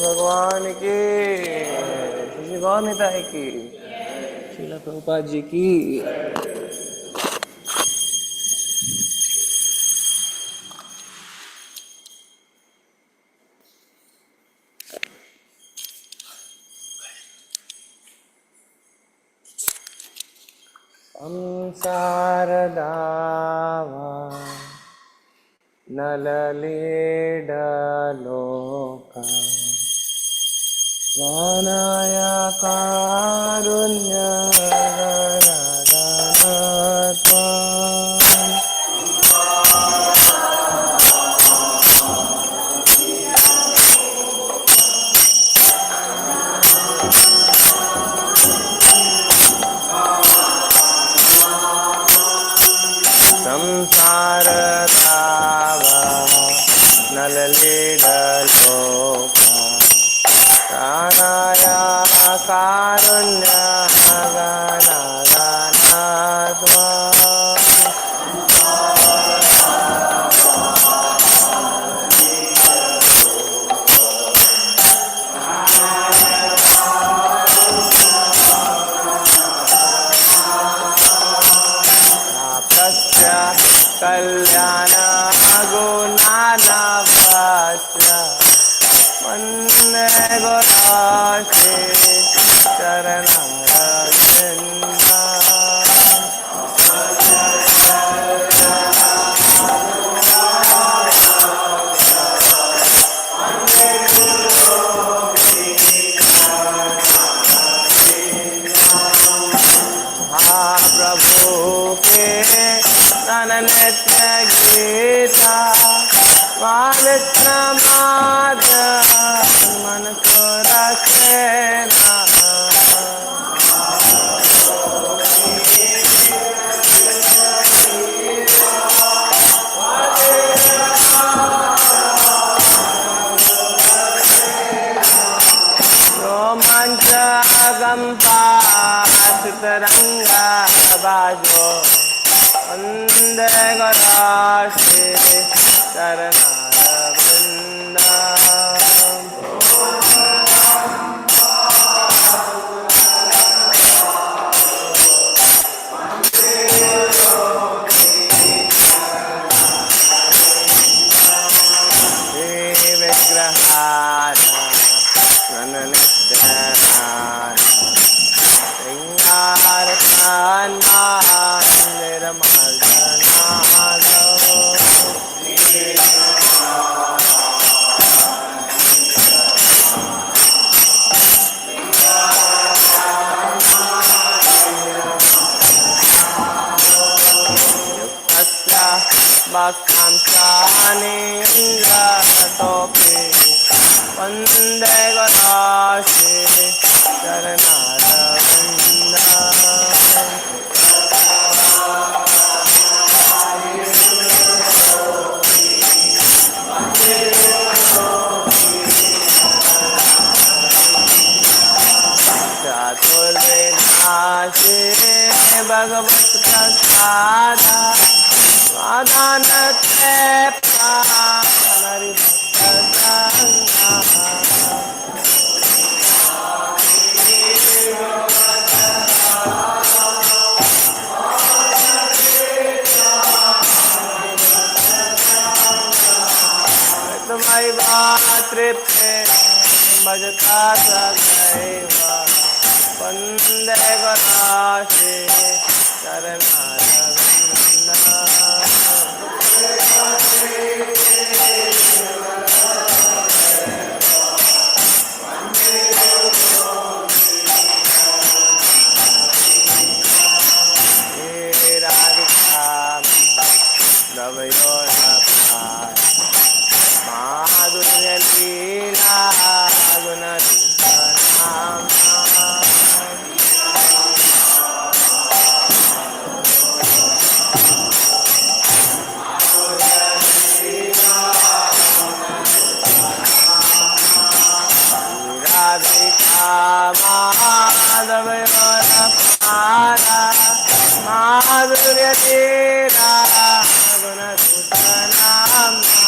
भगवान की, श्री गौर निताई की, श्रील प्रभुपाद जी की। संसार दावा नललीडलोका ज्ञानाय कारुण्य गणगणत्वा। संसार दावा नललीडलोका प्राणाय कारुण्य गणगणत्वा। प्राप्तस्य कल्याण गुणानवस्य वन्दे गुराशे चरणारविन्दा। महाप्रभु के नित्य गीता माद मन को रसेना। रोमांच गंपा सुतरंगा बाजो वंदे गराशे चरणारविंदा। श्री विग्रहार नननित्य श्रृंगार निर्मार्जनाद। युक्तस्य भक्तांसानिन्द्रतोऽपि वन्दे गराशे चरणारविन्द। चतुर्विधाशे भगवत प्रसाद स्वादानते हरि भक्त संगा। तुम्हारी तृप्ते भजता सदैव वन्दे गणाशे चरणारविन्द। हे राधिका नवयोरपार माधुर्य लीला गुणरूप नामा। राधिका माधव पारा माधुर्य लीला गुणरूप नामा।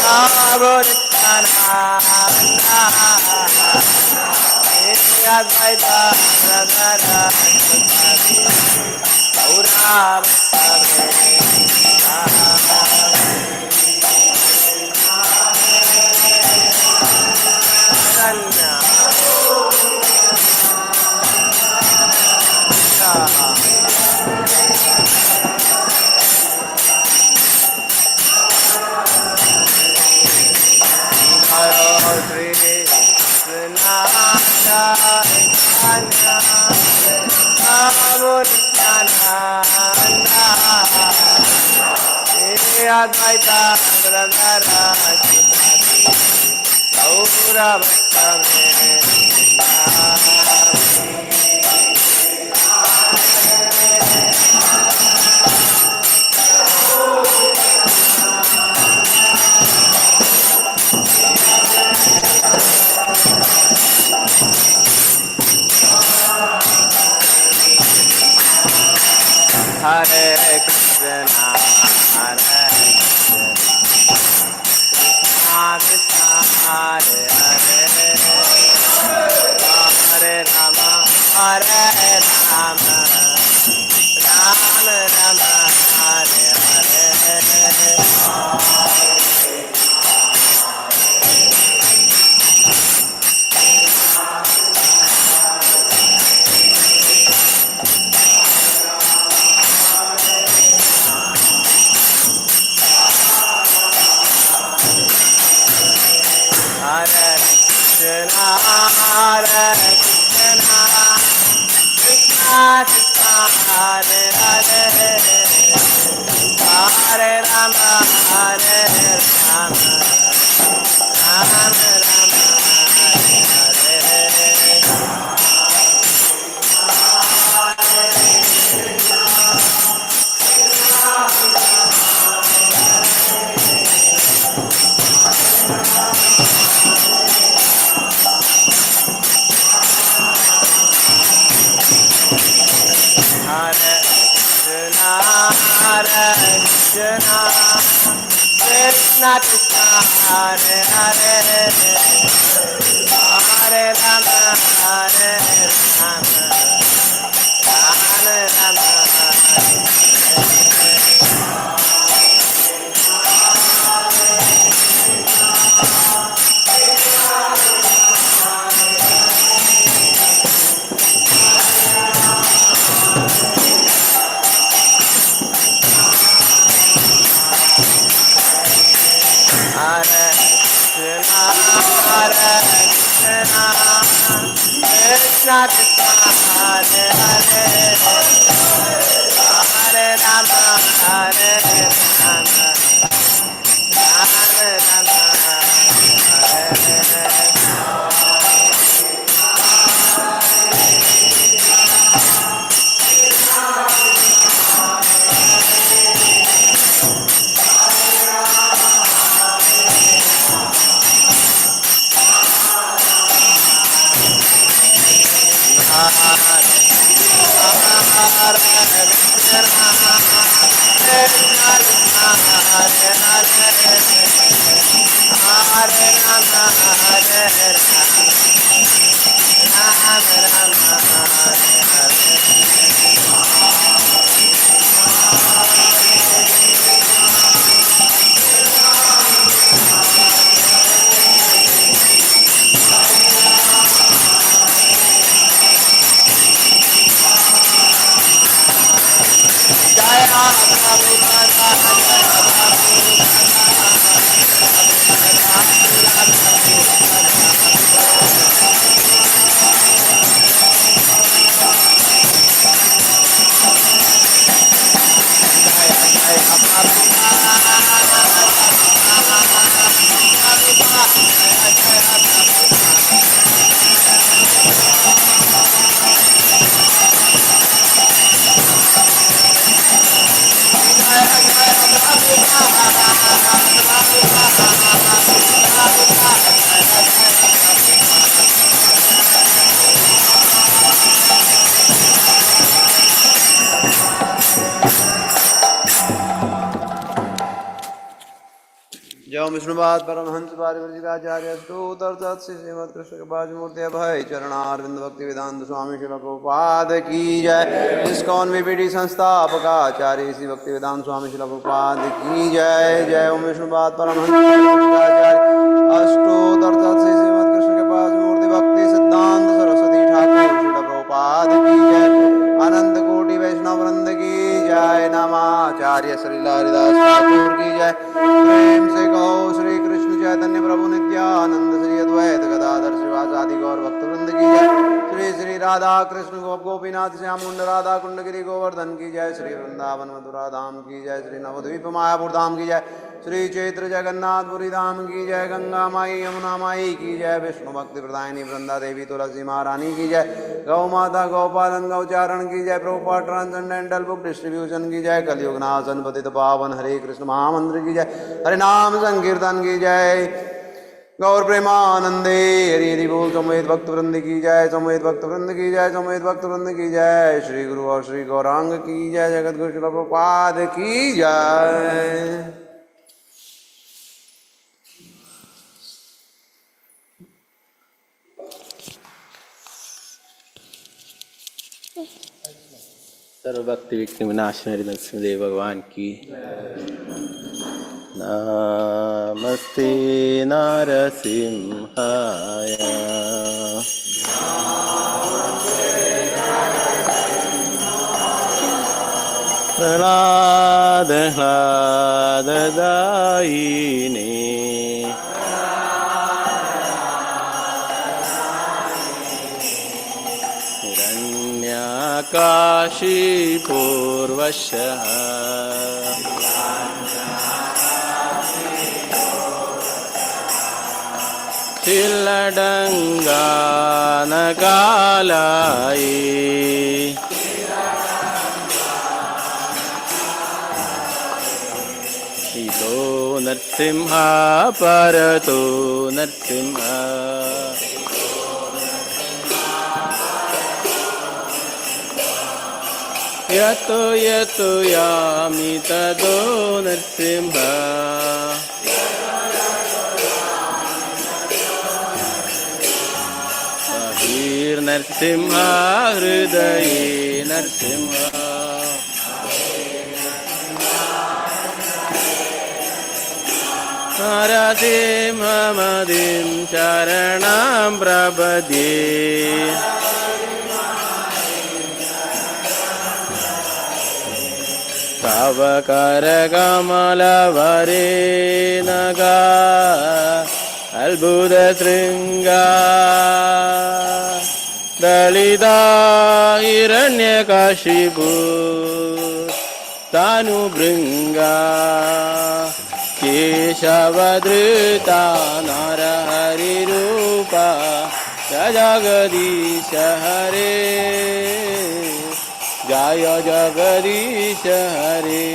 Prabhu Nityananda Shri Advaita Gadadhara Gaura Bhakta Chaitanya. Jaya Shri Krishna Chaitanya Prabhu Nityananda Shri Advaita Gadadhara Gaura Bhakta Hare Krishna, Hare Krishna, Krishna Krishna, Hare Hare, Hare Rama, Hare Rama, Rama Rama, Hare Hare. Hare Krishna, Hare Krishna, Krishna Krishna, Hare Hare, Hare Rama, Hare Rama, Rama Rama, Hare Hare. Hare Krishna, Hare Krishna, Krishna Krishna, Hare Hare, Hare Rama, Hare Rama, Rama Rama, Hare Hare. Hare Krishna, Hare Krishna, Krishna Krishna, Hare Hare, Hare Rama, Hare Rama, Rama Rama, Hare Hare. Hare Krishna, Krishna Krishna, जय विष्णुपाद परमहंस पारिव्रजिकाचार्य स्तोत्र तत् श्री श्रीमद् कृष्ण कृपाज मूर्ति अभय चरणारविंद भक्ति वेदांत स्वामी श्रील प्रभुपाद की जय। ISKCON VPD संस्थापक आचार्य श्री भक्ति वेदांत स्वामी श्रील प्रभुपाद की जय। जय ओम विष्णुपाद परमहंस पारिव्रजिकाचार्य अष्टोत्तर तत् श्री श्रीमद् कृष्ण कृपाज मूर्ति भक्ति सिद्धांत सरस्वती ठाकुर श्रील प्रभुपाद की जय। अनंत कोटि वैष्णव वृंद की जय। नामाचार्य श्री हरिदास ठाकुर की जय। प्रेम से कहो श्री कृष्ण चैतन्य प्रभु नित्यानंद श्री अद्वैत गदाधर श्रीवासादि गौर भक्त वृंद की जय। श्री श्री राधा कृष्ण गोप गोपीनाथ श्याम कुंड राधा कुंड गिरी गोवर्धन की जय। श्री वृंदावन मथुरा धाम की जय। श्री नवद्वीप मायापुर धाम की जय। श्री चैत्र जगन्नाथपुरी धाम की जय। गंगा माई यमुना माई की जय। विष्णु भक्ति प्रदायिनी वृंदा देवी तुलसी महारानी की जय। गौ माता गौपालन गौचारण की जय। प्रभुपाद ट्रांसेंडेंटल बुक डिस्ट्रीब्यूशन की जय। कलयुग नाशन पतित पावन हरे कृष्ण महामंत्र की जय। हरे नाम संकीर्तन की जय। गौर प्रेमानंदे हरि हरि बोल। समेत भक्त वृंद की जय। समेत भक्त वृंद की जय। समेत भक्त वृंद की जय। श्री गुरु और श्री गौरांग की जय। जगत गुरु श्रील प्रभुपाद की जय। सर्वभक्ति विघ्न विनाशन नरसिंहदेव भगवान की। नमस्ते नारसिंहाय। प्रह्लाद ह्लाददायिने हिरण्याकाशीपूर्वशः। शिलडङ्गानकालाये। इतो नरसिंह परतो नरसिंह। यतो यतो यामि ततो नरसिंह। नरसिंह हृदये नरसिंह। नरसिंहमदिं शरणं प्रपद्ये। तव करकमलवरे नगा अद्भुतशृङ्गा दलिता हिरण्यकशिपु तनुभृङ्गा केशवधृता नरहरिरूपा जगदीश हरे, जय जगदीश हरे,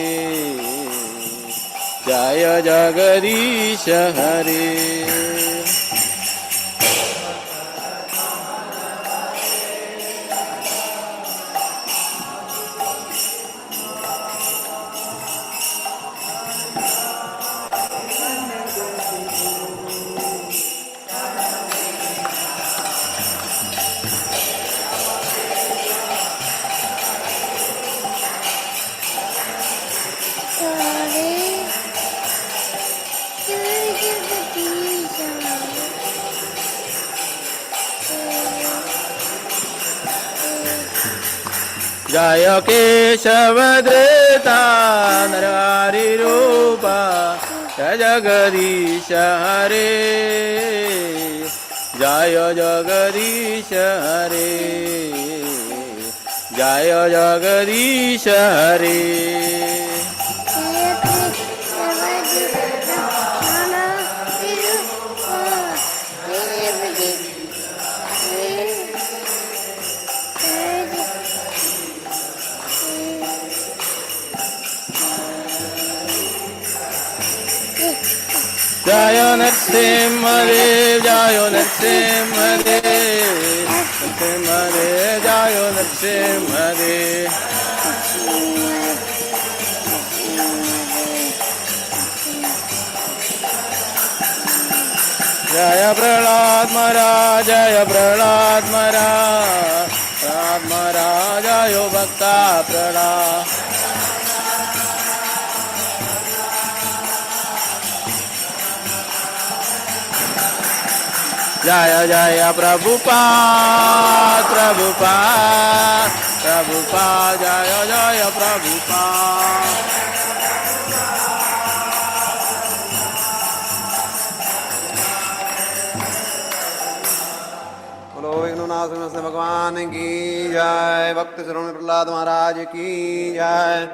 जय जगदीश हरे। हरे, जय जगदीश हरे। जय केशवधृता नरहरिरूपा जय जगदीश हरे, जय जगदीश हरे, जय जगदीश हरे। जय जय नरसिंहदेव जय नरसिंहदेव नरसिंहदेव जय नरसिंहदेव। जय प्रहलाद महाराज, जय प्रहलाद महाराज, प्रहलाद महाराज जय भक्ता प्रहलाद। जय जय प्रभुपाद प्रभुपाद प्रभुपाद जय जय प्रभुपाद। बोलो विघ्ननाथ नृसिंह भगवान की जय। भक्त श्रवण प्रहलाद महाराज की जय।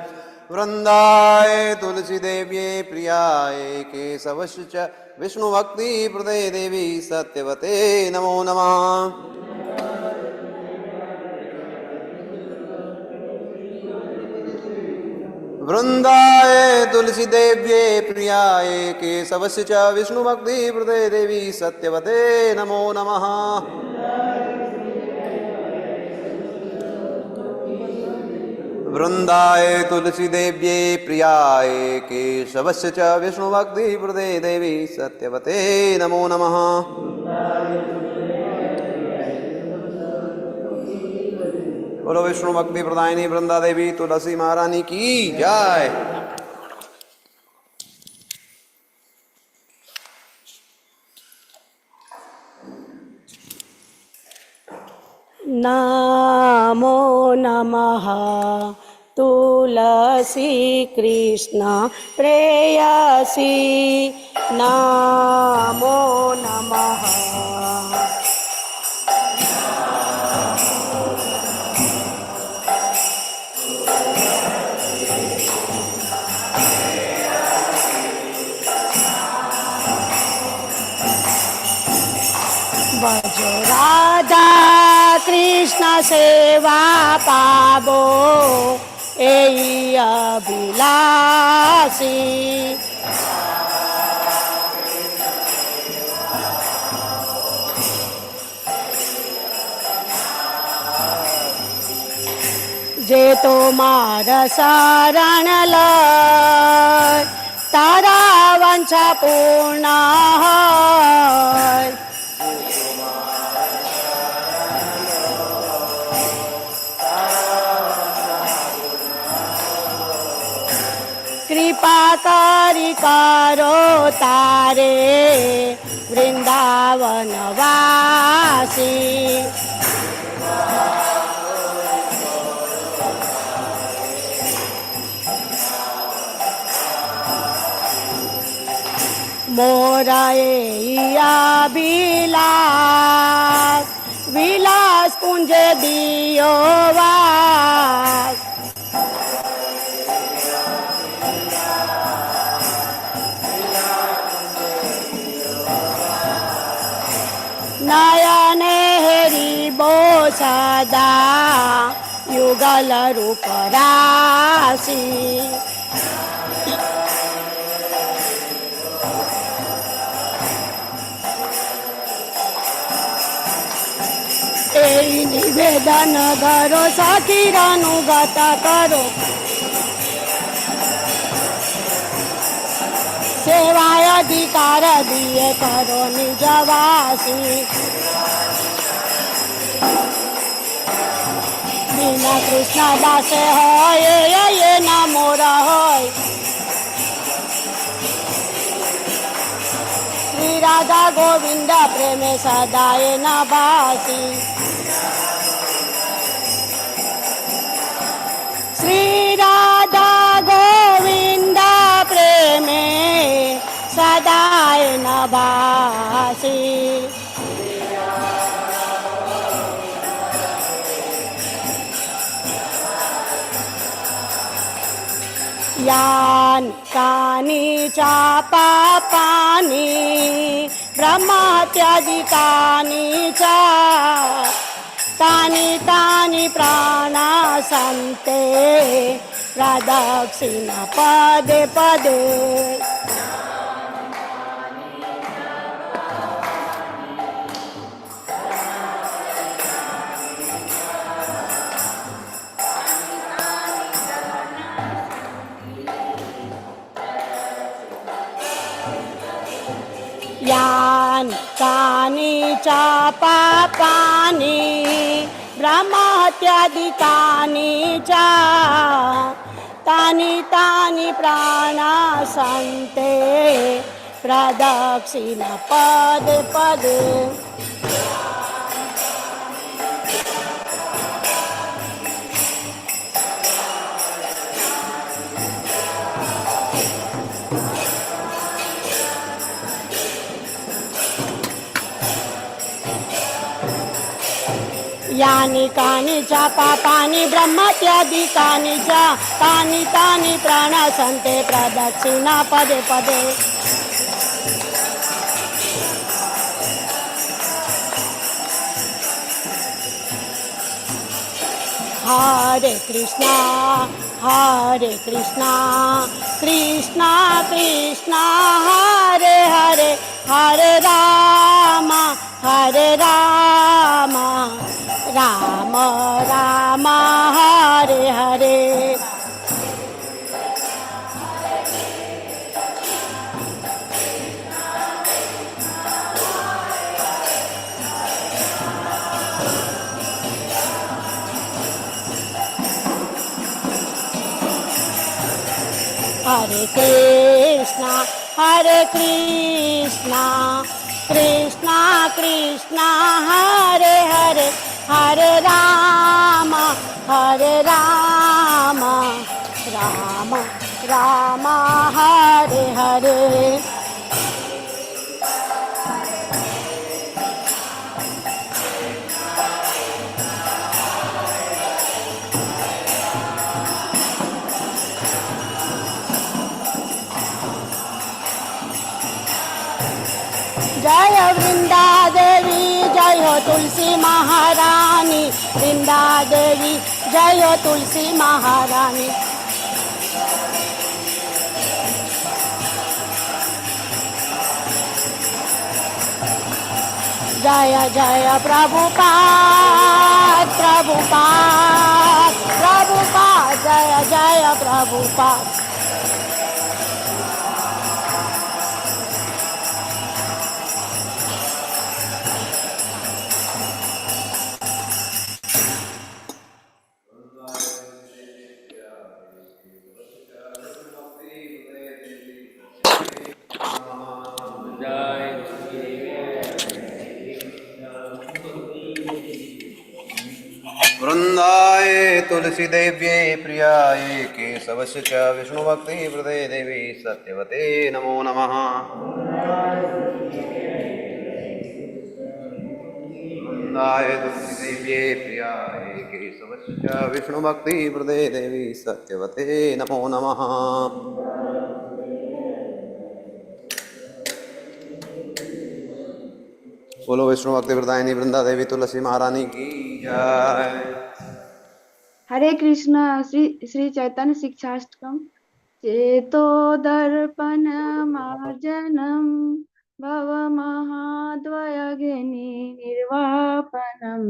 वृंदाय तुलसी देव्ये प्रियाय केशवश्च च विष्णु भक्ति प्रदे देवी सत्यवते नमो नमः। वृंदाय तुलसी देव्ये प्रियाय केशवस्य च विष्णु भक्ति प्रदे देवी सत्यवते नमो नमः। वृंदाय तुलसी देव्ये प्रियाय केशवस्य च विष्णु भक्ति प्रदे देवी सत्यवते नमो नमः। बोलो विष्णु भक्ति प्रदायिनी वृंदा देवी तुलसी महारानी की जय। नमो नमः तुलसी कृष्ण प्रेयसी नमो नमः। भजो राधा कृष्ण सेवा पाबो এই अभिलाषी। જે তোমার શરણ લય તારા વાંછા પૂર્ણ હોય। કૃપા કરી કરો તારે વૃંદાવન વાસી। મોરા વિલાસ વિલાસ કુંજ દિયો વાસ। નયને હેરી બો સદા યુગલ રૂપ રાશિ। এই নিবেদন করো সখীরানুগত করো সেবায় অধিকার দিয়ে করো নিজবাসী। বিনা কৃষ্ণ দাসে হয় এ না মোরা হয়। শ্রী রাধা গোবিন্দ প্রেমে সদায় না বাসি। শ্রী রাধা গোবিন্দ প্রেমে সদায় নবাসি। यानि कानि च पापानि ब्रह्मत्यादिकानि च तानि तानि प्राणासन्ते प्रदक्षिण पदे पदे। यानि यानि कानि च पापानि ब्रह्महत्यादिकानि च तानि तानि प्राणासन्ते प्रदक्षिण पदे पदे। यानि कानि च पापानि ब्रह्मत्यादिकानि च तानि तानि प्राणसन्ते प्रदक्षिणा पदे पदे। हरे कृष्णा हरे कृष्णा कृष्णा कृष्णा हरे हरे, हरे राम हरे राम राम राम हरे हरे। हरे कृष्णा हरे कृष्णा कृष्णा कृष्णा हरे हरे, हरे राम हरे राम राम राम हरे हरे। जय वृंदा देवी जय हो तुलसी महारानी, वृंदा देवी जय हो तुलसी महारानी। जय जय प्रभुपाद प्रभुपाद प्रभुपाद जय जय प्रभुपाद। वृन्दाय तुलसी देव्यै प्रियायै केशवस्य च विष्णुभक्तिप्रदे देवी सत्यवते नमो नमः। वृन्दाय तुलसी देव्यै प्रियायै केशवस्य च विष्णुभक्तिप्रदे देवी सत्यवते नमो नमः। बोलो विष्णु भक्ति प्रदायिनी वृंदा देवी तुलसी महारानी की जय। हरे कृष्ण। श्री श्री चैतन्य शिक्षाष्टकम। चेतो दर्पण मार्जनम भव महाद्वयग्नि निर्वापनम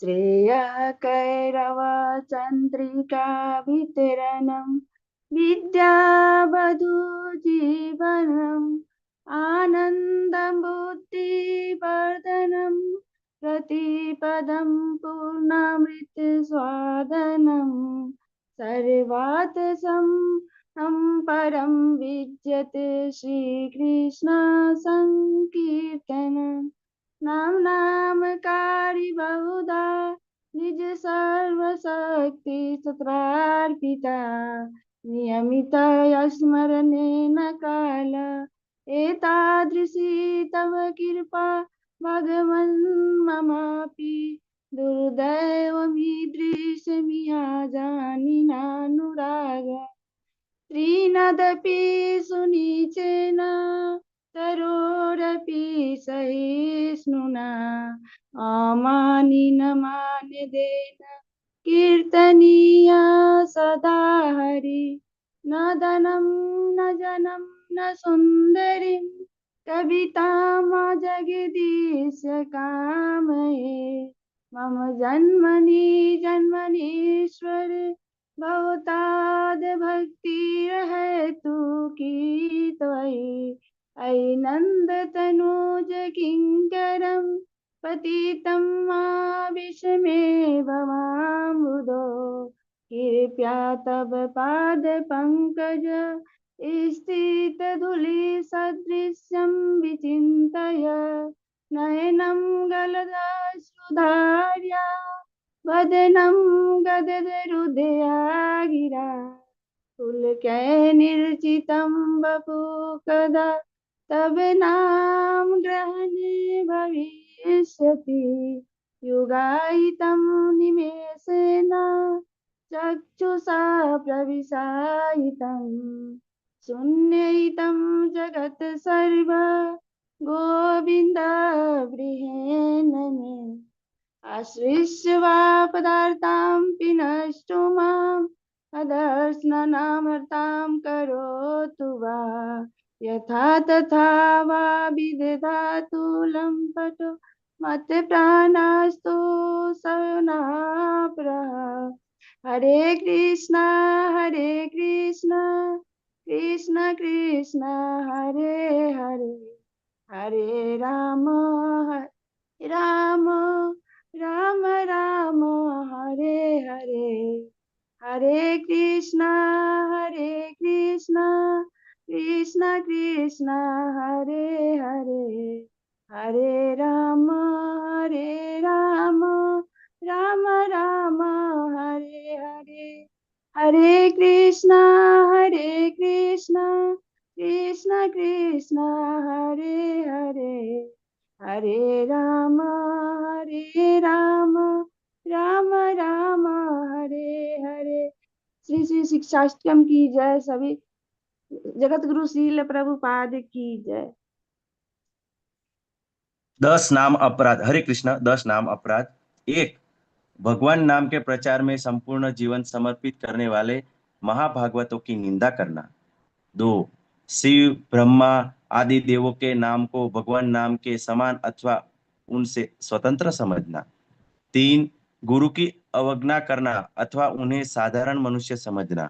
श्रेयः कैरव चंद्रिका वितरणम विद्यावधू जीवनम आनन्दं बुद्धिवर्धनं प्रतिपदं पूर्णामृतस्वादनं सर्वार्थसं परं विद्यते श्रीकृष्ण सङ्कीर्तनं। नाम नामकारि बहुधा निज सर्वशक्ति तत्रार्पिता नियमितया स्मरणेन काल एतादृशी तव कृपा भगवन् ममापि दुर्दैवमीदृशमिहा जानिनानुराग। त्रिनदपि सुनीचेन तरोरपि सहिष्णुना अमानिन मानदेन कीर्तनीया सदा हरि। न धनं न जनं न सुन्दरीं कवितां जगदीश कामये। मम जन्मनि जन्मनीश्वर भवताद भक्तिरहेतु की त्वयि। अयि नन्द तनूज किङ्करं पतितं मा विषमे भवाम्बुदो। कृपया तव पाद पंकज स्थितधूलि सदृश्यं विचिन्तय। नयनं गलदाश्रुधार्या वदनं गददहृदया गिरा। पुलकै निर्चितं बपु कदा तब नाम ग्रहणे भविष्यति। युगायितं निमेषेण चक्षुषा प्रविशायितं शून्ययितं जगत् सर्व गोविन्द गृहेण मे। आश्रिष्य वा पदार्थां पिनष्टु माम् अदर्शनामर्तां करोतु वा। यथा तथा वा विदधातु लम्पटो मत प्राणास्तु सनाप्रः। हरे कृष्णा हरे कृष्णा कृष्ण कृष्ण हरे हरे, हरे राम हरे राम राम राम हरे हरे। हरे कृष्णा हरे कृष्णा कृष्ण कृष्ण हरे हरे, हरे राम हरे राम राम राम हरे हरे। हरे कृष्णा हरे कृष्णा कृष्ण कृष्ण हरे हरे, हरे राम हरे राम राम राम हरे हरे। श्री श्री शिक्षाष्टकम की जय। सभी जगत गुरु श्रील प्रभुपाद की जय। 10 नाम अपराध। हरे कृष्ण। 10 नाम अपराध। 1, भगवान नाम के प्रचार में संपूर्ण जीवन समर्पित करने वाले महाभागवतों की निंदा करना। 2, शिव ब्रह्मा आदि देवों के नाम को भगवान नाम के समान अथवा उनसे स्वतंत्र समझना। 3, गुरु की अवज्ञा करना अथवा उन्हें साधारण मनुष्य समझना।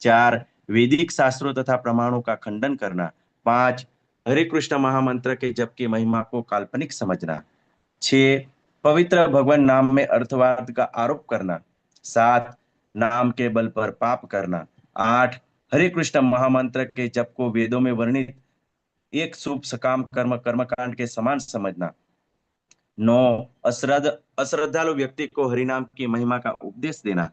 4, वैदिक शास्त्रों तथा प्रमाणों का खंडन करना। 5, हरे कृष्ण महामंत्र के जप की महिमा को काल्पनिक समझना। 6, पवित्र भगवान नाम में अर्थवाद का आरोप करना। 7, नाम के बल पर पाप करना। 8, हरे कृष्ण महामंत्र के जप को वेदों में वर्णित एक शुभ सकाम कर्म कर्मकांड के समान समझना। 9, अश्रद्धालु व्यक्ति को हरिनाम की महिमा का उपदेश देना।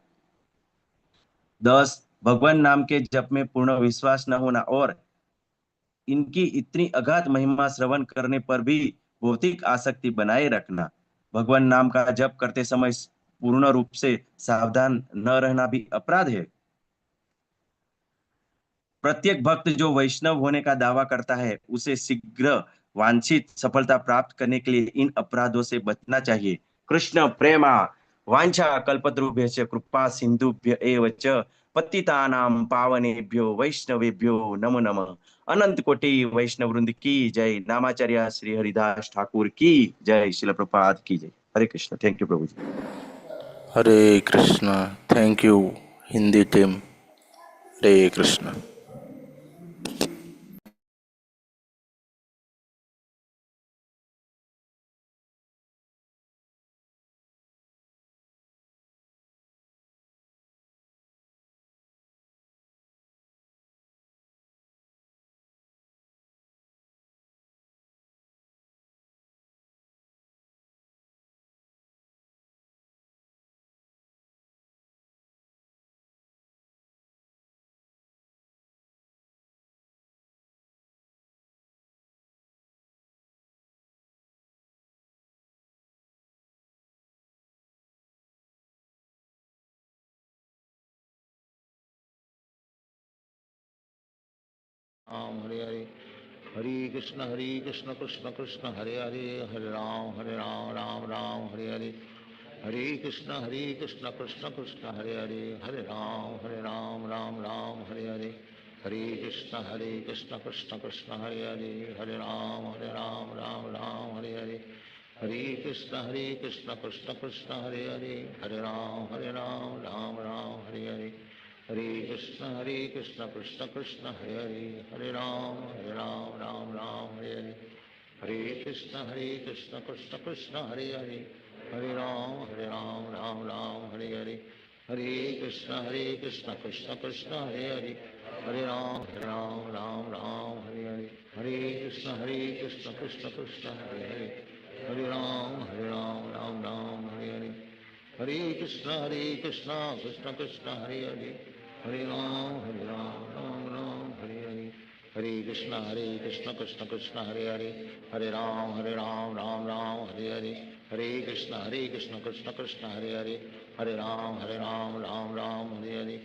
10, भगवान नाम के जप में पूर्ण विश्वास न होना और इनकी इतनी अगाध महिमा श्रवण करने पर भी भौतिक आसक्ति बनाए रखना। भगवान नाम का जप करते समय पूर्ण रूप से सावधान न रहना भी अपराध है। प्रत्येक भक्त जो वैष्णव होने का दावा करता है उसे शीघ्र वांछित सफलता प्राप्त करने के लिए इन अपराधों से बचना चाहिए। कृष्ण प्रेमा वांछा कल्पतरुभ्यश्च कृपा सिंधुभ्य एव च पतितानां पावनेभ्यो वैष्णवेभ्यो नमो नमः। अनंत कोटि वैष्णव वृंद की जय। नामाचार्य श्री हरिदास ठाकुर की जय। श्रील प्रभुपाद की जय। हरे Krishna. Thank you Prabhu ji. Hare Krishna. Thank you Hindi team. Hare Krishna. Ram Hare Hare, Hare Krishna Krishna Krishna Hare Hare, Hare Ram Ram Ram Hare Hare, Hare Krishna Krishna Krishna Hare Hare, Hare Ram Ram Ram Hare Hare, Hare Krishna Krishna Krishna Hare Hare, Hare Ram Ram Ram Hare Hare, Hare Krishna Krishna Krishna Hare Hare, Hare Ram Ram Ram Hare Hare, Hare Krishna Krishna Krishna Hare Hare, Hare Ram Ram Ram Krishna, Hare Krishna, Krishna Krishna, Hare Hare, Hare Ram, Hare Ram, Ram Ram, Hare Hare, Hare Krishna, Hare Krishna, Krishna Krishna, Hare Hare, Hare Ram, Hare Ram, Ram Ram, Hare Hare, Hare Krishna, Hare Krishna, Krishna Krishna, Hare Hare, Hare Ram, Hare Ram, Ram Ram, Hare Hare, Hare Krishna, Krishna Krishna, Hare Hare, Hare Ram, Hare Ram, Ram Ram, Hare Hare, Hare Krishna, Krishna Krishna, Hare Hare, Hare Ram, Ram Ram, Hare Hare, Hare Krishna, Krishna Krishna, Hare Hare, Hare Ram, Ram Ram, Hare Hare,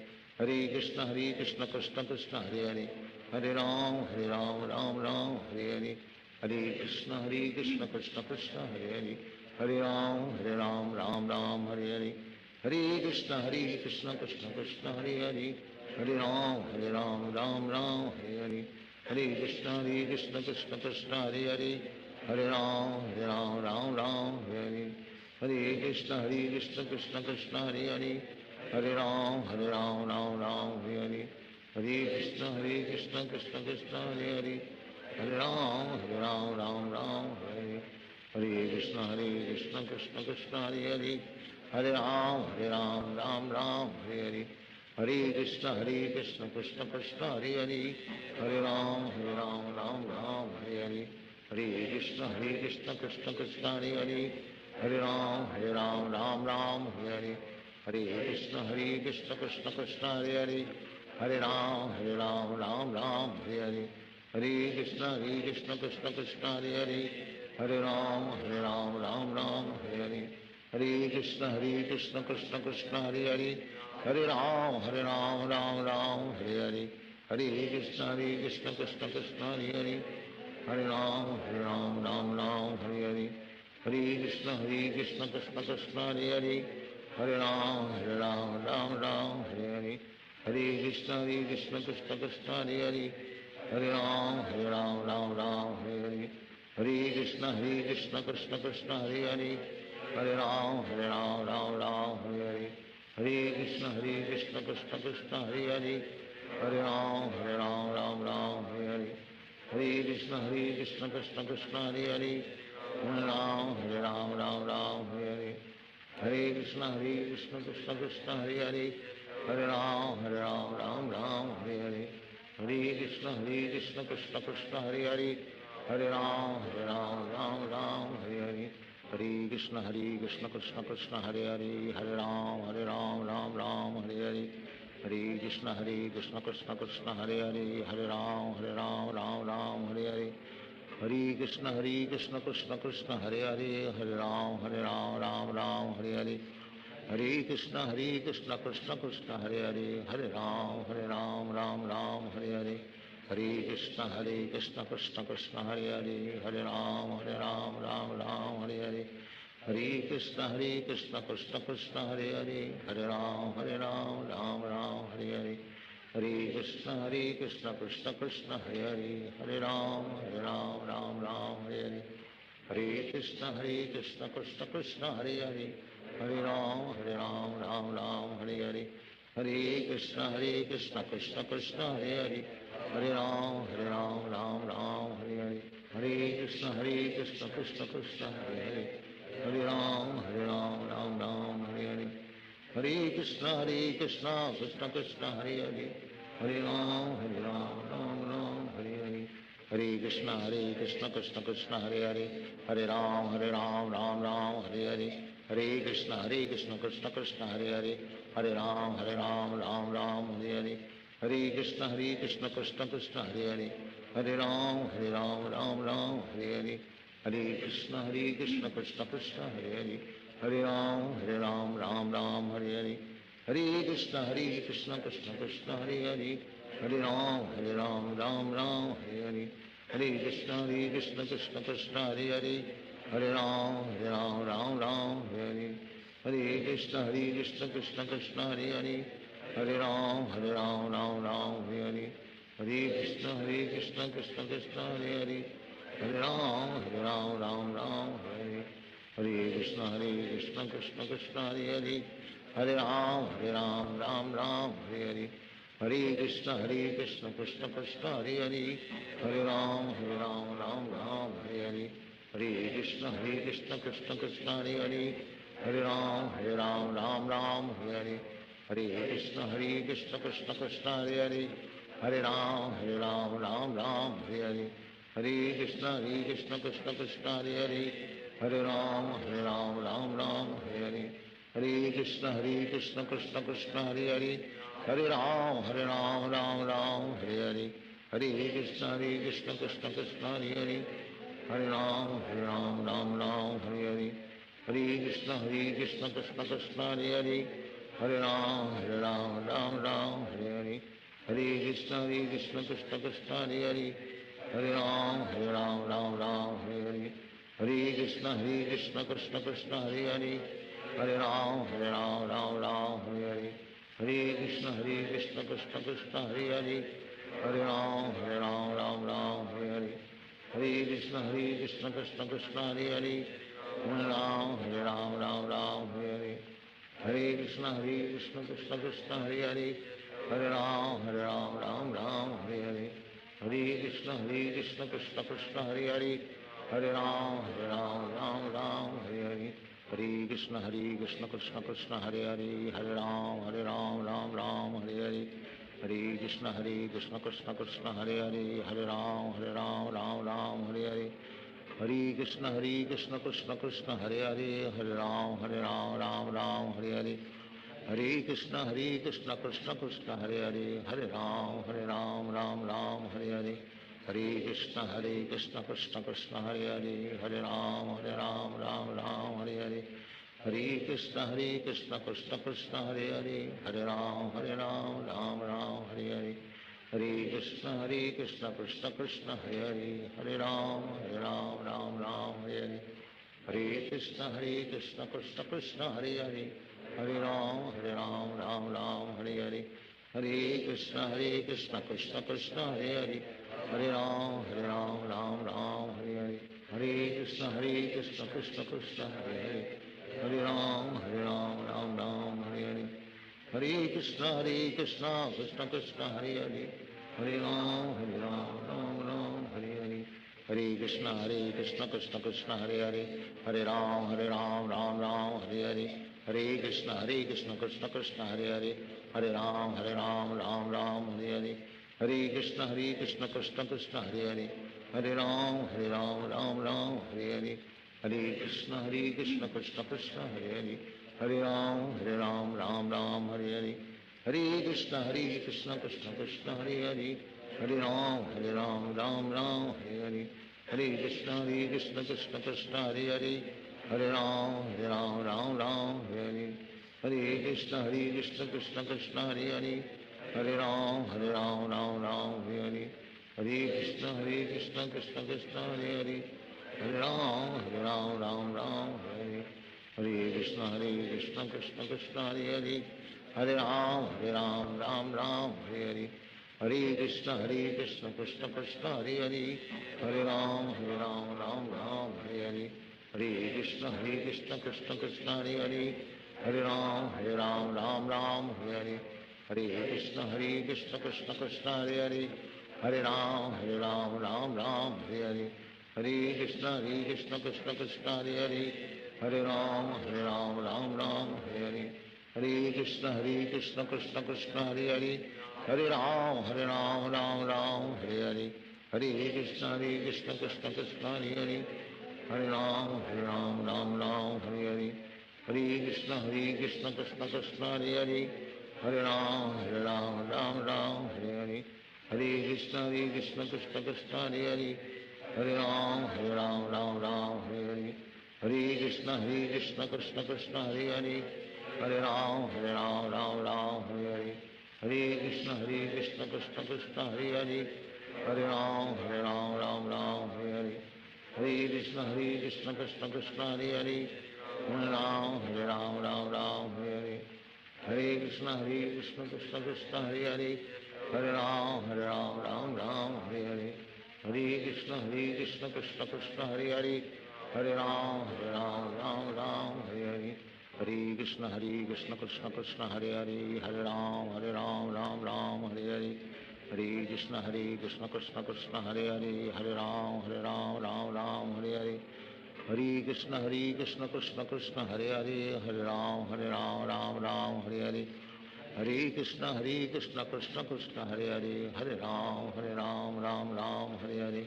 Hare Krishna, Krishna Krishna, Hare Hare, Hare Ram, Ram Ram, Hare Hare, Hare Krishna, Krishna Krishna, Hare Hare, Hare Ram, Ram Ram, Hare Hare, Hare Krishna, Krishna Krishna, Hare Hare, Hare Ram, Ram Ram, Hare Hare, Hare Krishna, Krishna Krishna, Hare Hare, Hare Ram, Ram Ram, Hare Hare, Hare Krishna, Krishna Krishna, Hare Hare, Hare Ram, Ram Ram, Hare Hare, Hare Krishna, Krishna Krishna, Hare Hare, Hare Ram, Ram Ram, Hare Hare, Hare Krishna, Krishna Krishna, Hare Hare, Hare Ram, Ram Ram, Hare Hare, Hare Krishna, Krishna Krishna, Hare Hare, Hare Ram, Ram Ram, Hare Hare, Hare Krishna, Krishna Krishna, Hare Hare, Hare Ram, Ram Ram, Hare Hare, Hare Krishna, Krishna Krishna, Hare Hare, Hare Ram, Ram Ram, Hare Hare, Hare Krishna, Krishna Krishna, Hare Hare, Hare Ram, Ram Ram, Hare Hare, Hare Krishna, Krishna Krishna, Hare Hare, Hare Ram, Ram Ram, Hare Hare, Hare Krishna, Krishna Krishna, Hare Hare, Hare Ram, Ram Ram, Hare Hare, Hare Krishna, Krishna Krishna, Hare Hare, Hare Ram, Ram Ram, Hare Hare, Hare Krishna, Krishna Krishna, Hare Hare, Hare Ram, Ram Ram, Hare Hare, Hare Krishna, Krishna Krishna, Hare Hare, Hare Ram, Ram Ram, Hare Hare, Hare Krishna, Krishna Krishna, Hare Hare, Hare Ram, Ram Ram, Hare Hare, Hare Krishna, Krishna Krishna, Hare Hare, Hare Ram, Ram Ram, Hare Hare, Hare Krishna, Krishna Krishna, Hare Hare, Hare Ram, Ram Ram, Hare Hare, Hare Krishna, Krishna Krishna, Hare Hare, Hare Ram, Ram Ram, Hare Hare, Hare Krishna, Krishna Krishna, Hare Hare, Hare Ram, Ram Ram, Hare Hare, Hare Krishna, Krishna Krishna, Hare Hare, Hare Ram, Ram Ram, Hare Hare, Hare Krishna, Krishna Krishna, Hare Hare, Hare Ram, Ram Ram, Hare Hare, Hare Krishna, Krishna Krishna, Hare Hare, Hare Ram, Ram Ram, Hare Hare, Hare Krishna, Krishna Krishna, Hare Hare, Hare Ram, Ram Ram, Hare Hare, Hare Krishna, Krishna Krishna, Hare Hare, Hare Ram, Ram Ram, Hare Hare, Hare Krishna, Krishna Krishna, Hare Hare, Hare Ram, Ram Ram, Hare Hare, Hare Krishna, Krishna Krishna, Hare Hare, Hare Ram, Ram Ram, Hare Hare, Hare Krishna, Krishna Krishna, Hare Hare, Hare Ram, Ram Ram, Hare Hare, Hare Krishna, Krishna Krishna, Hare Hare, Hare Ram, Ram Ram, Hare Hare, Hare Krishna, Krishna Krishna, Hare Hare, Hare Ram, Ram Ram, Hare Hare, Hare Krishna, Krishna Krishna, Hare Hare, Hare Ram, Ram Ram, Hare Hare, Hare Krishna, Krishna Krishna, Hare Hare, Hare Ram, Ram Ram, Hare Hare, Hare Krishna, Krishna Krishna, Hare Hare, Hare Ram, Ram Ram, Hare Hare, Hare Krishna, Krishna Krishna, Hare Hare, Hare Ram, Ram Ram, Hare Hare, Hare Krishna, Krishna Krishna, Hare Hare, Hare Ram, Ram Ram, Hare Hare, Hare Krishna, Krishna Krishna, Hare Hare, Hare Ram, Ram Ram, Hare Hare, Hare Krishna, Krishna Krishna, Hare Hare, Hare Ram, Ram Ram, Hare Hare, Hare Krishna, Krishna Krishna, Hare Hare, Hare Ram, Ram Ram, Hare Hare, Hare Krishna, Krishna Krishna, Hare Hare, Hare Ram, Ram Ram, Hare Hare, Hare Krishna, Krishna Krishna, Hare Hare, Hare Ram, Ram Ram, Hare Hare, Hare Krishna, Hare Krishna, Krishna Krishna, Hare Hare, Hare Ram, Hare Ram, Ram Ram, Hare Hare, Hare Krishna, Hare Krishna, Krishna Krishna, Hare Hare, Hare Ram, Hare Ram, Ram Ram, Hare Hare, Hare Krishna, Hare Krishna, Krishna Krishna, Hare Hare, Hare Ram, Hare Ram, Ram Ram, Hare Hare, Hare Krishna, Hare Krishna, Krishna Krishna, Hare Hare, Hare Ram, Hare Ram, Ram Ram, Hare Hare, Hare Krishna, Hare Krishna, Krishna Krishna, Hare Hare, Hare Ram, Hare Ram, Ram Ram, Hare Hare, Hare Krishna, Hare Krishna, Krishna Krishna, Hare Hare, Hare Ram, Hare Ram, Ram Ram, Hare Hare, Hare Krishna, Hare Krishna, Krishna Krishna, Hare Hare, Hare Ram, Hare Ram, Ram Ram, Hare Hare, Hare Krishna, Hare Krishna, Krishna Krishna, Hare Hare, Hare Ram, Hare Ram, Ram Ram, Hare Hare, Hare Krishna, Hare Krishna, Krishna Krishna, Hare Hare, Hare Ram, Hare Ram, Ram Ram, Hare Hare, Hare Krishna, Hare Krishna, Krishna Krishna, Hare Hare, Hare Ram, Hare Ram, Ram Ram, Hare Hare, Hare Krishna, Hare Krishna, Krishna Krishna, Hare Hare, Hare Ram, Hare Ram, Ram Ram, Hare Hare, Hare Krishna, Hare Krishna, Krishna Krishna, Hare Hare, Hare Ram, Hare Ram, Ram Ram, Hare Hare, Hare Krishna, Hare Krishna, Krishna Krishna, Hare Hare, Hare Ram, Hare Ram, Ram Ram, Hare Hare, Hare Krishna, Hare Krishna, Krishna Krishna, Hare Hare, Hare Ram, Hare Ram, Ram Ram, Hare Hare, Hare Krishna, Hare Krishna, Krishna Krishna, Hare Hare, Hare Ram, Hare Ram, Ram Ram, Hare Hare, Hare Krishna, Hare Krishna, Krishna Krishna, Hare Hare, Hare Ram, Hare Ram, Ram Ram, Hare Hare, Hare Krishna, Hare Krishna, Krishna Krishna, Hare Hare, Hare Ram, Hare Ram, Ram Ram, Hare Hare, Hare Krishna, Hare Krishna, Krishna Krishna, Hare Hare, Hare Ram, Hare Ram, Ram Ram, Hare Hare, Hare Krishna, Hare Krishna, Krishna Krishna, Hare Hare, Hare Ram, Hare Ram, Ram Ram, Hare Hare, Hare Krishna, Hare Krishna, Krishna Krishna, Hare Hare, Hare Ram, Hare Ram, Ram Ram, Hare Hare, Hare Krishna, Hare Krishna, Krishna Krishna, Hare Hare, Hare Ram, Hare Ram, Ram Ram, Hare Hare, Hare Krishna, Hare Krishna, Krishna Krishna, Hare Hare, Hare Ram, Hare Ram, Ram Ram, Hare Hare, Hare Krishna, Hare Krishna, Krishna Krishna, Hare Hare, Hare Ram, Hare Ram, Ram Ram, Hare Hare, Hare Krishna, Hare Krishna, Krishna Krishna, Hare Hare, Hare Ram, Hare Ram, Ram Ram, Hare Hare, Hare Krishna, Hare Krishna, Krishna Krishna, Hare Hare, Hare Ram, Hare Ram, Ram Ram, Hare Hare, Hare Krishna, Hare Krishna, Krishna Krishna, Hare Hare, Hare Ram, Hare Ram, Ram Ram, Hare Hare, Hare Krishna, Hare Krishna, Krishna Krishna, Hare Hare, Hare Ram, Hare Ram, Ram Ram, Hare Hare, Hare Krishna, Hare Krishna, Krishna Krishna, Hare Hare, Hare Ram, Hare Ram, Ram Ram, Hare Hare, Hare Krishna, Hare Krishna, Krishna Krishna, Hare Hare, Hare Ram, Hare Ram, Ram Ram, Hare Hare, Hare Krishna, Hare Krishna, Krishna Krishna, Hare Hare, Hare Ram, Hare Ram, Ram Ram, Hare Hare, Hare Krishna, Hare Krishna, Krishna Krishna, Hare Hare, Hare Ram, Hare Ram, Ram Ram, Hare Hare, Hare Krishna, Hare Krishna, Krishna Krishna, Hare Hare, Hare Ram, Hare Ram, Ram Ram, Hare Hare, Hare Krishna, Hare Krishna, Krishna Krishna, Hare Hare, Hare Ram, Hare Ram, Ram Ram, Hare Hare, Hare Krishna, Hare Krishna, Krishna Krishna, Hare Hare, Hare Ram, Hare Ram, Ram Ram, Hare Hare, Hare Krishna, Hare Krishna, Krishna Krishna, Hare Hare, Hare Ram, Hare Ram, Ram Ram, Hare Hare, Hare Krishna, Hare Krishna, Krishna Krishna, Hare Hare, Hare Ram, Hare Ram, Ram Ram, Hare Hare, Hare Krishna, Hare Krishna, Krishna Krishna, Hare Hare, Hare Ram, Hare Ram, Ram Ram, Hare Hare, Hare Krishna, Hare Krishna, Krishna Krishna, Hare Hare, Hare Ram, Hare Ram, Ram Ram, Hare Hare, Hare Krishna, Hare Krishna, Krishna Krishna, Hare Hare, Hare Ram, Hare Ram, Ram Ram, Hare Hare, Hare Krishna, Hare Krishna, Krishna Krishna, Hare Hare, Hare Ram, Hare Ram, Ram Ram, Hare Hare, Hare Krishna, Hare Krishna, Krishna Krishna, Hare Hare, Hare Ram, Hare Ram, Ram Ram, Hare Hare, Hare Krishna, Hare Krishna, Krishna Krishna, Hare Hare, Hare Ram, Hare Ram, Ram Ram, Hare Hare, Hare Krishna, Hare Krishna, Krishna Krishna, Hare Hare, Hare Ram, Hare Ram, Ram Ram, Hare Hare, Hare Krishna, Hare Krishna, Krishna Krishna, Hare Hare, Hare Ram, Hare Ram, Ram Ram, Hare Hare, Hare Krishna, Hare Krishna, Krishna Krishna, Hare Hare, Hare Ram, Hare Ram, Ram Ram, Hare Hare, Hare Krishna, Hare Krishna, Krishna Krishna, Hare Hare, Hare Ram, Hare Ram, Ram Ram, Hare Hare, Hare Krishna, Hare Krishna, Krishna Krishna, Hare Hare, Hare Ram, Hare Ram, Ram Ram, Hare Hare, Hare Krishna Hare Krishna Krishna Krishna Hare Hare, Hare Ram Hare Ram Ram Ram Hare Hare. Hare Krishna Hare Krishna Krishna Krishna Hare Hare, Hare Ram Hare Ram Ram Ram Hare Hare.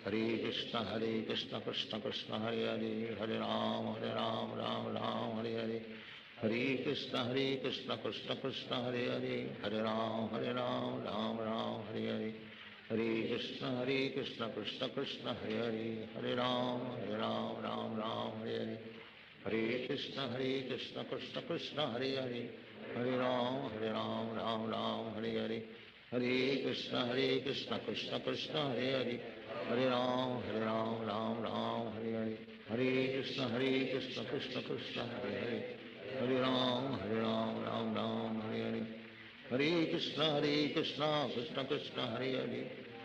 Hare Krishna Hare Krishna Krishna Krishna Hare Hare, Hare Ram Hare Ram Ram Ram Hare Hare. Hare Krishna Hare Krishna Krishna Krishna Hare Hare, Hare Ram Hare Ram Ram Ram Hare Hare. Hare Krishna Hare Krishna Krishna Krishna Hare Hare, Hare Ram Hare Ram Ram Ram Hare Hare. Hare Krishna Hare Krishna Krishna Krishna Hare Hare, Hare Ram Hare Ram Ram Ram Hare Hare. Hare Krishna Hare Krishna Krishna Krishna Hare Hare, Hare Ram Hare Ram Ram Ram Hare Hare. Hare Krishna Hare Krishna Krishna Krishna Hare Hare, Hare Ram Hare Ram Ram Ram Hare Hare. Hare Krishna Hare Krishna Krishna Krishna Hare Hare,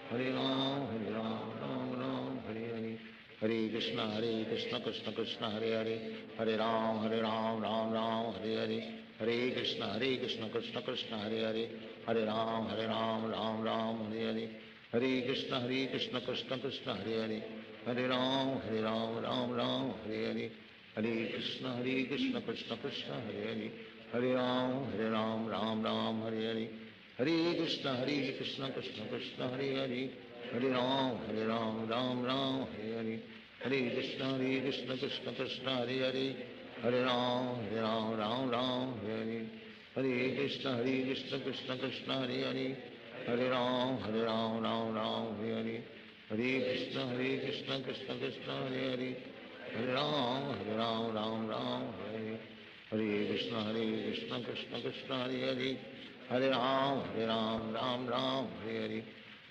Hare Ram Hare Ram Ram Ram Hare Hare. Hare Krishna Hare Krishna Krishna Krishna Hare Hare, Hare Ram Hare Ram Ram Ram Hare Hare. Hare Krishna Hare Krishna Krishna Krishna Hare Hare, Hare Ram Hare Ram Ram Ram Hare Hare. Hare Krishna Hare Krishna Krishna Krishna Hare Hare, Hare Ram Hare Ram Ram Ram Hare Hare. Hare Krishna Hare Krishna Krishna Krishna Hare Hare, Hare Ram Hare Ram Ram Ram Hare Hare. Hare Krishna Hare Krishna Krishna Krishna Hare Hare, Hare Ram Hare Ram Ram Ram Hare Hare. Hare Krishna Hare Krishna Krishna Krishna Hare Hare, Hare Ram Hare Ram Ram Ram Hare Hare. Hare Krishna Hare Krishna Krishna Krishna Hare Hare, Hare Ram Hare Ram Ram Ram Hare Hare. Hare Krishna Hare Krishna Krishna Krishna Hare Hare, Hare Ram Hare Ram Ram Ram Hare Hare. Hare Krishna Hare Krishna Krishna Krishna Hare Hare, Hare Ram Hare Ram Ram Ram Hare Hare. Hare Krishna Hare Krishna Krishna Krishna Hare Hare, Hare Ram Hare Ram Ram Ram Hare Hare.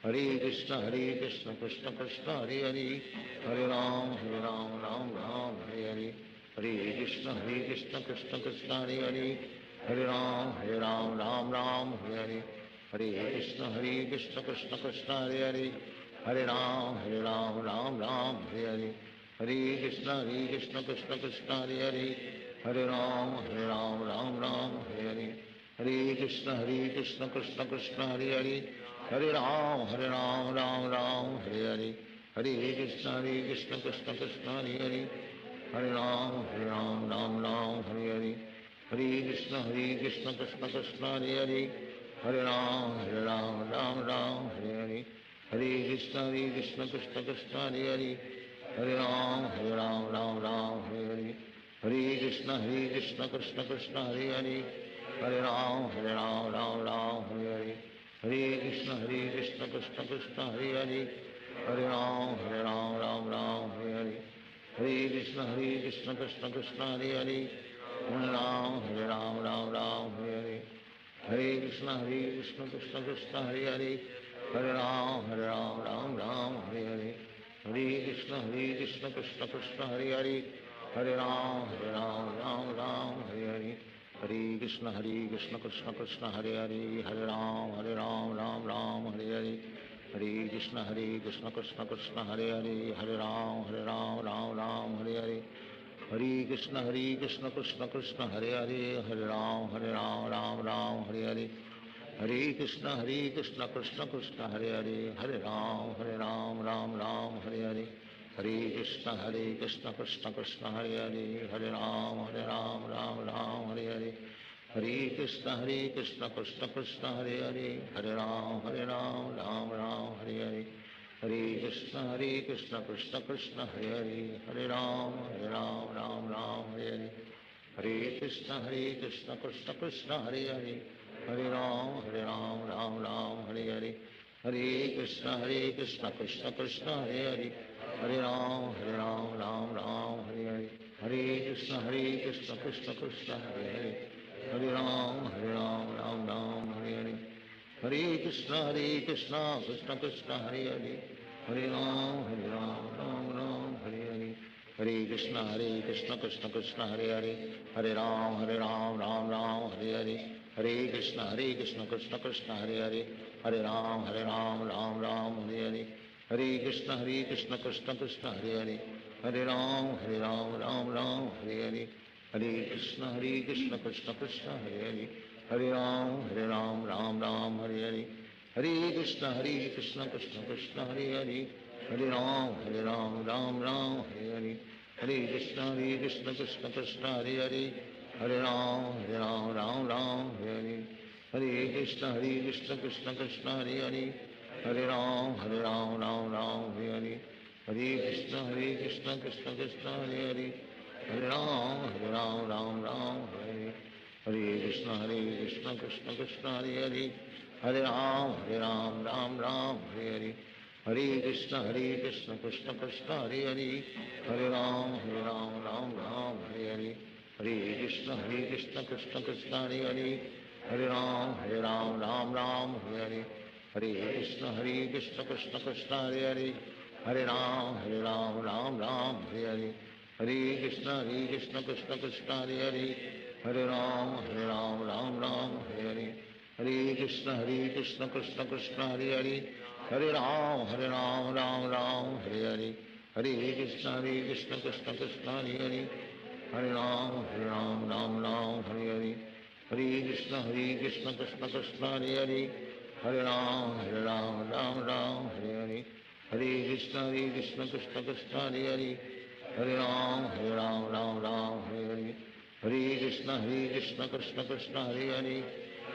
Hare Krishna Hare Krishna Krishna Krishna Hare Hare, Hare Ram Hare Ram Ram Ram Hare Hare. Hare Krishna Hare Krishna Krishna Krishna Hare Hare, Hare Ram Hare Ram Ram Ram Hare Hare. Hare Krishna Hare Krishna Krishna Krishna Hare Hare, Hare Ram Hare Ram Ram Ram Hare Hare. Hare Krishna Hare Krishna Krishna Krishna Hare Hare, Hare Ram Hare Ram Ram Ram Hare Hare. Hare Krishna Hare Krishna Krishna Krishna Hare Hare, Hare Ram Hare Ram Ram Ram Hare Hare. Hare Krishna Hare Krishna Krishna Krishna Hare Hare, Hare Ram Hare Ram Ram Ram Hare Hare. Hare Krishna Hare Krishna Krishna Krishna Hare Hare, Hare Ram Hare Ram Ram Ram Hare Hare. Hare Krishna Hare Krishna Krishna Krishna Hare Hare, Hare Ram Hare Ram Ram Ram Hare Hare. Hare Krishna Hare Krishna Krishna Krishna Hare Hare, Hare Ram Hare Ram Ram Ram Hare Hare. Hare Krishna Hare Krishna Krishna Krishna Hare Hare, Hare Ram Hare Ram Ram Ram Hare Hare. Hare Krishna Hare Krishna Krishna Krishna Hare Hare, Hare Ram Hare Ram Ram Ram Hare Hare. Hare Krishna Hare Krishna Krishna Krishna Hare Hare, Hare Ram Hare Ram Ram Ram Hare Hare. Hare Krishna Hare Krishna Krishna Krishna Hare Hare, Hare Ram Hare Ram Ram Ram Hare Hare. Hare Krishna Hare Krishna Krishna Krishna Hare Hare, Hare Ram Hare Ram Ram Ram Hare Hare. Hare Krishna Hare Krishna Krishna Krishna Hare Hare, Hare Ram Hare Ram Ram Ram Hare Hare. Hare Krishna Hare Krishna Krishna Krishna Hare Hare, Hare Ram Hare Ram Ram Ram Hare Hare. Hare Krishna Hare Krishna Krishna Krishna Hare Hare, Hare Ram Hare Ram Ram Ram Hare Hare. Hare Krishna Hare Krishna Krishna Krishna Hare Hare, Hare Ram Hare Ram Ram Ram Hare Hare. Hare Krishna Hare Krishna Krishna Krishna Hare Hare, Hare Ram Hare Ram Ram Ram Hare Hare. Hare Krishna Hare Krishna Krishna Krishna Hare Hare, Hare Ram Hare Ram Ram Ram Hare Hare. Hare Krishna Hare Krishna Krishna Krishna Hare Hare, Hare Ram Hare Ram Ram Ram Hare Hare. Hare Krishna Hare Krishna Krishna Krishna Hare Hare, Hare Ram Hare Ram Ram Ram Hare Hare. Hare Krishna Hare Krishna Krishna Krishna Hare Hare, Hare Ram Hare Ram Ram Ram Hare Hare. Hare Krishna Hare Krishna Krishna Krishna Hare Hare, Hare Ram Hare Ram Ram Ram Hare Hare. Hare Krishna Hare Krishna Krishna Krishna Hare Hare, Hare Ram Hare Ram Ram Ram Hare Hare. Hare Krishna Hare Krishna Krishna Krishna Hare Hare, Hare Ram Hare Ram Ram Ram Hare Hare. Hare Krishna Hare Krishna Krishna Krishna Hare Hare, Hare Ram Hare Ram Ram Ram Hare Hare. Hare Krishna Hare Krishna Krishna Krishna Hare Hare, Hare Ram Hare Ram Ram Ram Hare Hare. Hare Krishna, Hare Krishna, Krishna Krishna, Hare Hare, Hare Ram, Hare Ram, Ram Ram, Hare Hare. Hare Krishna, Hare Krishna, Krishna Krishna, Hare Hare, Hare Ram, Hare Ram, Ram Ram, Hare Hare. Hare Krishna, Hare Krishna, Krishna Krishna, Hare Hare, Hare Ram, Hare Ram, Ram Ram, Hare Hare. Hare Krishna, Hare Krishna, Krishna Krishna, Hare Hare, Hare Ram, Hare Ram, Ram Ram, Hare Hare. Hare Krishna, Hare Krishna, Krishna Krishna, Hare Hare, Hare Ram, Hare Ram, Ram Ram, Hare Hare. Hare Krishna, Hare Krishna, Krishna Krishna, Hare Hare, Hare Ram, Hare Ram, Ram Ram, Hare Hare. Hare Krishna, Hare Krishna, Krishna Krishna, Hare Hare, Hare Ram, Hare Ram, Ram Ram, Hare Hare. Hare Krishna, Hare Krishna, Krishna Krishna, Hare Hare, Hare Ram, Hare Ram, Ram Ram, Hare Hare. Hare Krishna, Hare Krishna, Krishna Krishna, Hare Hare, Hare Ram, Hare Ram, Ram Ram, Hare Hare. Hare Krishna, Hare Krishna, Krishna Krishna, Hare Hare, Hare Ram, Hare Ram, Ram Ram, Hare Hare. Hare Krishna, Hare Krishna, Krishna Krishna, Hare Hare, Hare Ram, Hare Ram, Ram Ram, Hare Hare. Hare Krishna, Hare Krishna, Krishna Krishna, Hare Hare, Hare Ram, Hare Ram, Ram Ram, Hare Hare. Hare Krishna, Hare Krishna, Krishna Krishna, Hare Hare,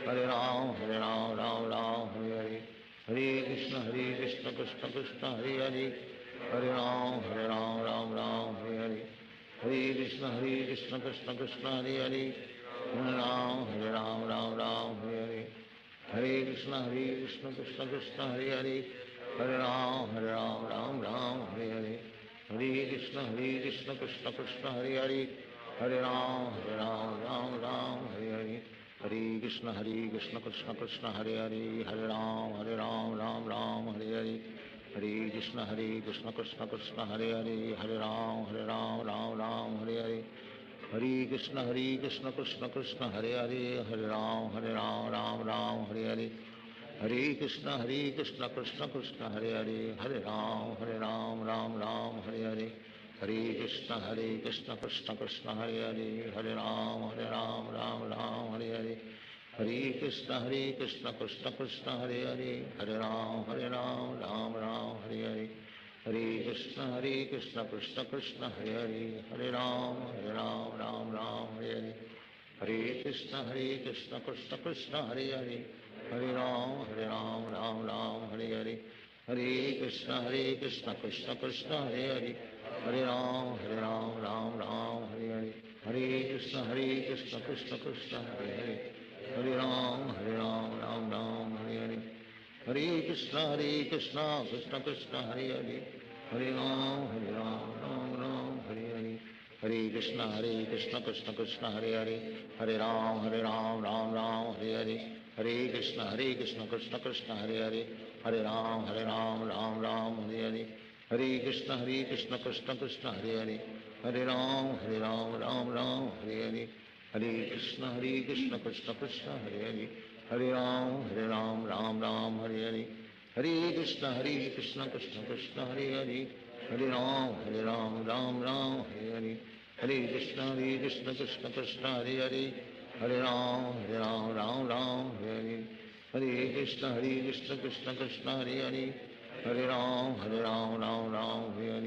Hare Ram, Hare Ram, Ram Ram, Hare Hare. Hare Krishna, Hare Krishna, Krishna Krishna, Hare Hare, Hare Ram, Hare Ram, Ram Ram, Hare Hare. Hare Krishna, Hare Krishna, Krishna Krishna, Hare Hare, Hare Ram, Hare Ram, Ram Ram, Hare Hare. Hare Krishna, Hare Krishna, Krishna Krishna, Hare Hare, Hare Ram, Hare Ram, Ram Ram, Hare Hare. Hare Krishna, Hare Krishna, Krishna Krishna, Hare Hare, Hare Ram, Hare Ram, Ram Ram, Hare Hare. Hare Krishna, Hare Krishna, Krishna Krishna, Hare Hare, Hare Ram, Hare Ram, Ram Ram, Hare Hare. Hare Krishna, Hare Krishna, Krishna Krishna, Hare Hare, Hare Ram, Hare Ram, Ram Ram, Hare Hare. Hare Krishna, Hare Krishna, Krishna Krishna, Hare Hare, Hare Ram, Hare Ram, Ram Ram, Hare Hare. Hare Krishna, Hare Krishna, Krishna Krishna, Hare Hare, Hare Ram, Hare Ram, Ram Ram, Hare Hare. Hare Krishna, Hare Krishna, Krishna Krishna, Hare Hare, Hare Ram, Hare Ram, Ram Ram, Hare Hare. Hare Krishna, Hare Krishna, Krishna Krishna, Hare Hare, Hare Ram, Hare Ram, Ram Ram, Hare Hare. Hare Krishna, Hare Krishna, Krishna Krishna, Hare Hare, Hare Ram, Hare Ram, Ram Ram, Hare Hare. Hare Krishna, Hare Krishna, Krishna Krishna, Hare Hare, Hare Ram, Hare Ram, Ram Ram, Hare Hare. Hare Krishna, Hare Krishna, Krishna Krishna, Hare Hare, Hare Ram, Hare Ram, Ram Ram, Hare Hare. Hare Krishna, Hare Krishna, Krishna Krishna, Hare Hare, Hare Ram, Hare Ram, Ram Ram, Hare Hare. Hare Krishna, Hare Krishna, Krishna Krishna, Hare Hare, Hare Ram, Hare Ram, Ram Ram, Hare Hare. Hare Krishna, Hare Krishna, Krishna Krishna, Hare Hare, Hare Ram, Hare Ram, Ram Ram, Hare Hare. Hare Krishna, Hare Krishna, Krishna Krishna, Hare Hare, Hare Ram, Hare Ram, Ram Ram, Hare Hare. Hare Krishna, Hare Krishna, Krishna Krishna, Hare Hare, Hare Ram, Hare Ram, Ram Ram, Hare Hare. Hare Krishna, Hare Krishna, Krishna Krishna, Hare Hare, Hare Ram, Hare Ram, Ram Ram, Hare Hare. Hare Krishna, Hare Krishna, Krishna Krishna, Hare Hare, Hare Ram, Hare Ram, Ram Ram, Hare Hare. Hare Krishna, Hare Krishna, Krishna Krishna, Hare Hare, Hare Ram, Hare Ram, Ram Ram, Hare Hare. Hare Krishna, Hare Krishna, Krishna Krishna, Hare Hare, Hare Ram, Hare Ram, Ram Ram, Hare Hare. Hare Krishna, Hare Krishna, Krishna Krishna, Hare Hare, Hare Ram, Hare Ram, Ram Ram, Hare Hare.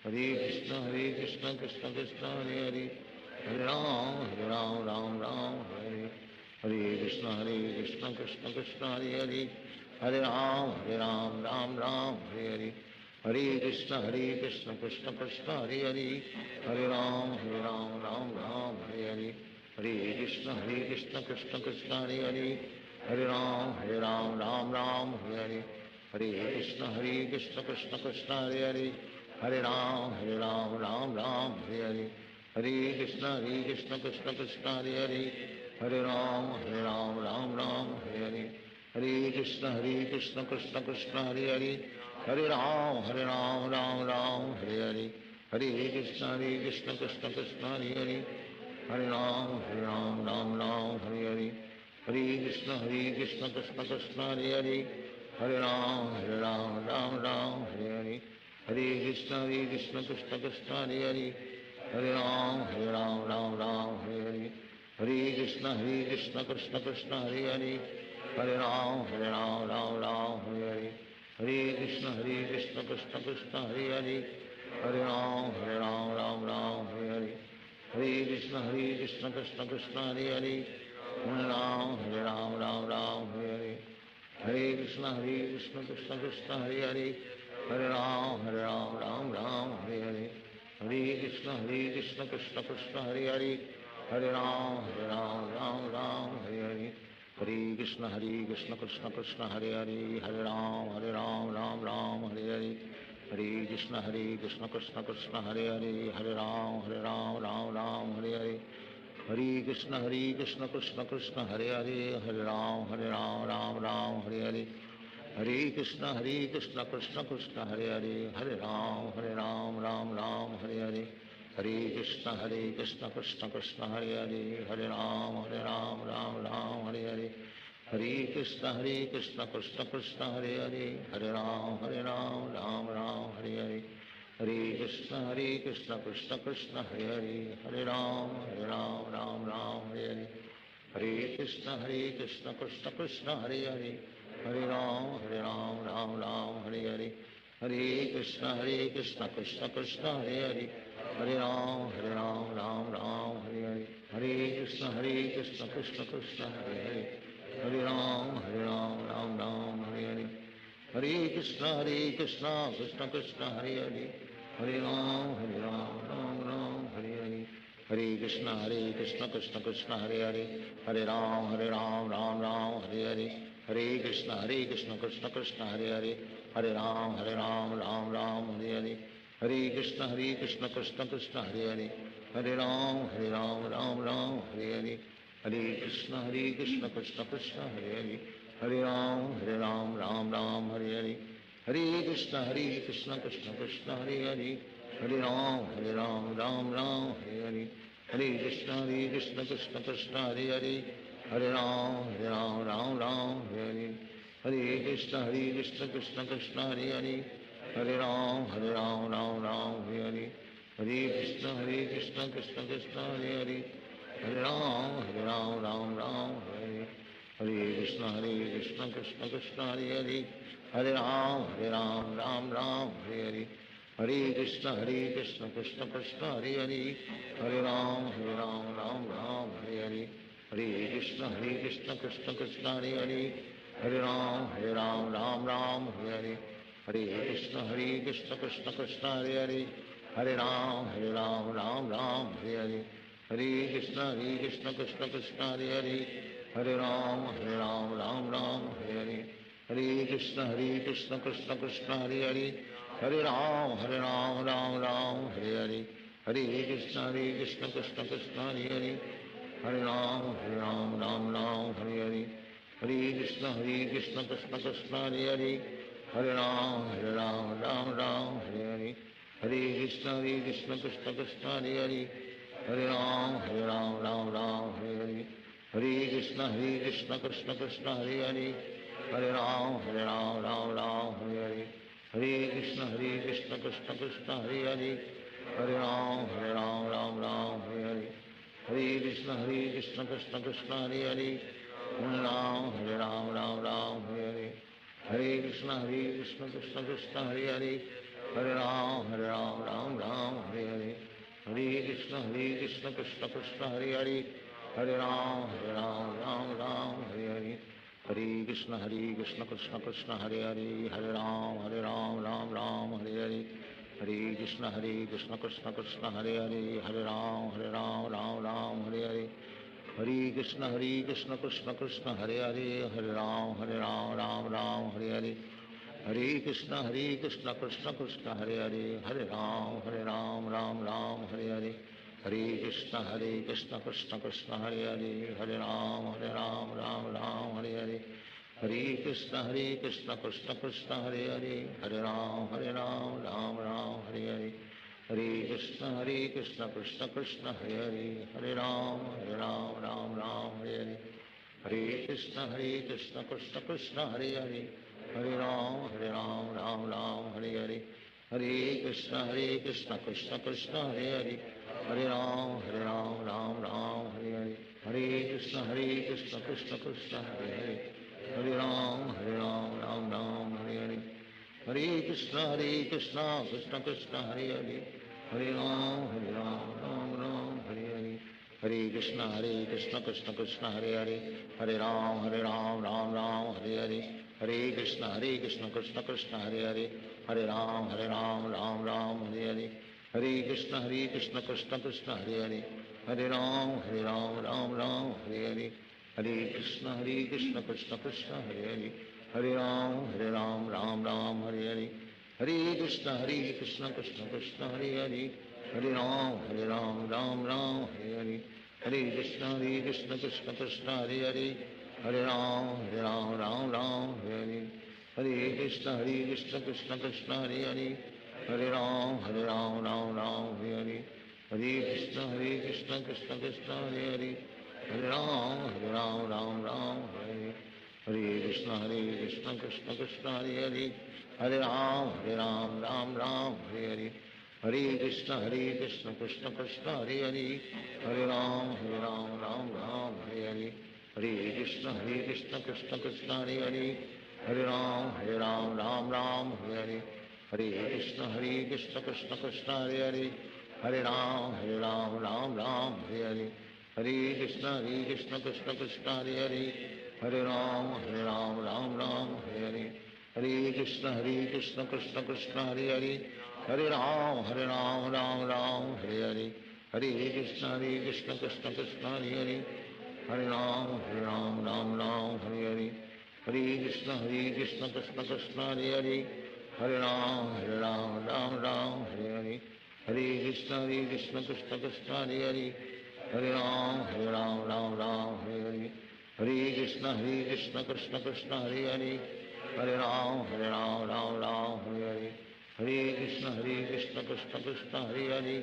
Hare Krishna, Hare Krishna, Krishna Krishna, Hare Hare, Hare Ram, Hare Ram, Ram Ram, Hare Hare. Hare Krishna, Hare Krishna, Krishna Krishna, Hare Hare, Hare Ram, Hare Ram, Ram Ram, Hare Hare. Hare Krishna, Hare Krishna, Krishna Krishna, Hare Hare, Hare Ram, Hare Ram, Ram Ram, Hare Hare. Hare Krishna, Hare Krishna, Krishna Krishna, Hare Hare, Hare Ram, Hare Ram, Ram Ram, Hare Hare. Hare Krishna, Hare Krishna, Krishna Krishna, Hare Hare, Hare Ram, Hare Ram, Ram Ram, Hare Hare. Hare Krishna, Hare Krishna, Krishna Krishna, Hare Hare, Hare Ram, Hare Ram, Ram Ram, Hare Hare. Hare Krishna, Hare Krishna, Krishna Krishna, Hare Hare, Hare Ram, Hare Ram, Ram Ram, Hare Hare. Hare Krishna, Hare Krishna, Krishna Krishna, Hare Hare, Hare Ram, Hare Ram, Ram Ram, Hare Hare. Hare Krishna, Hare Krishna, Krishna Krishna, Hare Hare, Hare Ram, Hare Ram, Ram Ram, Hare Hare. Hare Krishna, Hare Krishna, Krishna Krishna, Hare Hare, Hare Ram, Hare Ram, Ram Ram, Hare Hare. Hare Krishna, Hare Krishna, Krishna Krishna, Hare Hare, Hare Ram, Hare Ram, Ram Ram, Hare Hare. Hare Krishna, Hare Krishna, Krishna Krishna, Hare Hare. Hare Ram, Hare Ram, Ram Ram, Hare Hare. Hare Krishna, Hare Krishna, Krishna Krishna, Hare Hare. Hare Ram, Hare Ram, Ram Ram, Hare Hare. Hare Krishna, Hare Krishna, Krishna Krishna, Hare Hare. Hare Ram, Hare Ram, Ram Ram, Hare Hare. Hare Krishna, Hare Krishna, Krishna Krishna, Hare Hare. Hare Ram, Hare Ram, Ram Ram, Hare Hare. Hare Krishna, Hare Krishna, Krishna Krishna, Hare Hare. Hare Ram, Hare Ram, Ram Ram, Hare Hare. Hare Krishna, Hare Krishna, Krishna Krishna, Hare Hare. Hare Ram, Hare Ram, Ram Ram, Hare Hare. Hare Krishna, Hare Krishna, Krishna Krishna, Hare Hare. Hare Ram, Hare Ram, Ram Ram, Hare Hare. Hare Krishna, Hare Krishna, Krishna Krishna, Hare Hare. Hare Ram, Hare Ram, Ram Ram, Hare Hare. Hare Krishna, Hare Krishna, Krishna Krishna, Hare Hare. Hare Ram, Hare Ram, Ram Ram, Hare Hare. Hare Krishna, Hare Krishna, Krishna Krishna, Hare Hare. Hare Ram, Hare Ram, Ram Ram, Hare Hare. Hare Krishna, Hare Krishna, Krishna Krishna, Hare Hare. Hare Ram, Hare Ram, Ram Ram, Hare Hare. Hare Krishna, Hare Krishna, Krishna Krishna, Hare Hare. Hare Ram, Hare Ram, Ram Ram, Hare Hare. Hare Krishna, Hare Krishna, Krishna Krishna, Hare Hare. Hare Ram, Hare Ram, Ram Ram, Hare Hare. Hare Krishna, Hare Krishna, Krishna Krishna, Hare Hare. Hare Ram, Hare Ram, Ram Ram, Hare Hare. Hare Krishna, Hare Krishna, Krishna Krishna, Hare Hare. Hare Ram, Hare Ram, Ram Ram, Hare Hare. Hare Krishna, Hare Krishna, Krishna Krishna, Hare Hare. Hare Ram, Hare Ram, Ram Ram, Hare Hare. Hare Krishna, Hare Krishna, Krishna Krishna, Hare Hare. Hare Ram, Hare Ram, Ram Ram, Hare Hare. Hare Krishna, Hare Krishna, Krishna Krishna, Hare Hare. Hare Ram, Hare Ram, Ram Ram, Hare Hare. Hare Krishna, Hare Krishna, Krishna Krishna, Hare Hare. Hare Ram, Hare Ram, Ram Ram, Hare Hare. Hare Krishna, Hare Krishna, Krishna Krishna, Hare Hare. Hare Ram, Hare Ram, Ram Ram, Hare Hare. Hare Krishna, Hare Krishna, Krishna Krishna, Hare Hare. Hare Ram, Hare Ram, Ram Ram, Hare Hare. Hare Krishna, Hare Krishna, Krishna Krishna, Hare Hare. Hare Ram, Hare Ram, Ram Ram, Hare Hare. Hare Krishna, Hare Krishna, Krishna Krishna, Hare Hare. Hare Ram, Hare Ram, Ram Ram, Hare Hare. Hare Krishna, Hare Krishna, Krishna Krishna, Hare Hare. Hare Ram, Hare Ram, Ram Ram, Hare Hare. Hare Krishna, Hare Krishna, Krishna Krishna, Hare Hare. Hare Ram, Hare Ram, Ram Ram, Hare Hare. Hare Krishna, Hare Krishna, Krishna Krishna, Hare Hare. Hare Ram, Hare Ram, Ram Ram, Hare Hare. Hare Krishna, Hare Krishna, Krishna Krishna, Hare Hare. Hare Ram, Hare Ram, Ram Ram, Hare Hare. Hare Krishna, Hare Krishna, Krishna Krishna, Hare Hare. Hare Ram, Hare Ram, Ram Ram, Hare Hare. Hare Krishna, Hare Krishna, Krishna Krishna, Hare Hare. Hare Ram, Hare Ram, Ram Ram, Hare Hare. Hare Krishna, Hare Krishna, Krishna Krishna, Hare Hare. Hare Ram, Hare Ram, Ram Ram, Hare Hare. Hare Krishna, Hare Krishna, Krishna Krishna, Hare Hare. Hare Ram, Hare Ram, Ram Ram, Hare Hare. Hare Krishna, Hare Krishna, Krishna Krishna, Hare Hare. Hare Ram, Hare Ram, Ram Ram, Hare Hare. Hare Krishna, Hare Krishna, Krishna Krishna, Hare Hare. Hare Ram, Hare Ram, Ram Ram, Hare Hare. Hare Krishna, Hare Krishna, Krishna Krishna, Hare Hare. Hare Ram, Hare Ram, Ram Ram, Hare Hare. Hare Krishna, Hare Krishna, Krishna Krishna, Hare Hare. Hare Ram, Hare Ram, Ram Ram, Hare Hare. Hare Krishna, Hare Krishna, Krishna Krishna, Hare Hare. Hare Ram, Hare Ram, Ram Ram, Hare Hare. Hare Krishna, Hare Krishna, Krishna Krishna, Hare Hare. Hare Ram, Hare Ram, Ram Ram, Hare Hare. Hare Krishna, Hare Krishna, Krishna Krishna, Hare Hare. Hare Ram, Hare Ram, Ram Ram, Hare Hare. Hare Krishna, Hare Krishna, Krishna Krishna, Hare Hare. Hare Ram, Hare Ram, Ram Ram, Hare Hare. Hare Krishna, Hare Krishna, Krishna Krishna, Hare Hare. Hare Ram, Hare Ram, Ram Ram, Hare Hare. Hare Krishna, Hare Krishna, Krishna Krishna, Hare Hare. Hare Ram, Hare Ram, Ram Ram, Hare Hare. Hare Krishna, Hare Krishna, Krishna Krishna, Hare Hare. Hare Ram, Hare Ram, Ram Ram, Hare Hare. Hare Krishna, Hare Krishna, Krishna Krishna, Hare Hare. Hare Ram, Hare Ram, Ram Ram, Hare Hare. Hare Krishna, Hare Krishna, Krishna Krishna, Hare Hare. Hare Ram, Hare Ram, Ram Ram, Hare Hare. Hare Krishna, Hare Krishna, Krishna Krishna, Hare Hare. Hare Ram, Hare Ram, Ram Ram, Hare Hare. Hare Krishna, Hare Krishna, Krishna Krishna, Hare Hare. Hare Ram, Hare Ram, Ram Ram, Hare Hare. Hare Krishna, Krishna Krishna, Hare Hare, Hare Ram, Hare Ram, Ram Ram, Hare Hare. Hare Krishna, Krishna Krishna, Hare Hare, Hare Ram, Ram Ram, Hare Hare. Hare Krishna, Krishna Krishna, Hare Hare, Hare Ram, Ram Ram, Hare Hare. Hare Krishna, Krishna Krishna, Hare Hare, Hare Ram, Ram Ram, Hare Hare. Hare Krishna, Krishna Krishna, Hare Hare, Hare Ram, Ram Ram, Hare Hare. Hare Krishna, Krishna Krishna, Hare Hare, Hare Ram, Ram Ram, Hare Hare. Hare Krishna, Krishna Krishna, Hare Hare, Hare Ram, Ram Ram, Hare Hare. Hare Krishna, Krishna Krishna, Hare Hare, Hare Ram, Ram Ram, Hare Hare. Hare Krishna, Krishna Krishna, Hare Hare, Hare Ram, Ram Ram, Hare Hare. Hare Krishna, Krishna Krishna, Hare Hare, Hare Ram, Ram Ram, Hare Hare. Hare Krishna, Krishna Krishna, Hare Hare, Hare Ram, Ram Ram, Hare Hare. Hare Krishna, Krishna Krishna, Hare Hare, Hare Ram, Ram Ram, Hare Hare. Hare Krishna, Krishna Krishna, Hare Hare, Hare Ram, Ram Ram, Hare Hare. Hare Krishna, Krishna Krishna, Hare Hare, Hare Ram, Ram Ram, Hare Hare. Hare Krishna, Krishna Krishna, Hare Hare, Hare Ram, Ram Ram, Hare Hare. Hare Krishna, Krishna Krishna, Hare Hare, Hare Ram, Ram Ram, Hare Hare. Hare Krishna, Krishna Krishna, Hare Hare, Hare Ram, Ram Ram, Hare Hare. Hare Krishna, Krishna Krishna, Hare Hare, Hare Ram, Ram Ram, Hare Hare. Hare Krishna, Krishna Krishna, Hare Hare, Hare Ram, Ram Ram, Hare Hare. Hare Krishna, Krishna Krishna, Hare Hare, Hare Ram, Ram Ram, Hare Hare. Hare Krishna, Krishna Krishna, Hare Hare, Hare Ram, Ram Hare Hare. Hare Krishna, Krishna Krishna, Hare Hare,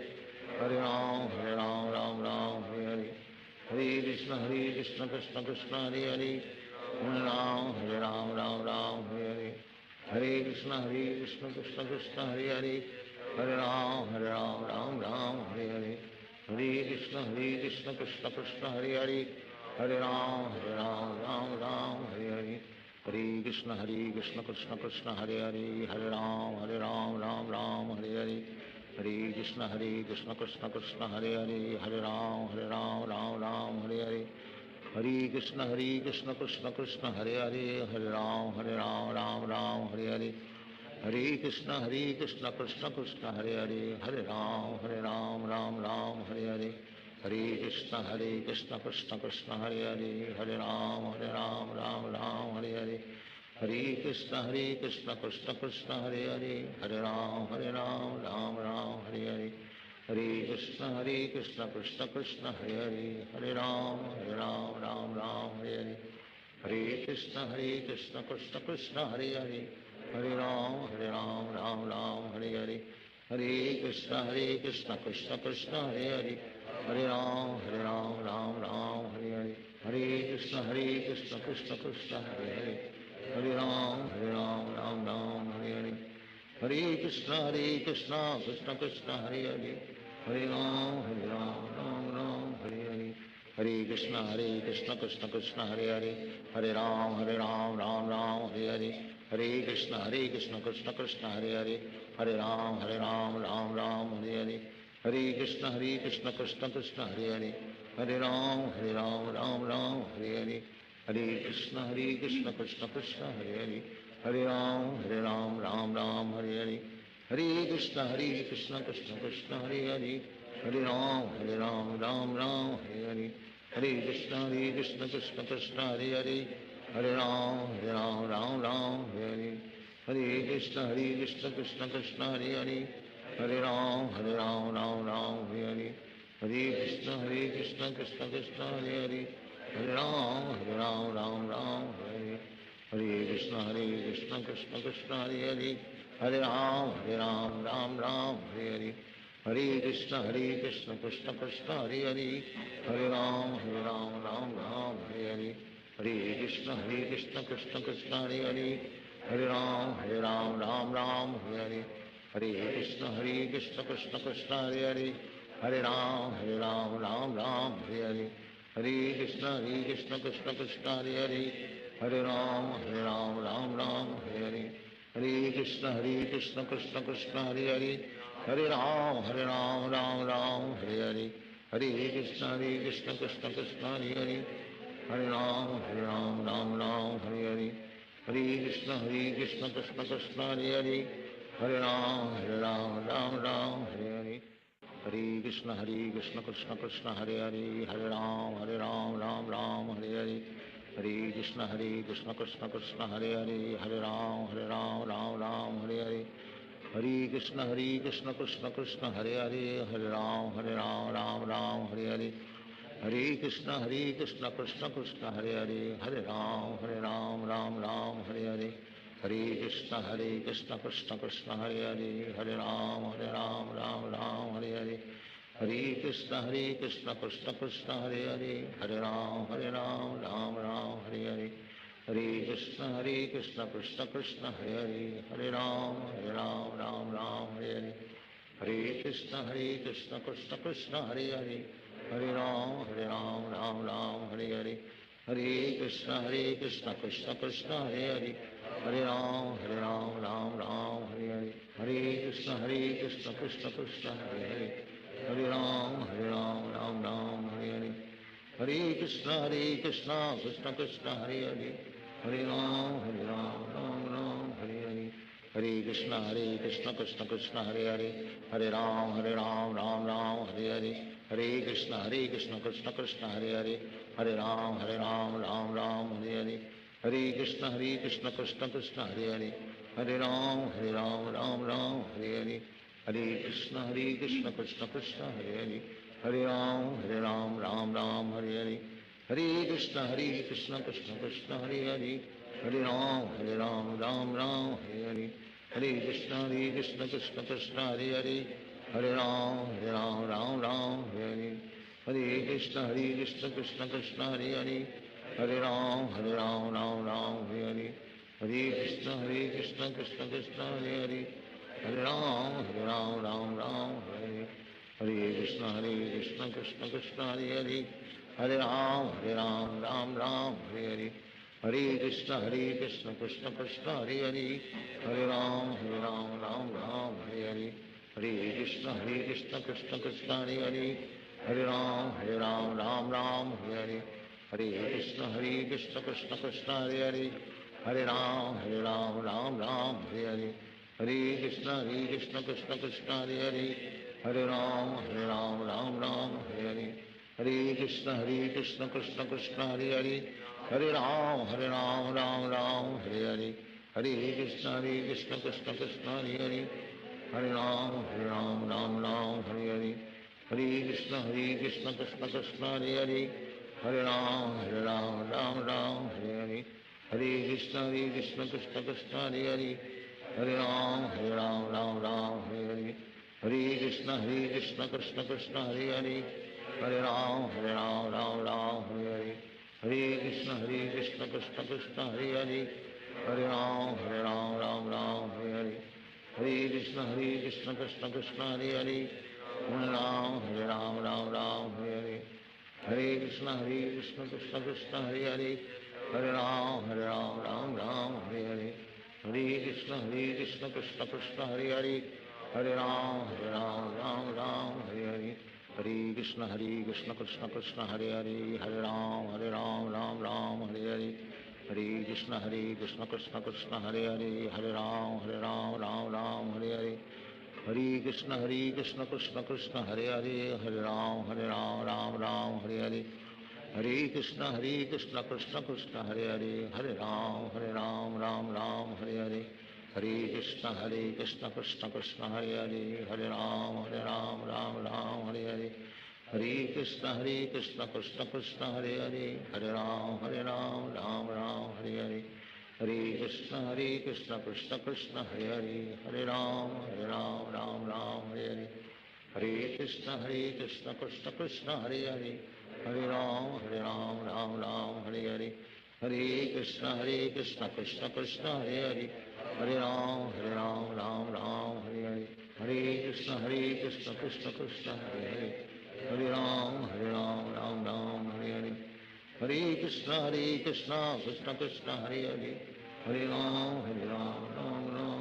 Hare Ram, Ram Ram, Hare Hare. Hare Krishna, Krishna Krishna, Hare Hare, Hare Ram, Ram Ram, Hare Hare. Hare Krishna, Krishna Krishna, Hare Hare, Hare Ram, Ram Ram, Hare Hare. Hare Krishna, Krishna Krishna, Hare Hare, Hare Ram, Ram Ram, Hare Hare. Hare Krishna, Krishna Krishna, Hare Hare, Hare Ram, Ram Ram, Hare Hare. Hare Krishna, Krishna Krishna, Hare Hare, Hare Ram, Ram Ram, Hare Hare. Hare Krishna, Krishna Krishna, Hare Hare, Hare Ram, Ram Ram, Hare Hare. Hare Krishna, Krishna Krishna, Hare Hare, Hare Ram, Ram Ram, Hare Hare. Hare Krishna, Krishna Krishna, Hare Hare, Hare Ram, Ram Ram, Hare Hare. Hare Krishna, Krishna Krishna, Hare Hare, Hare Ram, Ram Ram, Hare Hare. Hare Krishna, Krishna Krishna, Hare Hare, Hare Ram, Ram Ram, Hare Hare. Hare Krishna, Krishna Krishna, Hare Hare, Hare Ram, Ram Ram, Hare Hare. Hare Krishna, Krishna Krishna, Hare Hare, Hare Ram, Ram Ram, Hare Hare. Hare Krishna, Krishna Krishna, Hare Hare, Hare Ram, Ram Ram, Hare Hare. Hare Krishna, Krishna Krishna, Hare Hare, Hare Ram, Ram Ram, Hare Hare. Hare Krishna, Krishna Krishna, Hare Hare, Hare Ram, Ram Ram, Hare Hare. Hare Krishna, Krishna Krishna, Hare Hare, Hare Ram, Ram Ram, Hare Hare. Hare Krishna, Krishna Krishna, Hare Hare, Hare Ram, Ram Ram, Hare Hare. Hare Krishna, Krishna Krishna, Hare Hare, Hare Ram, Ram Ram, Hare Hare. Hare Krishna, Krishna Krishna, Hare Hare, Hare Ram, Ram Ram, Hare Hare. Hare Krishna, Krishna Krishna, Hare Hare, Hare Ram, Ram Ram, Hare Hare. Hare Krishna, Krishna Krishna, Hare Hare, Hare Ram, Ram Ram, Hare Hare. Hare Krishna, Krishna Krishna, Hare Hare, Hare Ram, Ram Ram, Hare Hare. Hare Krishna, Krishna Krishna, Hare Hare, Hare Ram, Ram Ram, Hare Hare. Hare Krishna, Krishna Krishna, Hare Hare, Hare Ram, Ram Ram, Hare Hare. Hare Krishna, Krishna Krishna, Hare Hare, Hare Ram, Ram Ram, Hare Hare. Hare Krishna, Krishna Krishna, Hare Hare, Hare Ram, Ram Ram, Hare Hare. Hare Krishna, Krishna Krishna, Hare Hare, Hare Ram, Ram Ram, Hare Hare. Hare Krishna, Krishna Krishna, Hare Hare, Hare Ram, Ram Ram, Hare Hare. Hare Krishna, Krishna Krishna, Hare Hare, Hare Ram, Ram Ram, Hare Hare. Hare Krishna, Krishna Krishna, Hare Hare, Hare Ram, Ram Ram, Hare Hare. Hare Krishna, Krishna Krishna, Hare Hare, Hare Ram, Ram Ram, Hare Hare. Hare Krishna, Krishna Krishna, Hare Hare, Hare Ram, Ram Ram, Hare Hare. Hare Krishna, Krishna Krishna, Hare Hare, Hare Ram, Ram Ram, Hare Hare. Hare Krishna, Krishna Krishna, Hare Hare, Hare Ram, Ram Ram, Hare Hare. Hare Krishna, Krishna Krishna, Hare Hare, Hare Ram, Ram Ram, Hare Hare. Hare Krishna, Krishna Krishna, Hare Hare, Hare Ram, Ram Ram, Hare Hare. Hare Krishna, Krishna Krishna, Hare Hare, Hare Ram, Ram Ram, Hare Hare. Hare Krishna, Krishna Krishna, Hare Hare, Hare Ram, Ram Ram, Hare Hare. Hare Krishna, Krishna Krishna, Hare Hare, Hare Ram, Ram Ram, Hare Hare. Hare Krishna, Krishna Krishna, Hare Hare, Hare Ram, Ram Ram, Hare Hare. Hare Krishna, Krishna Krishna, Hare Hare, Hare Ram, Ram Ram, Hare Hare. Hare Krishna, Krishna Krishna, Hare Hare, Hare Ram, Ram Ram, Hare Hare. Hare Krishna, Krishna Krishna, Hare Hare, Hare Ram, Ram Ram, Hare Hare. Hare Krishna, Krishna Krishna, Hare Hare, Hare Ram, Ram Ram, Hare Hare. Hare Krishna, Krishna Krishna, Hare Hare, Hare Ram, Ram Ram, Hare Hare. Hare Krishna, Krishna Krishna, Hare Hare, Hare Ram, Ram Ram, Hare Hare. Hare Krishna, Krishna Krishna, Hare Hare, Hare Ram, Ram Ram, Hare Hare. Hare Krishna, Krishna Krishna, Hare Hare, Hare Ram, Ram Ram, Hare Hare. Hare Krishna, Krishna Krishna, Hare Hare, Hare Ram, Ram Ram, Hare Hare. Hare Krishna, Krishna Krishna, Hare Hare, Hare Ram, Ram Ram, Hare Hare. Hare Krishna, Krishna Krishna, Hare Hare, Hare Ram, Ram Ram, Hare Hare. Hare Krishna, Krishna Krishna, Hare Hare, Hare Ram, Ram Ram, Hare Hare. Hare Krishna, Krishna Krishna, Hare Hare, Hare Ram, Ram Ram, Hare Hare. Hare Krishna, Krishna Krishna, Hare Hare, Hare Ram, Ram Ram, Hare Hare. Hare Krishna, Krishna Krishna, Hare Hare, Hare Ram, Ram Ram, Hare Hare. Hare Krishna, Krishna Krishna, Hare Hare, Hare Ram, Ram Ram, Hare Hare. Hare Krishna, Krishna Krishna, Hare Hare, Hare Ram, Ram Ram, Hare Hare. Hare Krishna, Krishna Krishna, Hare Hare, Hare Ram, Ram Ram, Hare Hare. Hare Krishna, Krishna Krishna, Hare Hare, Hare Ram, Ram Ram, Hare Hare. Hare Krishna, Krishna Krishna, Hare Hare, Hare Ram, Ram Ram, Hare Hare. Hare Krishna, Krishna Krishna, Hare Hare, Hare Ram, Ram Ram, Hare Hare. Hare Krishna, Krishna Krishna, Hare Hare, Hare Ram, Ram Ram, Hare Hare. Hare Krishna, Krishna Krishna, Hare Hare, Hare Ram, Ram Ram, Hare Hare. Hare Krishna, Krishna Krishna, Hare Hare, Hare Ram, Ram Ram, Hare Hare. Hare Krishna, Krishna Krishna, Hare Hare, Hare Ram, Ram Ram, Hare Hare. Hare Krishna, Krishna Krishna, Hare Hare, Hare Ram, Ram Ram, Hare Hare. Hare Krishna, Krishna Krishna, Hare Hare, Hare Ram, Ram Ram, Hare Hare. Hare Krishna, Krishna Krishna, Hare Hare, Hare Ram, Ram Ram, Hare Hare. Hare Krishna, Krishna Krishna, Hare Hare, Hare Ram, Ram Ram, Hare Hare. Hare Krishna, Krishna Krishna, Hare Hare, Hare Ram, Ram Ram, Hare Hare. Hare Krishna, Krishna Krishna, Hare Hare, Hare Ram, Ram Ram, Hare Hare. Hare Krishna, Krishna Krishna, Hare Hare, Hare Ram, Ram Ram,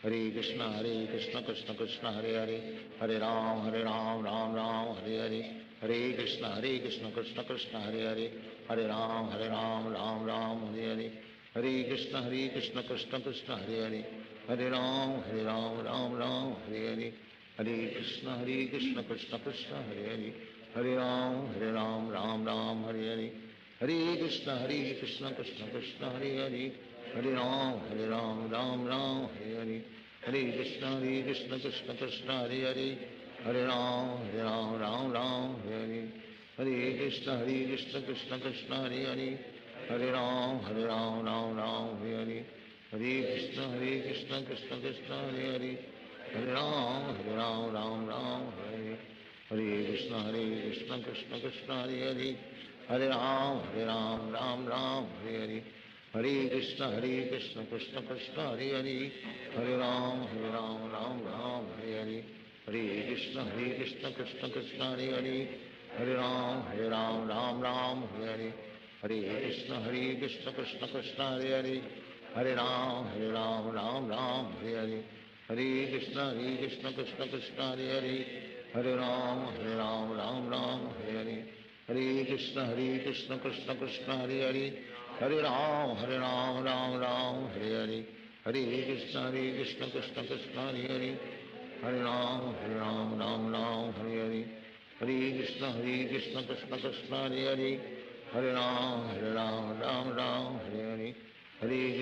Hare Krishna Hare Krishna Krishna Krishna Hare Hare Hare Ram Hare Ram Ram Ram Hare Hare Hare Krishna Hare Krishna Krishna Krishna Hare Hare Hare Ram Hare Ram Ram Ram Hare Hare Hare Krishna Hare Krishna Krishna Krishna Hare Hare Hare Ram Hare Ram Ram Ram Hare Hare Hare Krishna Hare Krishna Krishna Krishna Hare Hare Hare Ram Hare Ram Ram Ram Hare Hare Hare Krishna Hare Krishna Krishna Krishna Hare Hare Hare Ram Hare Ram Ram Ram Hare Hare Hare Krishna Hare Krishna Krishna Krishna Hare Hare Hare Ram Hare Ram Ram Ram Hare Hare Hare Krishna Hare Krishna Krishna Krishna Hare Hare Hare Ram Hare Ram Ram Ram Hare Hare Hare Krishna Hare Krishna Krishna Krishna Hare Hare Hare Ram Hare Ram Ram Ram Hare Hare Hare Krishna Hare Krishna Krishna Krishna Hare Hare Hare Ram Hare Ram Ram Ram Hare Hare Hare Krishna Hare Krishna Krishna Krishna Hare Hare Hare Ram Hare Ram Ram Ram Hare Hare Hare Krishna Hare Krishna Krishna Krishna Hare Hare Hare Ram Hare Ram Ram Ram Hare Hare Hare Krishna Hare Krishna Krishna Krishna Hare Hare Hare Ram Hare Ram Ram Ram Hare Hare Hare Krishna Hare Krishna Krishna Krishna Hare Hare Hare Ram Hare Ram Ram Ram Hare Hare Hare Krishna Hare Krishna Krishna Krishna Hare Hare Hare Ram Hare Ram Ram Ram Hare Hare Hare Krishna Hare Krishna Krishna Krishna Hare Hare Hare Ram Hare Ram Ram Ram Hare Hare Hare Krishna Hare Krishna Krishna Krishna Hare Hare Hare Ram Hare Ram Ram Ram Hare Hare Hare Krishna Hare Krishna Krishna Krishna Hare Hare Hare Ram Hare Ram Ram Ram Hare Hare Hare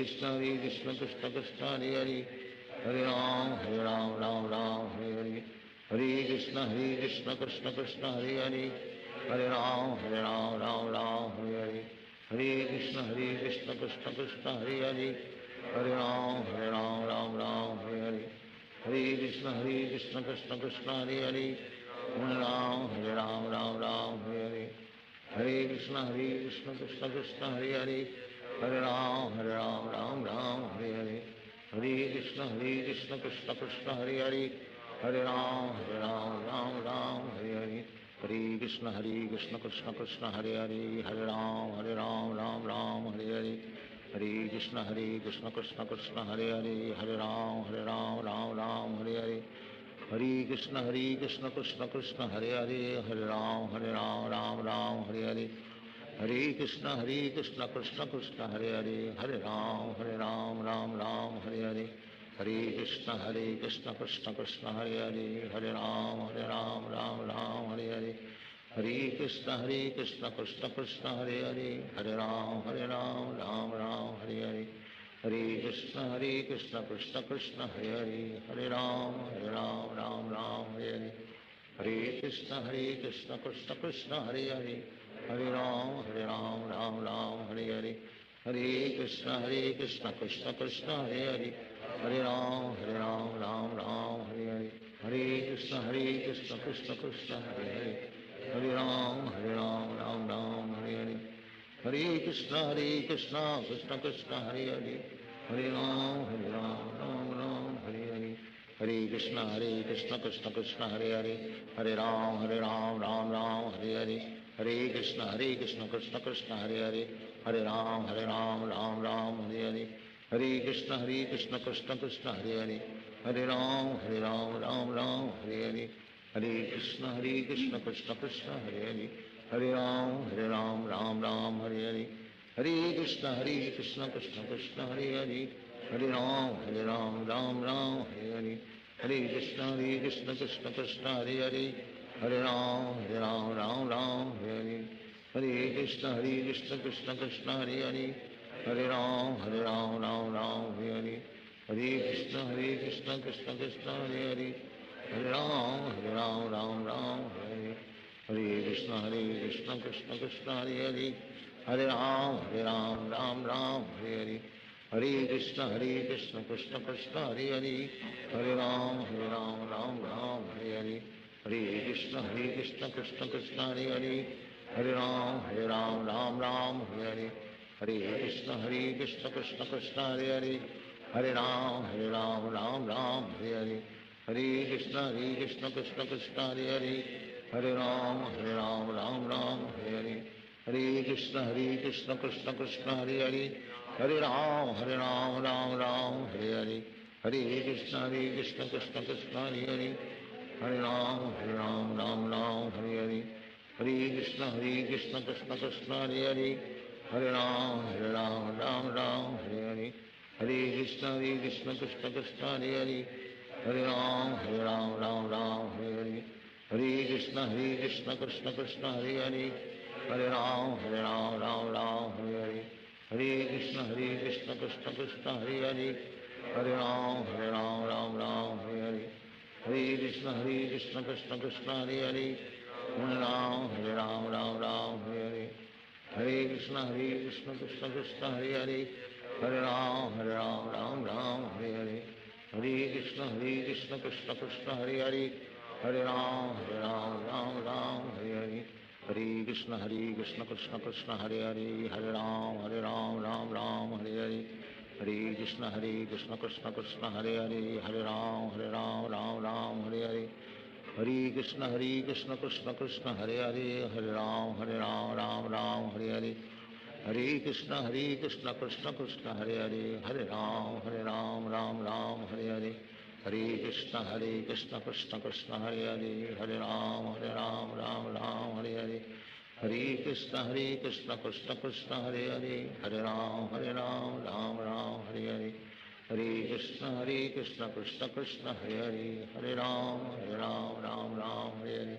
Krishna Hare Krishna Krishna Krishna Hare Hare Hare Ram Hare Ram Ram Ram Hare Hare Hare Krishna Hare Krishna Krishna Krishna Hare Hare Hare Ram Hare Ram Ram Ram Hare Hare Hare Krishna Hare Krishna Krishna Krishna Hare Hare Hare Ram Hare Ram Ram Ram Hare Hare Hare Krishna Hare Krishna Krishna Krishna Hare Hare Hare Ram Hare Ram Ram Ram Hare Hare Hare Krishna Hare Krishna Krishna Krishna Hare Hare Hare Ram Hare Ram Ram Ram Hare Hare Hare Krishna Hare Krishna Krishna Krishna Hare Hare Hare Ram Hare Ram Ram Ram Hare Hare Hare Krishna Hare Krishna Krishna Krishna Hare Hare Hare Ram Hare Ram Ram Ram Hare Hare Hare Krishna Hare Krishna Krishna Krishna Hare Hare Hare Ram Hare Ram Ram Ram Hare Hare Hare Krishna Hare Krishna Krishna Krishna Hare Hare Hare Ram Hare Ram Ram Ram Hare Hare Hare Krishna Hare Krishna Krishna Krishna Hare Hare Hare Ram Hare Ram Ram Ram Hare Hare Hare Krishna Hare Krishna Krishna Krishna Hare Hare Hare Ram Hare Ram Ram Ram Hare Hare Hare Krishna Hare Krishna Krishna Krishna Hare Hare Hare Ram Hare Ram Ram Ram Hare Hare Hare Krishna Hare Krishna Krishna Krishna Hare Hare Hare Ram Hare Ram Ram Ram Hare Hare Hare Krishna Hare Krishna Krishna Krishna Hare Hare Hare Ram Hare Ram Ram Ram Hare Hare Hare Krishna Hare Krishna Krishna Krishna Hare Hare Hare Ram Hare Ram Ram Ram Hare Hare Hare Krishna Hare Krishna Krishna Krishna Hare Hare Hare Ram Hare Ram Ram Ram Hare Hare Hare Krishna Hare Krishna Krishna Krishna Hare Hare Hare Ram Hare Ram Ram Ram Hare Hare Hare Krishna Hare Krishna Krishna Krishna Hare Hare Hare Ram Hare Ram Ram Ram Hare Hare Hare Krishna Hare Krishna Krishna Krishna Hare Hare Hare Ram Hare Ram Ram Ram Hare Hare Hare Krishna Hare Krishna Krishna Krishna Hare Hare Hare Ram Hare Ram Ram Ram Hare Hare Hare Krishna Hare Krishna Krishna Krishna Hare Hare Hare Ram Hare Ram Ram Ram Hare Hare Hare Krishna Hare Krishna Krishna Krishna Hare Hare Hare Ram Hare Ram Ram Ram Hare Hare Hare Krishna Hare Krishna Krishna Krishna Hare Hare Hare Ram Hare Ram Ram Ram Hare Hare Hare Krishna Hare Krishna Krishna Krishna Hare Hare Hare Ram Hare Ram Ram Ram Hare Hare Hare Krishna Hare Krishna Krishna Krishna Hare Hare Hare Ram Hare Ram Ram Ram Hare Hare Hare Krishna Hare Krishna Krishna Krishna Hare Hare Hare Ram Hare Ram Ram Ram Hare Hare Hare Krishna Hare Krishna Krishna Krishna Hare Hare Hare Ram Hare Ram Ram Ram Hare Hare Hare Krishna Hare Krishna Krishna Krishna Hare Hare Hare Ram Hare Ram Ram Ram Hare Hare Hare Krishna Hare Krishna Krishna Krishna Hare Hare Hare Ram Hare Ram Ram Ram Hare Hare Hare Krishna Hare Krishna Krishna Krishna Hare Hare Hare Ram Hare Ram Ram Ram Hare Hare Hare Krishna, Hare Krishna, Krishna Krishna, Hare Hare, Hare Rama, Hare Rama, Rama Rama, Hare Hare. Hare Krishna, Hare Krishna, Krishna Krishna, Hare Hare, Hare Rama, Hare Rama, Rama Rama, Hare Hare. Hare Krishna, Hare Krishna, Krishna Krishna, Hare Hare, Hare Rama, Hare Rama, Rama Rama, Hare Hare. Hare Krishna, Hare Krishna, Krishna Krishna, Hare Hare, Hare Rama, Hare Rama, Rama Rama, Hare Hare. Hare Krishna, Hare Krishna, Krishna Krishna, Hare Hare, Hare Rama, Hare Rama, Rama Rama, Hare Hare. Hare Krishna, Hare Krishna, Krishna Krishna, Hare Hare, Hare Rama, Hare Rama, Rama Rama, Hare Hare. Hare Krishna, Hare Krishna, Krishna Krishna, Hare Hare, Hare Rama, Hare Rama, Rama Rama, Hare Hare. Hare Krishna, Hare Krishna, Krishna Krishna, Hare Hare, Hare Rama, Hare Rama, Rama Rama, Hare Hare. Hare Krishna, Hare Krishna, Krishna Krishna, Hare Hare, Hare Rama, Hare Rama, Rama Rama, Hare Hare. Hare Krishna, Hare Krishna, Krishna Krishna, Hare Hare, Hare Rama, Hare Rama, Rama Rama, Hare Hare. Hare Krishna, Hare Krishna, Krishna Krishna, Hare Hare, Hare Rama, Hare Rama, Rama Rama, Hare Hare. Hare Krishna, Hare Krishna, Krishna Krishna, Hare Hare, Hare Rama, Hare Rama, Rama Rama, Hare Hare. Hare Krishna, Hare Krishna, Krishna Krishna, Hare Hare, Hare Rama, Hare Rama, Rama Rama, Hare Hare. Hare Krishna, Hare Krishna, Krishna Krishna, Hare Hare, Hare Rama, Hare Rama, Rama Rama, Hare Hare. Hare Krishna, Hare Krishna, Krishna Krishna, Hare Hare, Hare Rama, Hare Rama, Rama Rama, Hare Hare.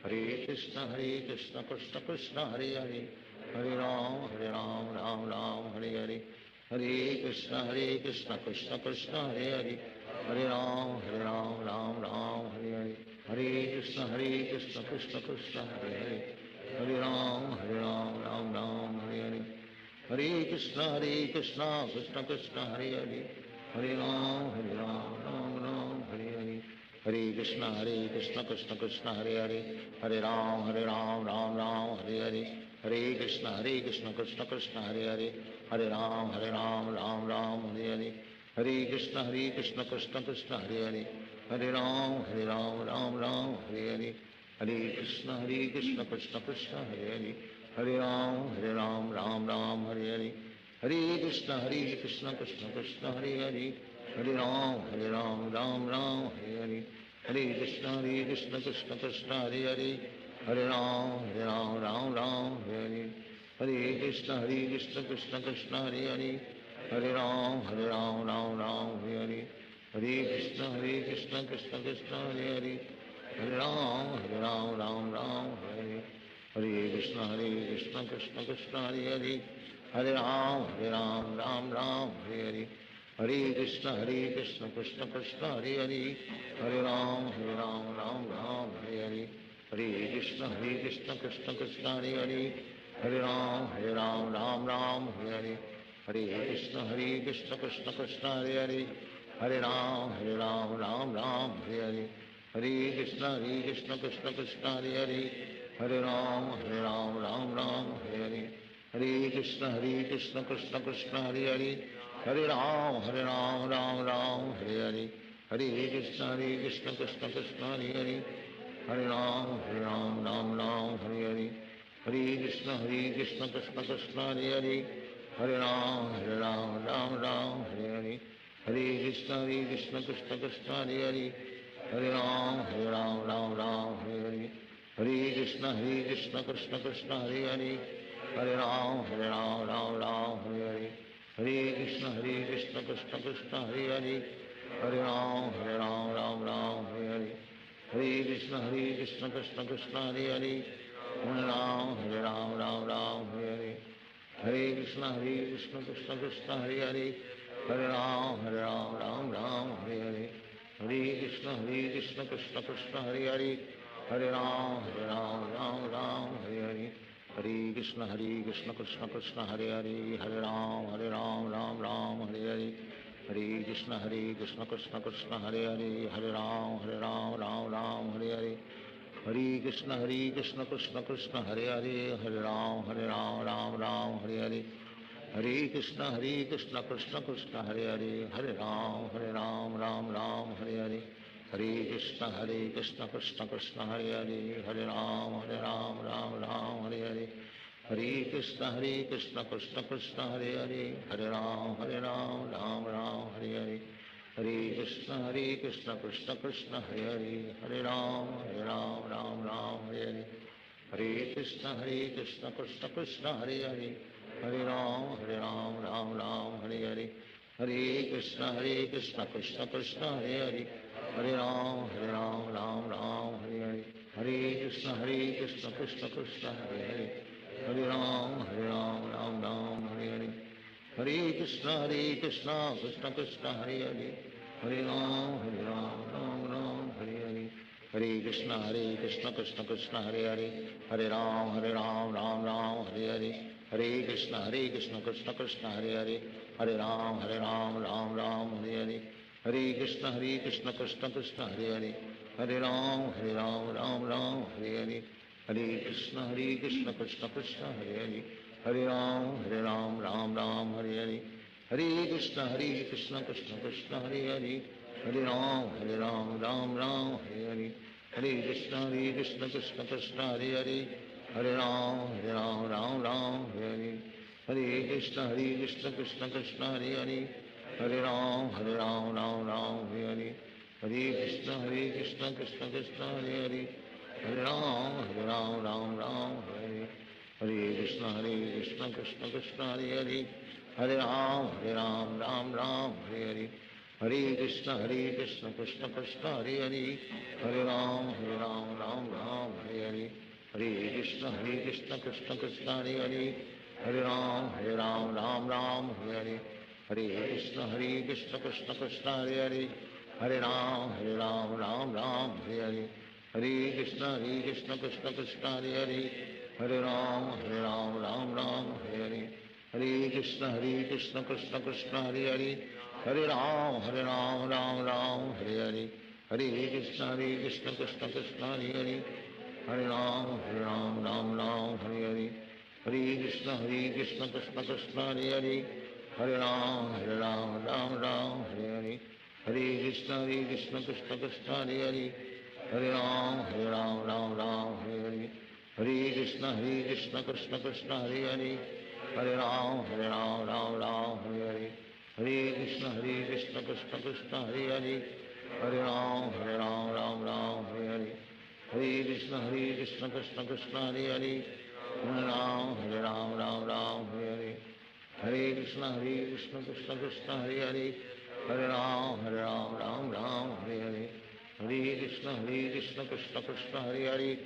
Hare Krishna, Hare Krishna, Krishna Krishna, Hare Hare, Hare Rama, Hare Rama, Rama Rama, Hare Hare. Hare Krishna, Hare Krishna, Krishna Krishna, Hare Hare, Hare Rama, Hare Rama, Rama Rama, Hare Hare. Hare Krishna, Hare Krishna, Krishna Krishna, Hare Hare, Hare Rama, Hare Rama, Rama Rama, Hare Hare. Hare Krishna, Hare Krishna, Krishna Krishna, Hare Hare, Hare Rama, Hare Rama, Rama Rama, Hare Hare. Hare Krishna, Hare Krishna, Krishna Krishna, Hare Hare, Hare Rama, Hare Rama, Rama Rama, Hare Hare. Hare Krishna, Hare Krishna, Krishna Krishna, Hare Hare, Hare Rama, Hare Rama, Rama Rama, Hare Hare. Hare Krishna, Hare Krishna, Krishna Krishna, Hare Hare, Hare Rama, Hare Rama, Rama Rama, Hare Hare. Hare Krishna, Hare Krishna, Krishna Krishna, Hare Hare, Hare Rama, Hare Rama, Rama Rama, Hare Hare. Hare Krishna, Hare Krishna, Krishna Krishna, Hare Hare, Hare Rama, Hare Rama, Rama Rama, Hare Hare. Hare Krishna, Hare Krishna, Krishna Krishna, Hare Hare, Hare Rama, Hare Rama, Rama Rama, Hare Hare. Hare Krishna, Hare Krishna, Krishna Krishna, Hare Hare, Hare Rama, Hare Rama, Rama Rama, Hare Hare. Hare Krishna, Hare Krishna, Krishna Krishna, Hare Hare, Hare Rama, Hare Rama, Rama Rama, Hare Hare. Hare Krishna, Hare Krishna, Krishna Krishna, Hare Hare, Hare Rama, Hare Rama, Rama Rama, Hare Hare. Hare Krishna, Hare Krishna, Krishna Krishna, Hare Hare, Hare Rama, Hare Rama, Rama Rama, Hare Hare. Hare Krishna, Hare Krishna, Krishna Krishna, Hare Hare, Hare Rama, Hare Rama, Rama Rama, Hare Hare. Hare Krishna, Hare Krishna, Krishna Krishna, Hare Hare, Hare Rama, Hare Rama, Rama Rama, Hare Hare. Hare Krishna, Hare Krishna, Krishna Krishna, Hare Hare, Hare Rama, Hare Rama, Rama Rama, Hare Hare. Hare Krishna, Hare Krishna, Krishna Krishna, Hare Hare, Hare Rama, Hare Rama, Rama Rama, Hare Hare. Hare Krishna, Hare Krishna, Krishna Krishna, Hare Hare, Hare Rama, Hare Rama, Rama Rama, Hare Hare. Hare Krishna, Hare Krishna, Krishna Krishna, Hare Hare, Hare Rama, Hare Rama, Rama Rama, Hare Hare. Hare Krishna, Hare Krishna, Krishna Krishna, Hare Hare, Hare Rama, Hare Rama, Rama Rama, Hare Hare. Hare Krishna, Hare Krishna, Krishna Krishna, Hare Hare, Hare Rama, Hare Rama, Rama Rama, Hare Hare. Hare Krishna, Hare Krishna, Krishna Krishna, Hare Hare, Hare Rama, Hare Rama, Rama Rama, Hare Hare. Hare Krishna, Hare Krishna, Krishna Krishna, Hare Hare, Hare Rama, Hare Rama, Rama Rama, Hare Hare. Hare Krishna, Hare Krishna, Krishna Krishna, Hare Hare, Hare Rama, Hare Rama, Rama Rama, Hare Hare. Hare Krishna, Hare Krishna, Krishna Krishna, Hare Hare, Hare Rama, Hare Rama, Rama Rama, Hare Hare. Hare Krishna, Hare Krishna, Krishna Krishna, Hare Hare, Hare Rama, Hare Rama, Rama Rama, Hare Hare. Hare Krishna, Hare Krishna, Krishna Krishna, Hare Hare, Hare Rama, Hare Rama, Rama Rama, Hare Hare. Hare Krishna, Hare Krishna, Krishna Krishna, Hare Hare, Hare Rama, Hare Rama, Rama Rama, Hare Hare. Hare Krishna, Hare Krishna, Krishna Krishna, Hare Hare, Hare Rama, Hare Rama, Rama Rama, Hare Hare. Hare Krishna, Hare Krishna, Krishna Krishna, Hare Hare, Hare Rama, Hare Rama, Rama Rama, Hare Hare. Hare Krishna, Hare Krishna, Krishna Krishna, Hare Hare, Hare Rama, Hare Rama, Rama Rama, Hare Hare. Hare Krishna, Hare Krishna, Krishna Krishna, Hare Hare, Hare Ram, Hare Ram, Ram Ram, Hare Hare. Hare Krishna, Hare Krishna, Krishna Krishna, Hare Hare, Hare Ram, Hare Ram, Ram Ram, Hare Hare. Hare Krishna, Hare Krishna, Krishna Krishna, Hare Hare, Hare Ram, Hare Ram, Ram Ram, Hare Hare. Hare Krishna, Hare Krishna, Krishna Krishna, Hare Hare, Hare Ram, Hare Ram, Ram Ram, Hare Hare. Hare Krishna, Hare Krishna, Krishna Krishna, Hare Hare, Hare Ram, Hare Ram, Ram Ram, Hare Hare. Hare Krishna, Hare Krishna, Krishna Krishna, Hare Hare, Hare Ram, Hare Ram, Ram Ram, Hare Hare. Hare Krishna, Hare Krishna, Krishna Krishna, Hare Hare, Hare Ram, Hare Ram, Ram Ram, Hare Hare. Hare Krishna, Hare Krishna, Krishna Krishna, Hare Hare, Hare Ram, Hare Ram, Ram Ram, Hare Hare. Hare Krishna, Hare Krishna, Krishna Krishna, Hare Hare, Hare Ram, Hare Ram, Ram Ram, Hare Hare. Hare Krishna, Hare Krishna, Krishna Krishna, Hare Hare, Hare Ram, Hare Ram, Ram Ram, Hare Hare. Hare Krishna, Hare Krishna, Krishna Krishna, Hare Hare, Hare Ram, Hare Ram, Ram Ram, Hare Hare. Hare Krishna, Hare Krishna, Krishna Krishna, Hare Hare, Hare Ram, Hare Ram, Ram Ram, Hare Hare. Hare Krishna, Hare Krishna, Krishna Krishna, Hare Hare, Hare Ram, Hare Ram, Ram Ram, Hare Hare. Hare Krishna, Hare Krishna, Krishna Krishna, Hare Hare, Hare Ram, Hare Ram, Ram Ram, Hare Hare. Hare Krishna, Hare Krishna, Krishna Krishna, Hare Hare, Hare Ram, Hare Ram, Ram Ram, Hare Hare. Hare Krishna, Hare Krishna, Krishna Krishna, Hare Hare, Hare Ram, Hare Ram, Ram Ram, Hare Hare. Hare Krishna, Hare Krishna, Krishna Krishna, Hare Hare, Hare Ram, Hare Ram, Ram Ram, Hare Hare. Hare Krishna, Hare Krishna, Krishna Krishna, Hare Hare, Hare Ram, Hare Ram, Ram Ram, Hare Hare. Hare Krishna, Hare Krishna, Krishna Krishna, Hare Hare, Hare Ram, Hare Ram, Ram Ram, Hare Hare. Hare Krishna, Hare Krishna, Krishna Krishna, Hare Hare, Hare Ram, Hare Ram, Ram Ram, Hare Hare. Hare Krishna, Hare Krishna, Krishna Krishna, Hare Hare, Hare Ram, Hare Ram, Ram Ram, Hare Hare. Hare Krishna, Hare Krishna, Krishna Krishna, Hare Hare, Hare Ram, Hare Ram, Ram Ram, Hare Hare. Hare Krishna, Hare Krishna, Krishna Krishna, Hare Hare, Hare Ram, Hare Ram, Ram Ram, Hare Hare. Hare Krishna, Hare Krishna, Krishna Krishna, Hare Hare, Hare Ram, Hare Ram, Ram Ram, Hare Hare. Hare Krishna, Hare Krishna, Krishna Krishna, Hare Hare, Hare Ram, Hare Ram, Ram Ram, Hare Hare. Hare Krishna, Hare Krishna, Krishna Krishna, Hare Hare, Hare Ram, Hare Ram, Ram Ram, Hare Hare. Hare Krishna, Hare Krishna, Krishna Krishna, Hare Hare, Hare Ram, Hare Ram, Ram Ram, Hare Hare. Hare Krishna, Hare Krishna, Krishna Krishna, Hare Hare, Hare Ram, Hare Ram, Ram Ram, Hare Hare. Hare Krishna, Hare Krishna, Krishna Krishna, Hare Hare,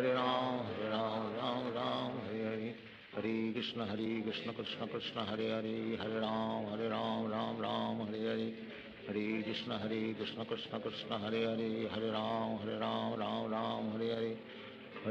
Hare Ram, Hare Ram, Ram Ram, Hare Hare. Hare Krishna, Hare Krishna, Krishna Krishna, Hare Hare, Hare Ram, Hare Ram, Ram Ram, Hare Hare. Hare Krishna, Hare Krishna, Krishna Krishna, Hare Hare, Hare Ram, Hare Ram, Ram Ram, Hare Hare.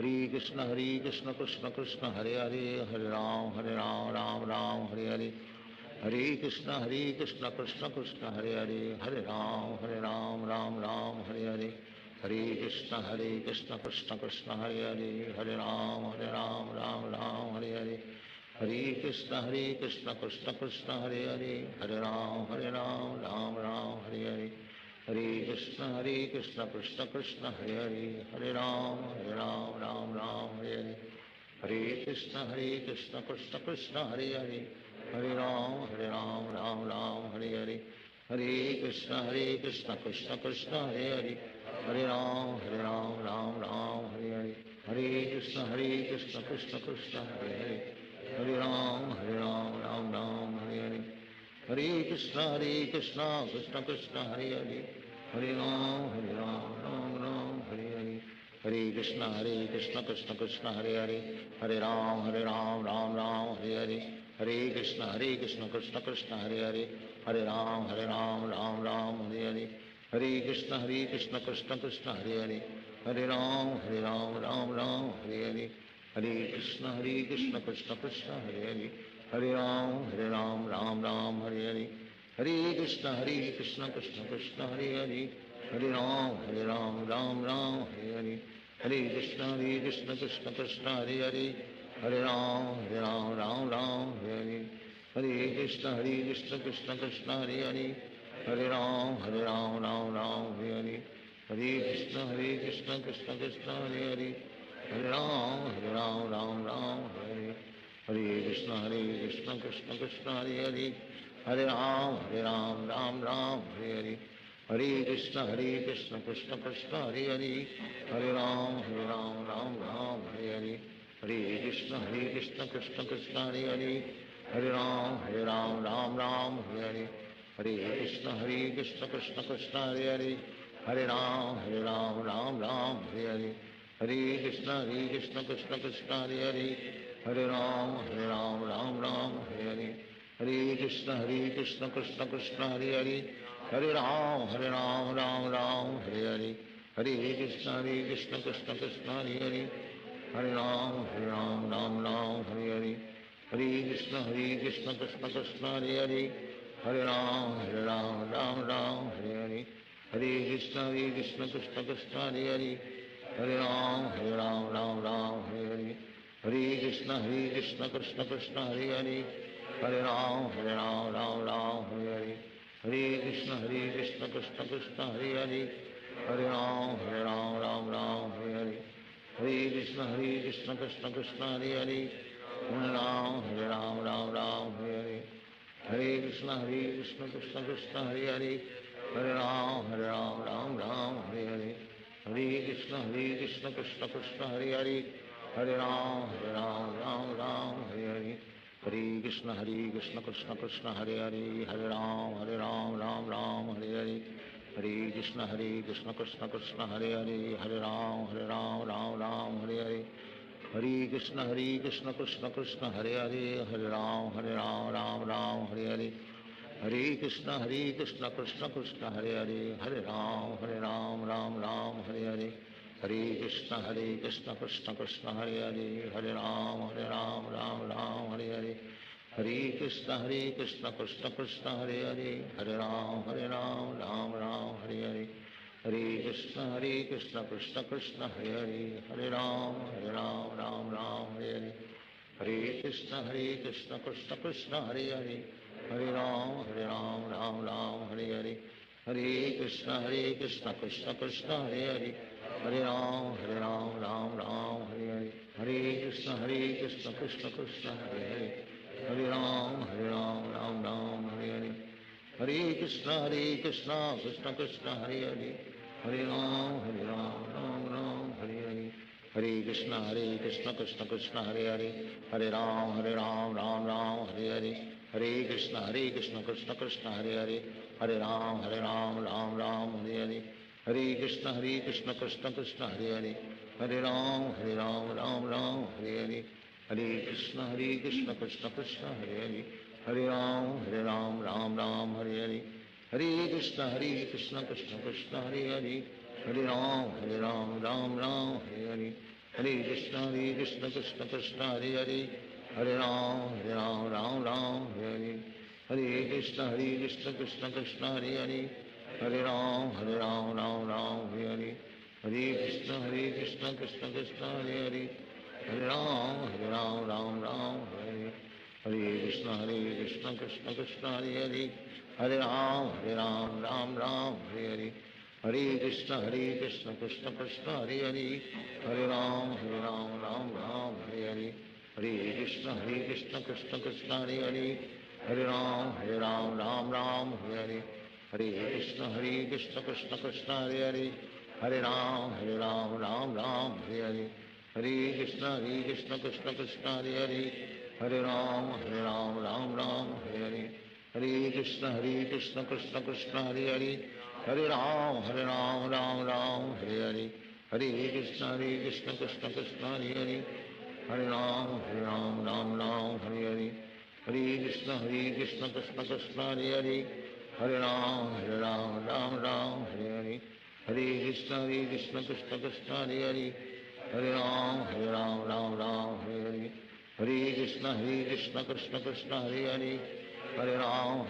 Hare Krishna, Hare Krishna, Krishna Krishna, Hare Hare, Hare Ram, Hare Ram, Ram Ram, Hare Hare. Hare Krishna, Hare Krishna, Krishna Krishna, Hare Hare, Hare Ram, Hare Ram, Ram Ram, Hare Hare. Hare Krishna, Hare Krishna, Krishna Krishna, Hare Hare, Hare Ram, Hare Ram, Ram Ram, Hare Hare. Hare Krishna, Hare Krishna, Krishna Krishna, Hare Hare, Hare Ram, Hare Ram, Ram Ram, Hare Hare. Hare Krishna, Hare Krishna, Krishna Krishna, Hare Hare, Hare Ram, Hare Ram, Ram Ram, Hare Hare. Hare Krishna, Hare Krishna, Krishna Krishna, Hare Hare, Hare Ram, Hare Ram, Ram Ram, Hare Hare. Hare Krishna, Hare Krishna, Krishna Krishna, Hare Hare, Hare Ram, Hare Ram, Ram Ram, Hare Hare. Hare Krishna, Hare Krishna, Krishna Krishna, Hare Hare, Hare Ram, Hare Ram, Ram Ram, Hare Hare. Hare Krishna, Hare Krishna, Krishna Krishna, Hare Hare, Hare Ram, Hare Ram, Ram Ram, Hare Hare. Hare Krishna, Hare Krishna, Krishna Krishna, Hare Hare, Hare Ram, Hare Ram, Ram Ram, Hare Hare. Hare Krishna, Hare Krishna, Krishna Krishna, Hare Hare, Hare Ram, Hare Ram, Ram Ram, Hare Hare. Hare Krishna, Hare Krishna, Krishna Krishna, Hare Hare, Hare Ram, Hare Ram, Ram Ram, Hare Hare. Hare Krishna, Hare Krishna, Krishna Krishna, Hare Hare, Hare Ram, Hare Ram, Ram Ram, Hare Hare. Hare Krishna, Hare Krishna, Krishna Krishna, Hare Hare, Hare Ram, Hare Ram, Ram Ram, Hare Hare. Hare Krishna, Hare Krishna, Krishna Krishna, Hare Hare, Hare Ram, Hare Ram, Ram Ram, Hare Hare. Hare Krishna, Hare Krishna, Krishna Krishna, Hare Hare, Hare Ram Ram Ram, Hare Hare. Hare Krishna, Hare Krishna, Krishna Krishna, Hare Hare, Hare Ram, Ram Ram, Hare Hare. Hare Krishna, Hare Krishna, Krishna Krishna, Hare Hare, Hare Ram, Ram Ram, Hare Hare. Hare Krishna, Hare Krishna, Krishna Krishna, Hare Hare, Hare Ram, Ram Ram, Hare Hare. Hare Krishna, Hare Krishna, Krishna Krishna, Hare Hare, Hare Ram, Ram Hare Hare. Hare Krishna, Hare Krishna, Krishna Krishna, Hare Hare, Hare Ram, Ram Hare Hare. Hare Krishna, Hare Krishna, Krishna Krishna, Hare Hare, Hare Ram, Ram Hare Hare. Hare Krishna, Hare Krishna, Krishna Krishna, Hare Hare, Hare Ram, Ram Hare Hare. Hare Krishna, Hare Krishna, Krishna Krishna, Hare Hare, Hare Ram, Ram Hare Hare. Hare Krishna, Hare Krishna, Krishna Krishna, Hare Hare, Hare Ram, Ram Hare Hare. Hare Krishna, Hare Krishna, Krishna Krishna, Hare Hare, Hare Ram, Ram Hare Hare. Hare Krishna, Hare Krishna, Krishna Krishna, Hare Hare, Hare Ram, Ram Hare Hare. Hare Krishna, Hare Krishna, Krishna Krishna, Hare Hare, Hare Ram, Ram Hare Hare. Hare Krishna, Hare Krishna, Krishna Krishna, Hare Hare, Hare Ram, Ram Hare Hare. Hare Krishna, Hare Krishna, Krishna Krishna, Hare Hare, Hare Ram, Ram Hare Hare. Hare Krishna, Hare Krishna, Krishna Krishna, Hare Hare, Hare Ram, Ram Hare Hare. Hare Krishna, Hare Krishna, Krishna Krishna, Hare Hare, Hare Ram, Ram Hare Hare. Hare Krishna, Hare Krishna, Krishna Krishna, Hare Hare, Hare Ram, Ram Hare Hare. Hare Krishna, Hare Krishna, Krishna Krishna, Hare Hare, Hare Ram, Ram Hare Hare. Hare Krishna, Hare Krishna, Krishna Krishna, Hare Hare, Hare Ram, Ram Hare Hare. Hare Krishna, Hare Krishna, Krishna Krishna, Hare Hare, Hare Ram, Ram Hare Hare. Hare Krishna, Hare Krishna, Krishna Krishna, Hare Hare, Hare Ram, Ram Hare Hare. Hare Krishna, Hare Krishna, Krishna Krishna, Hare Hare, Hare Ram, Ram Hare Hare. Hare Krishna, Hare Krishna, Krishna Krishna, Hare Hare, Hare Ram, Ram Hare Hare. Hare Krishna, Hare Krishna, Krishna Krishna, Hare Hare, Hare Ram, Ram Hare Hare. Hare Krishna, Hare Krishna, Krishna Krishna, Hare Hare, Hare Ram, Ram Hare Hare. Hare Krishna, Hare Krishna, Krishna Krishna, Hare Hare, Hare Ram, Ram Hare Hare. Hare Krishna, Hare Krishna, Krishna Krishna, Hare Hare, Hare Ram, Ram Hare Hare. Hare Krishna, Hare Krishna, Krishna Krishna, Hare Hare, Hare Ram, Ram Hare Hare. Hare Krishna, Hare Krishna, Krishna Krishna, Hare Hare, Hare Ram, Ram Hare Hare. Hare Krishna, Hare Krishna, Krishna Krishna, Hare Hare, Hare Ram, Ram Hare Hare. Hare Krishna, Hare Krishna, Krishna Krishna, Hare Hare, Hare Ram, Ram Hare Hare. Hare Krishna, Hare Krishna, Krishna Krishna, Hare Hare, Hare Ram, Ram Hare Hare. Hare Krishna, Hare Krishna, Krishna Krishna, Hare Hare, Hare Ram, Ram Hare Hare. Hare Krishna, Hare Krishna, Krishna Krishna, Hare Hare, Hare Ram, Ram Hare Hare. Hare Krishna, Hare Krishna, Krishna Krishna, Hare Hare, Hare Ram, Ram Hare Hare. Hare Krishna, Hare Krishna, Krishna Krishna, Hare Hare, Hare Ram, Ram Hare Hare. Hare Krishna, Hare Krishna, Krishna Krishna, Hare Hare, Hare Ram, Ram Hare Hare. Hare Krishna, Hare Krishna, Krishna Krishna, Hare Hare, Hare Ram, Ram Hare Hare. Hare Krishna, Hare Krishna, Krishna Krishna, Hare Hare, Hare Ram, Ram Hare Hare. Hare Krishna, Hare Krishna, Krishna Krishna, Hare Hare, Hare Ram, Ram Hare Hare. Hare Krishna, Hare Krishna, Krishna Krishna, Hare Hare, Hare Ram, Ram Hare Hare. Hare Krishna, Hare Krishna, Krishna Krishna, Hare Hare, Hare Ram,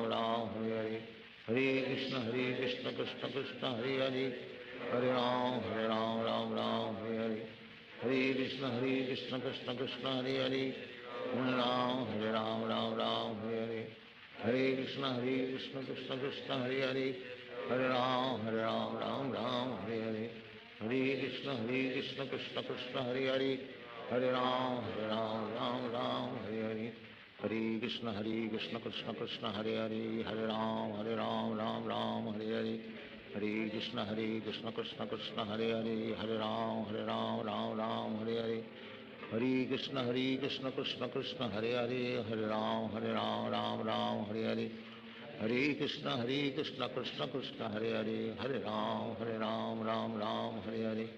Ram Hare Hare. Hare Krishna, Hare Krishna, Krishna Krishna, Hare Hare, Hare Ram, Ram Hare Hare. Hare Krishna, Hare Krishna, Krishna Krishna, Hare Hare, Hare Ram, Ram Hare Hare. Hare Krishna, Hare Krishna, Krishna Krishna, Hare Hare, Hare Ram, Ram Hare Hare. Hare Krishna, Hare Krishna, Krishna Krishna, Hare Hare, Hare Ram, Ram Ram Hare Hare. Hare Krishna Hare Krishna Krishna Krishna Hare Hare Hare Ram Hare Ram Ram Ram Hare Hare Hare Krishna Hare Krishna Krishna Krishna Hare Hare Hare Ram Hare Ram Ram Ram Hare Hare Hare Krishna Hare Krishna Krishna Krishna Hare Hare Hare Ram Hare Ram Ram Ram Hare Hare Hare Krishna Hare Krishna Krishna Krishna Hare Hare Hare Ram Hare Ram Ram Ram Hare Hare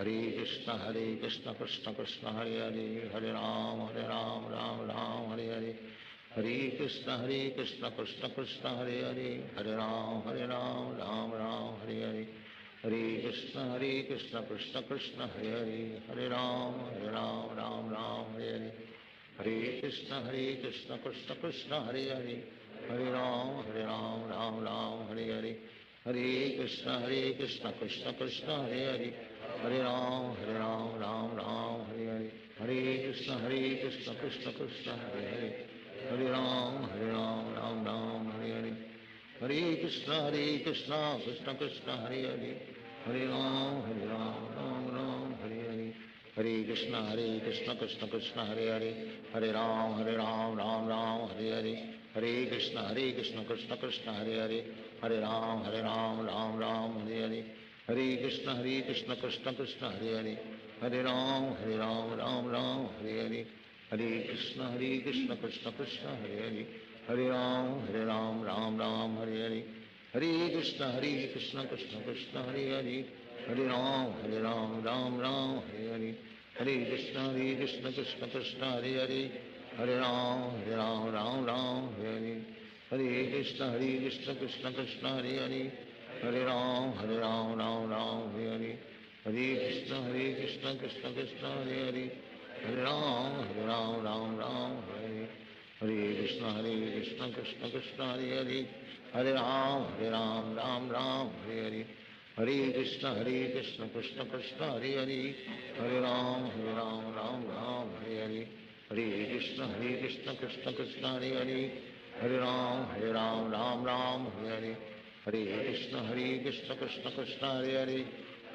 Hare Krishna Hare Krishna Krishna Krishna Hare Hare Hare Ram Hare Ram Ram Ram Hare Hare Hare Krishna Hare Krishna Krishna Krishna Hare Hare Hare Ram Hare Ram Ram Ram Hare Hare Hare Krishna Hare Krishna Krishna Krishna Hare Hare Hare Ram Hare Ram Ram Ram Hare Hare Hare Krishna Hare Krishna Krishna Krishna Hare Hare Hare Ram Hare Ram Ram Ram Hare Hare Hare Krishna Hare Krishna Krishna Krishna Hare Hare Hare Ram Hare Ram Ram Ram Hare Hare Hare Krishna Hare Krishna Krishna Krishna Hare Hare Hare Ram Hare Ram Ram Ram Hare Hare Hare Krishna Hare Krishna Krishna Krishna Hare Hare Hare Ram Hare Ram Ram Ram Hare Hare Hare Krishna Hare Krishna Krishna Krishna Hare Hare Hare Ram Hare Ram Ram Ram Hare Hare Hare Krishna Hare Krishna Krishna Krishna Hare Hare Hare Ram Hare Ram Ram Ram Hare Hare Hare Krishna Hare Krishna Krishna Krishna Hare Hare Hare Ram Hare Ram Ram Ram Hare Hare Hare Krishna Hare Krishna Krishna Krishna Hare Hare Hare Ram Hare Ram Ram Ram Hare Hare Hare Krishna Hare Krishna Krishna Krishna Hare Hare Hare Ram Hare Ram Ram Ram Hare Hare Hare Krishna Hare Krishna Krishna Krishna Hare Hare Hare Ram Hare Ram Ram Ram Hare Hare Hare Krishna Hare Krishna Krishna Krishna Hare Hare Hare Ram Hare Ram Ram Ram Hare Hare Hare Krishna Hare Krishna Krishna Krishna Hare Hare Hare Ram Hare Ram Ram Ram Hare Hare Hare Krishna Hare Krishna Krishna Krishna Hare Hare Hare Ram Hare Ram Ram Ram Hare Hare Hare Krishna Hare Krishna Krishna Krishna Hare Hare Hare Ram Hare Ram Ram Ram Hare Hare Hare Krishna Hare Krishna Krishna Krishna Hare Hare Hare Ram Hare Ram Ram Ram Hare Hare Hare Krishna Hare Krishna Krishna Krishna Hare Hare Hare Ram Hare Ram Ram Ram Hare Hare Hare Krishna Hare Krishna Krishna Krishna Hare Hare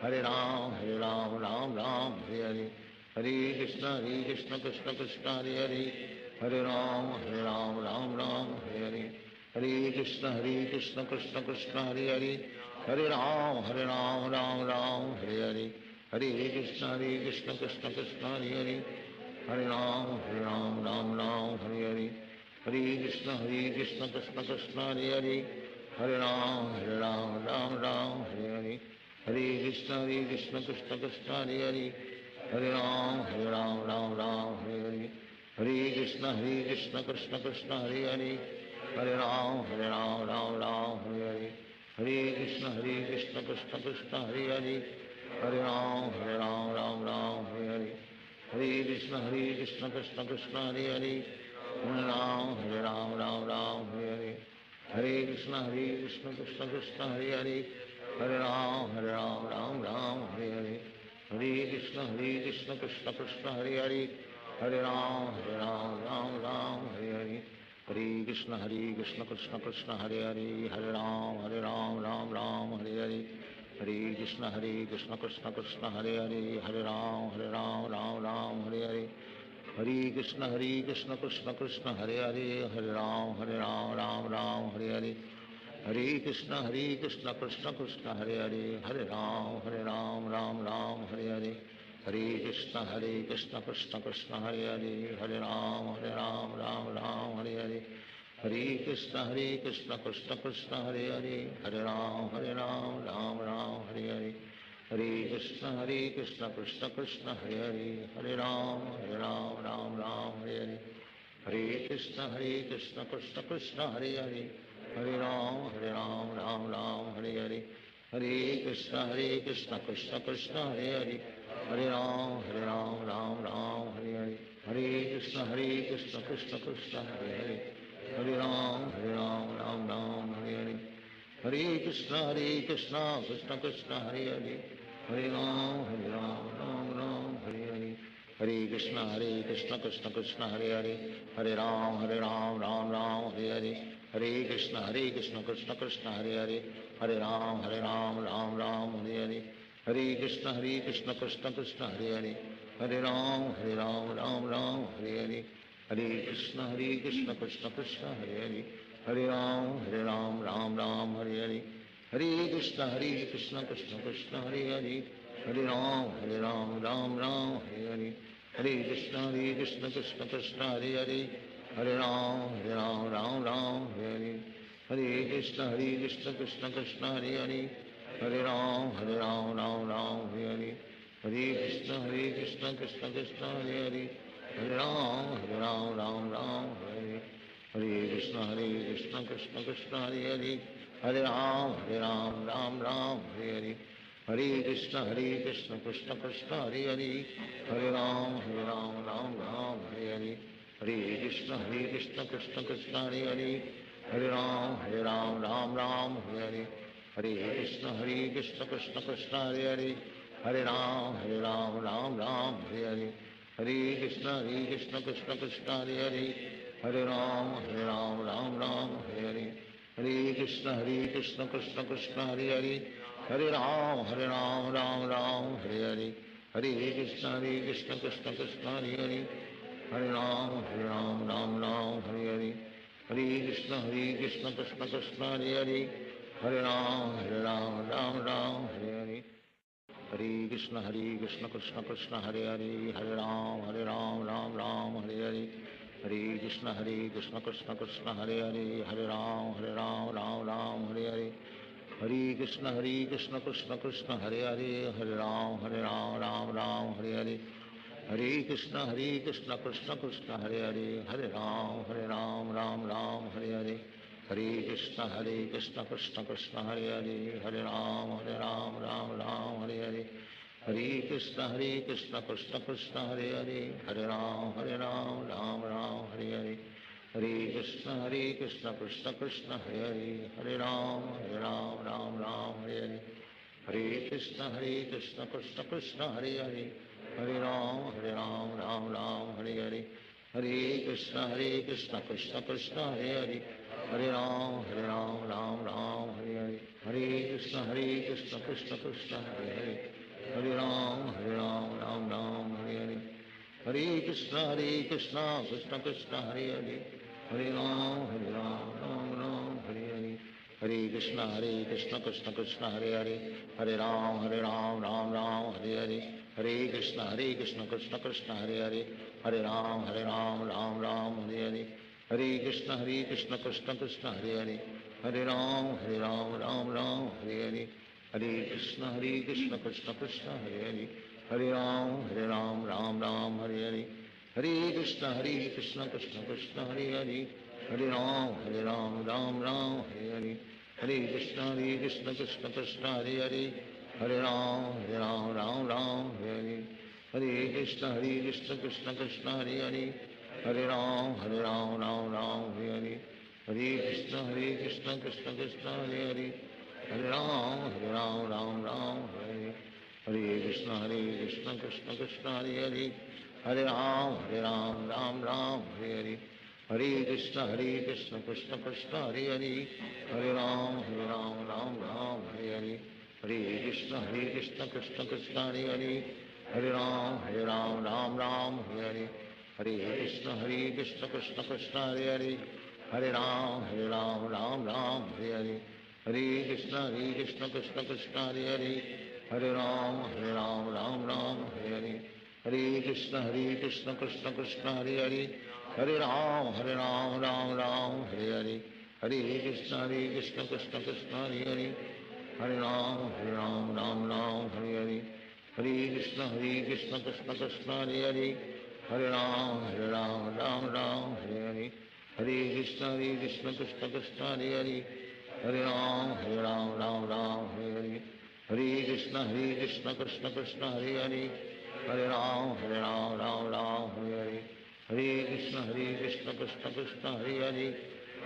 Hare Ram Hare Ram Ram Ram Hare Hare Hare Krishna Hare Krishna Krishna Krishna Hare Hare Hare Ram Hare Ram Ram Ram Hare Hare Hare Krishna Hare Krishna Krishna Krishna Hare Hare Hare Ram Hare Ram Ram Ram Hare Hare Hare Krishna Hare Krishna Krishna Krishna Hare Hare Hare Ram Hare Ram Ram Ram Hare Hare Hare Krishna Hare Krishna Krishna Krishna Hare Hare Hare Ram Hare Ram Ram Ram Hare Hare Hare Krishna Hare Krishna Krishna Krishna Hare Hare Hare Ram Hare Ram Ram Ram Hare Hare Hare Krishna Hare Krishna Krishna Krishna Hare Hare Hare Ram Hare Ram Ram Ram Hare Hare Hare Krishna Hare Krishna Krishna Krishna Hare Hare Hare Ram Hare Ram Ram Ram Hare Hare Hare Krishna Hare Krishna Krishna Krishna Hare Hare Hare Ram Hare Ram Ram Ram Hare Hare Hare Krishna Hare Krishna Krishna Krishna Hare Hare Hare Ram Hare Ram Ram Ram Hare Hare Hare Krishna Hare Krishna Krishna Krishna Hare Hare Hare Ram Hare Ram Ram Ram Hare Hare Hare Krishna Hare Krishna Krishna Krishna Hare Hare Hare Ram Hare Ram Ram Ram Hare Hare Hare Krishna Hare Krishna Krishna Krishna Hare Hare Hare Ram Hare Ram Ram Ram Hare Hare Hare Krishna Hare Krishna Krishna Krishna Hare Hare Hare Ram Hare Ram Ram Ram Hare Hare Hare Krishna Hare Krishna Krishna Krishna Hare Hare Hare Ram Hare Ram Ram Ram Hare Hare Hare Krishna Hare Krishna Krishna Krishna Hare Hare Hare Ram Hare Ram Ram Ram Hare Hare Hare Krishna Hare Krishna Krishna Krishna Hare Hare Hare Ram Hare Ram Ram Ram Hare Hare Hare Krishna Hare Krishna Krishna Krishna Hare Hare Hare Ram Hare Ram Ram Ram Hare Hare Hare Krishna Hare Krishna Krishna Krishna Hare Hare Hare Ram Hare Ram Ram Ram Hare Hare Hare Krishna Hare Krishna Krishna Krishna Hare Hare Hare Ram Hare Ram Ram Ram Hare Hare Hare Krishna Hare Krishna Krishna Krishna Hare Hare Hare Ram Hare Ram Ram Ram Hare Hare Hare Krishna Hare Krishna Krishna Krishna Hare Hare Hare Ram Hare Ram Ram Ram Hare Hare Hare Krishna Hare Krishna Krishna Krishna Hare Hare Hare Ram Hare Ram Ram Ram Hare Hare Hare Krishna Hare Krishna Krishna Krishna Hare Hare Hare Ram Hare Ram Ram Ram Hare Hare Hare Krishna, Krishna Krishna, Hare Hare, Hare Ram, Ram Ram, Hare Hare. Hare Krishna, Hare Krishna, Krishna Krishna, Hare Hare, Hare Ram, Ram Ram, Hare Hare. Hare Krishna, Krishna Krishna, Hare Hare, Hare Ram, Ram Hare Hare. Hare Krishna, Krishna Krishna, Hare Hare, Hare Ram, Ram Hare Hare. Hare Krishna, Krishna Krishna, Hare Hare, Hare Ram, Ram Hare Hare. Hare Krishna, Krishna Krishna, Hare Hare, Hare Ram, Ram Hare Hare. Hare Krishna, Krishna Krishna, Hare Hare, Hare Ram, Ram Hare Hare. Hare Krishna, Krishna Krishna, Hare Hare, Hare Ram, Ram Hare Hare. Hare Krishna, Krishna Krishna, Hare Hare, Hare Ram, Ram Hare Hare. Hare Krishna, Krishna Krishna, Hare Hare, Hare Ram, Ram Hare Hare. Hare Krishna, Krishna Krishna, Hare Hare, Hare Ram, Ram Hare Hare. Hare Krishna, Krishna Krishna, Hare Hare, Hare Ram, Ram Hare Hare. Hare Krishna, Krishna Krishna, Hare Hare, Hare Ram, Ram Hare Hare. Hare Krishna, Krishna Krishna, Hare Hare, Hare Ram, Ram Hare Hare. Hare Krishna, Krishna Krishna, Hare Hare, Hare Ram, Ram Hare Hare. Hare Krishna, Krishna Krishna, Hare Hare, Hare Ram, Ram Hare Hare. Hare Krishna, Krishna Krishna, Hare Hare, Hare Ram, Ram Hare Hare. Hare Krishna, Krishna Krishna, Hare Hare, Hare Ram, Ram Hare Hare. Hare Krishna, Krishna Krishna, Hare Hare, Hare Ram, Ram Hare Hare. Hare Krishna, Krishna Krishna, Hare Hare, Hare Ram, Ram Hare Hare. Hare Krishna, Krishna Krishna, Hare Hare, Hare Ram, Ram Hare Hare. Hare Krishna, Krishna Krishna, Hare Hare, Hare Ram, Ram Hare Hare. Hare Krishna, Krishna Krishna, Hare Hare, Hare Ram, Ram Hare Hare. Hare Krishna, Krishna Krishna, Hare Hare, Hare Ram, Ram Hare Hare. Hare Krishna, Krishna Krishna, Hare Hare, Hare Ram, Ram Hare Hare. Hare Krishna, Krishna Krishna, Hare Hare, Hare Ram, Ram Hare Hare. Hare Krishna, Krishna Krishna, Hare Hare, Hare Ram, Ram Hare Hare. Hare Krishna, Krishna Krishna, Hare Hare, Hare Ram, Ram Hare Hare. Hare Krishna, Krishna Krishna, Hare Hare, Hare Ram, Ram Hare Hare. Hare Krishna, Krishna Krishna, Hare Hare, Hare Ram, Ram Hare Hare. Hare Krishna, Krishna Krishna, Hare Hare, Hare Ram, Ram Hare Hare. Hare Krishna, Krishna Krishna, Hare Hare, Hare Ram, Ram Hare Hare. Hare Krishna, Krishna Krishna, Hare Hare, Hare Ram, Ram Hare Hare. Hare Krishna, Krishna Krishna, Hare Hare, Hare Ram, Ram Hare Hare. Hare Krishna, Krishna Krishna, Hare Hare, Hare Ram, Ram Hare Hare. Hare Krishna, Krishna Krishna, Hare Hare, Hare Ram, Ram Hare Hare. Hare Krishna, Krishna Krishna, Hare Hare, Hare Ram, Ram Hare Hare. Hare Krishna, Krishna Krishna, Hare Hare, Hare Ram, Ram Hare Hare. Hare Krishna, Krishna Krishna, Hare Hare, Hare Ram, Ram Hare Hare. Hare Krishna, Krishna Krishna, Hare Hare, Hare Ram, Ram Hare Hare. Hare Krishna, Krishna Krishna, Hare Hare, Hare Ram, Ram Hare Hare. Hare Krishna, Krishna Krishna, Hare Hare,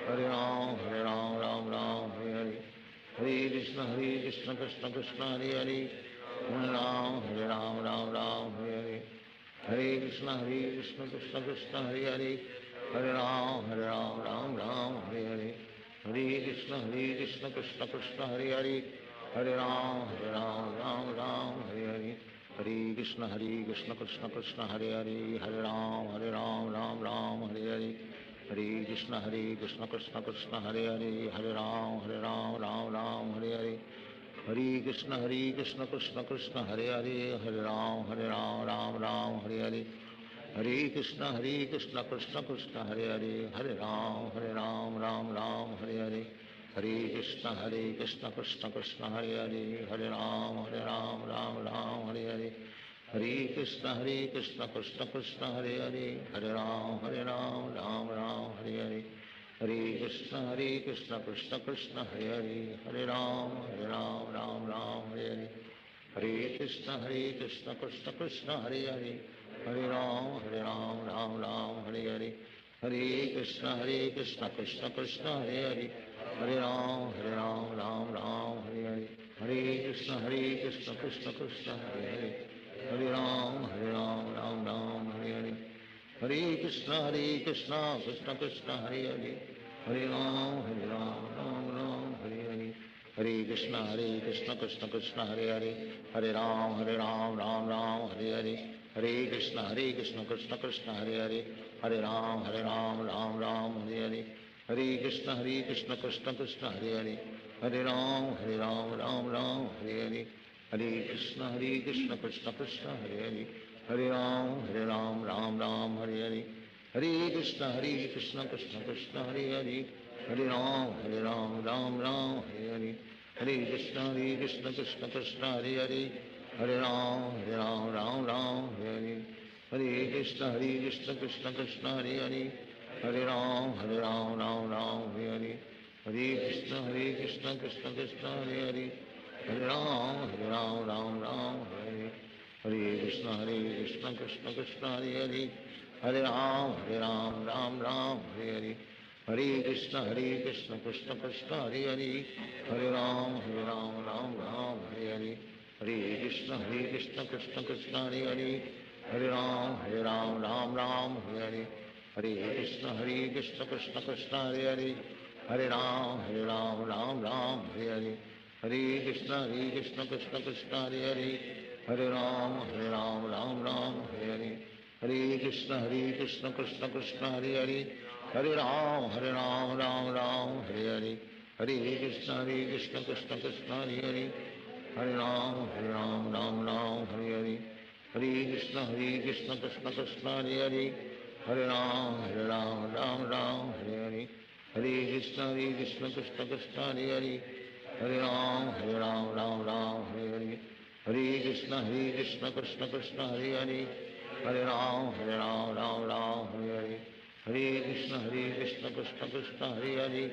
Hare Ram, Ram Hare Hare. Hare Krishna, Krishna Krishna, Hare Hare, Hare Ram, Ram Hare Hare. Hare Krishna, Krishna Krishna, Hare Hare, Hare Ram, Ram Hare Hare. Hare Krishna, Krishna Krishna, Hare Hare, Hare Ram, Ram Hare Hare. Hare Krishna, Krishna Krishna, Hare Hare, Hare Ram, Ram Hare Hare. Hare Krishna Hare Krishna Krishna Krishna Hare Hare, Hare Ram Hare Ram Ram Ram Hare Hare. Hare Krishna Hare Krishna Krishna Krishna Hare Hare, Hare Ram Hare Ram Ram Ram Hare Hare. Hare Krishna Hare Krishna Krishna Krishna Hare Hare, Hare Ram Hare Ram Ram Ram Hare Hare. Hare Krishna Hare Krishna Krishna Krishna Hare Hare, Hare Ram Hare Ram Ram Ram Hare Hare. Hare Krishna Hare Krishna Krishna Krishna Hare Hare, Hare Ram Hare Ram Ram Ram Hare Hare. Hare Krishna Hare Krishna Krishna Krishna Hare Hare, Hare Ram Hare Ram Ram Ram Hare Hare. Hare Krishna Hare Krishna Krishna Krishna Hare Hare, Hare Ram Hare Ram Ram Ram Hare Hare. Hare Krishna Hare Krishna Krishna Krishna Hare Hare, Hare Ram Hare Ram Ram Ram Hare Hare. Hare Krishna Hare Krishna Krishna Krishna Hare Hare, Hare Ram Hare Ram Ram Ram Hare Hare. Hare Krishna Hare Krishna Krishna Krishna Hare Hare, Hare Ram Hare Ram Ram Ram Hare Hare. Hare Krishna Hare Krishna Krishna Krishna Hare Hare, Hare Ram Hare Ram Ram Ram Hare Hare. Hare Krishna Hare Krishna Krishna Krishna Hare Hare, Hare Ram Hare Ram Ram Ram Hare Hare. Hare Krishna Hare Krishna Krishna Krishna Hare Hare, Hare Ram Hare Ram Ram Ram Hare Hare. Hare Krishna Hare Krishna Krishna Krishna Hare Hare, Hare Ram Hare Ram Ram Ram Hare Hare. Hare Krishna Hare Krishna Krishna Krishna Hare Hare, Hare Ram Hare Ram Ram Ram Hare Hare. Hare Krishna Hare Krishna Krishna Krishna Hare Hare, Hare Ram Hare Ram Ram Ram Hare Hare. Hare Krishna Hare Krishna Krishna Krishna Hare Hare, Hare Ram Hare Ram Ram Ram Hare Hare. Hare Krishna Hare Krishna Krishna Krishna Hare Hare, Hare Ram Hare Ram Ram Ram Hare Hare. Hare Krishna Hare Krishna Krishna Krishna Hare Hare, Hare Ram Hare Ram Ram Ram Hare Hare. Hare Krishna Hare Krishna Krishna Krishna Hare Hare, Hare Ram Hare Ram Ram Ram Hare Hare. Hare Krishna Hare Krishna Krishna Krishna Hare Hare, Hare Ram Hare Ram Ram Ram Hare Hare. Hare Krishna Hare Krishna Krishna Krishna Hare Hare, Hare Ram Hare Ram Ram Ram Hare Hare. Hare Krishna Hare Krishna Krishna Krishna Hare Hare, Hare Ram Hare Ram Ram Ram Hare Hare. Hare Krishna Hare Krishna Krishna Krishna Hare Hare, Hare Ram Hare Ram Ram Ram Hare Hare. Hare Krishna Hare Krishna Krishna Krishna Hare Hare, Hare Ram Hare Ram Ram Ram Hare Hare. Hare Krishna Hare Krishna Krishna Krishna Hare Hare, Hare Ram Hare Ram Ram Ram Hare Hare. Hare Krishna Hare Krishna Krishna Krishna Hare Hare, Hare Ram Hare Ram Ram Ram Hare Hare. Hare Krishna Hare Krishna Krishna Krishna Hare Hare, Hare Ram Hare Ram Ram Ram Hare Hare. Hare Krishna Hare Krishna Krishna Krishna Hare Hare, Hare Ram Hare Ram Ram Ram Hare Hare. Hare Krishna Hare Krishna Krishna Krishna Hare Hare, Hare Ram Hare Ram Ram Ram Hare Hare. Hare Krishna Hare Krishna Krishna Krishna Hare Hare,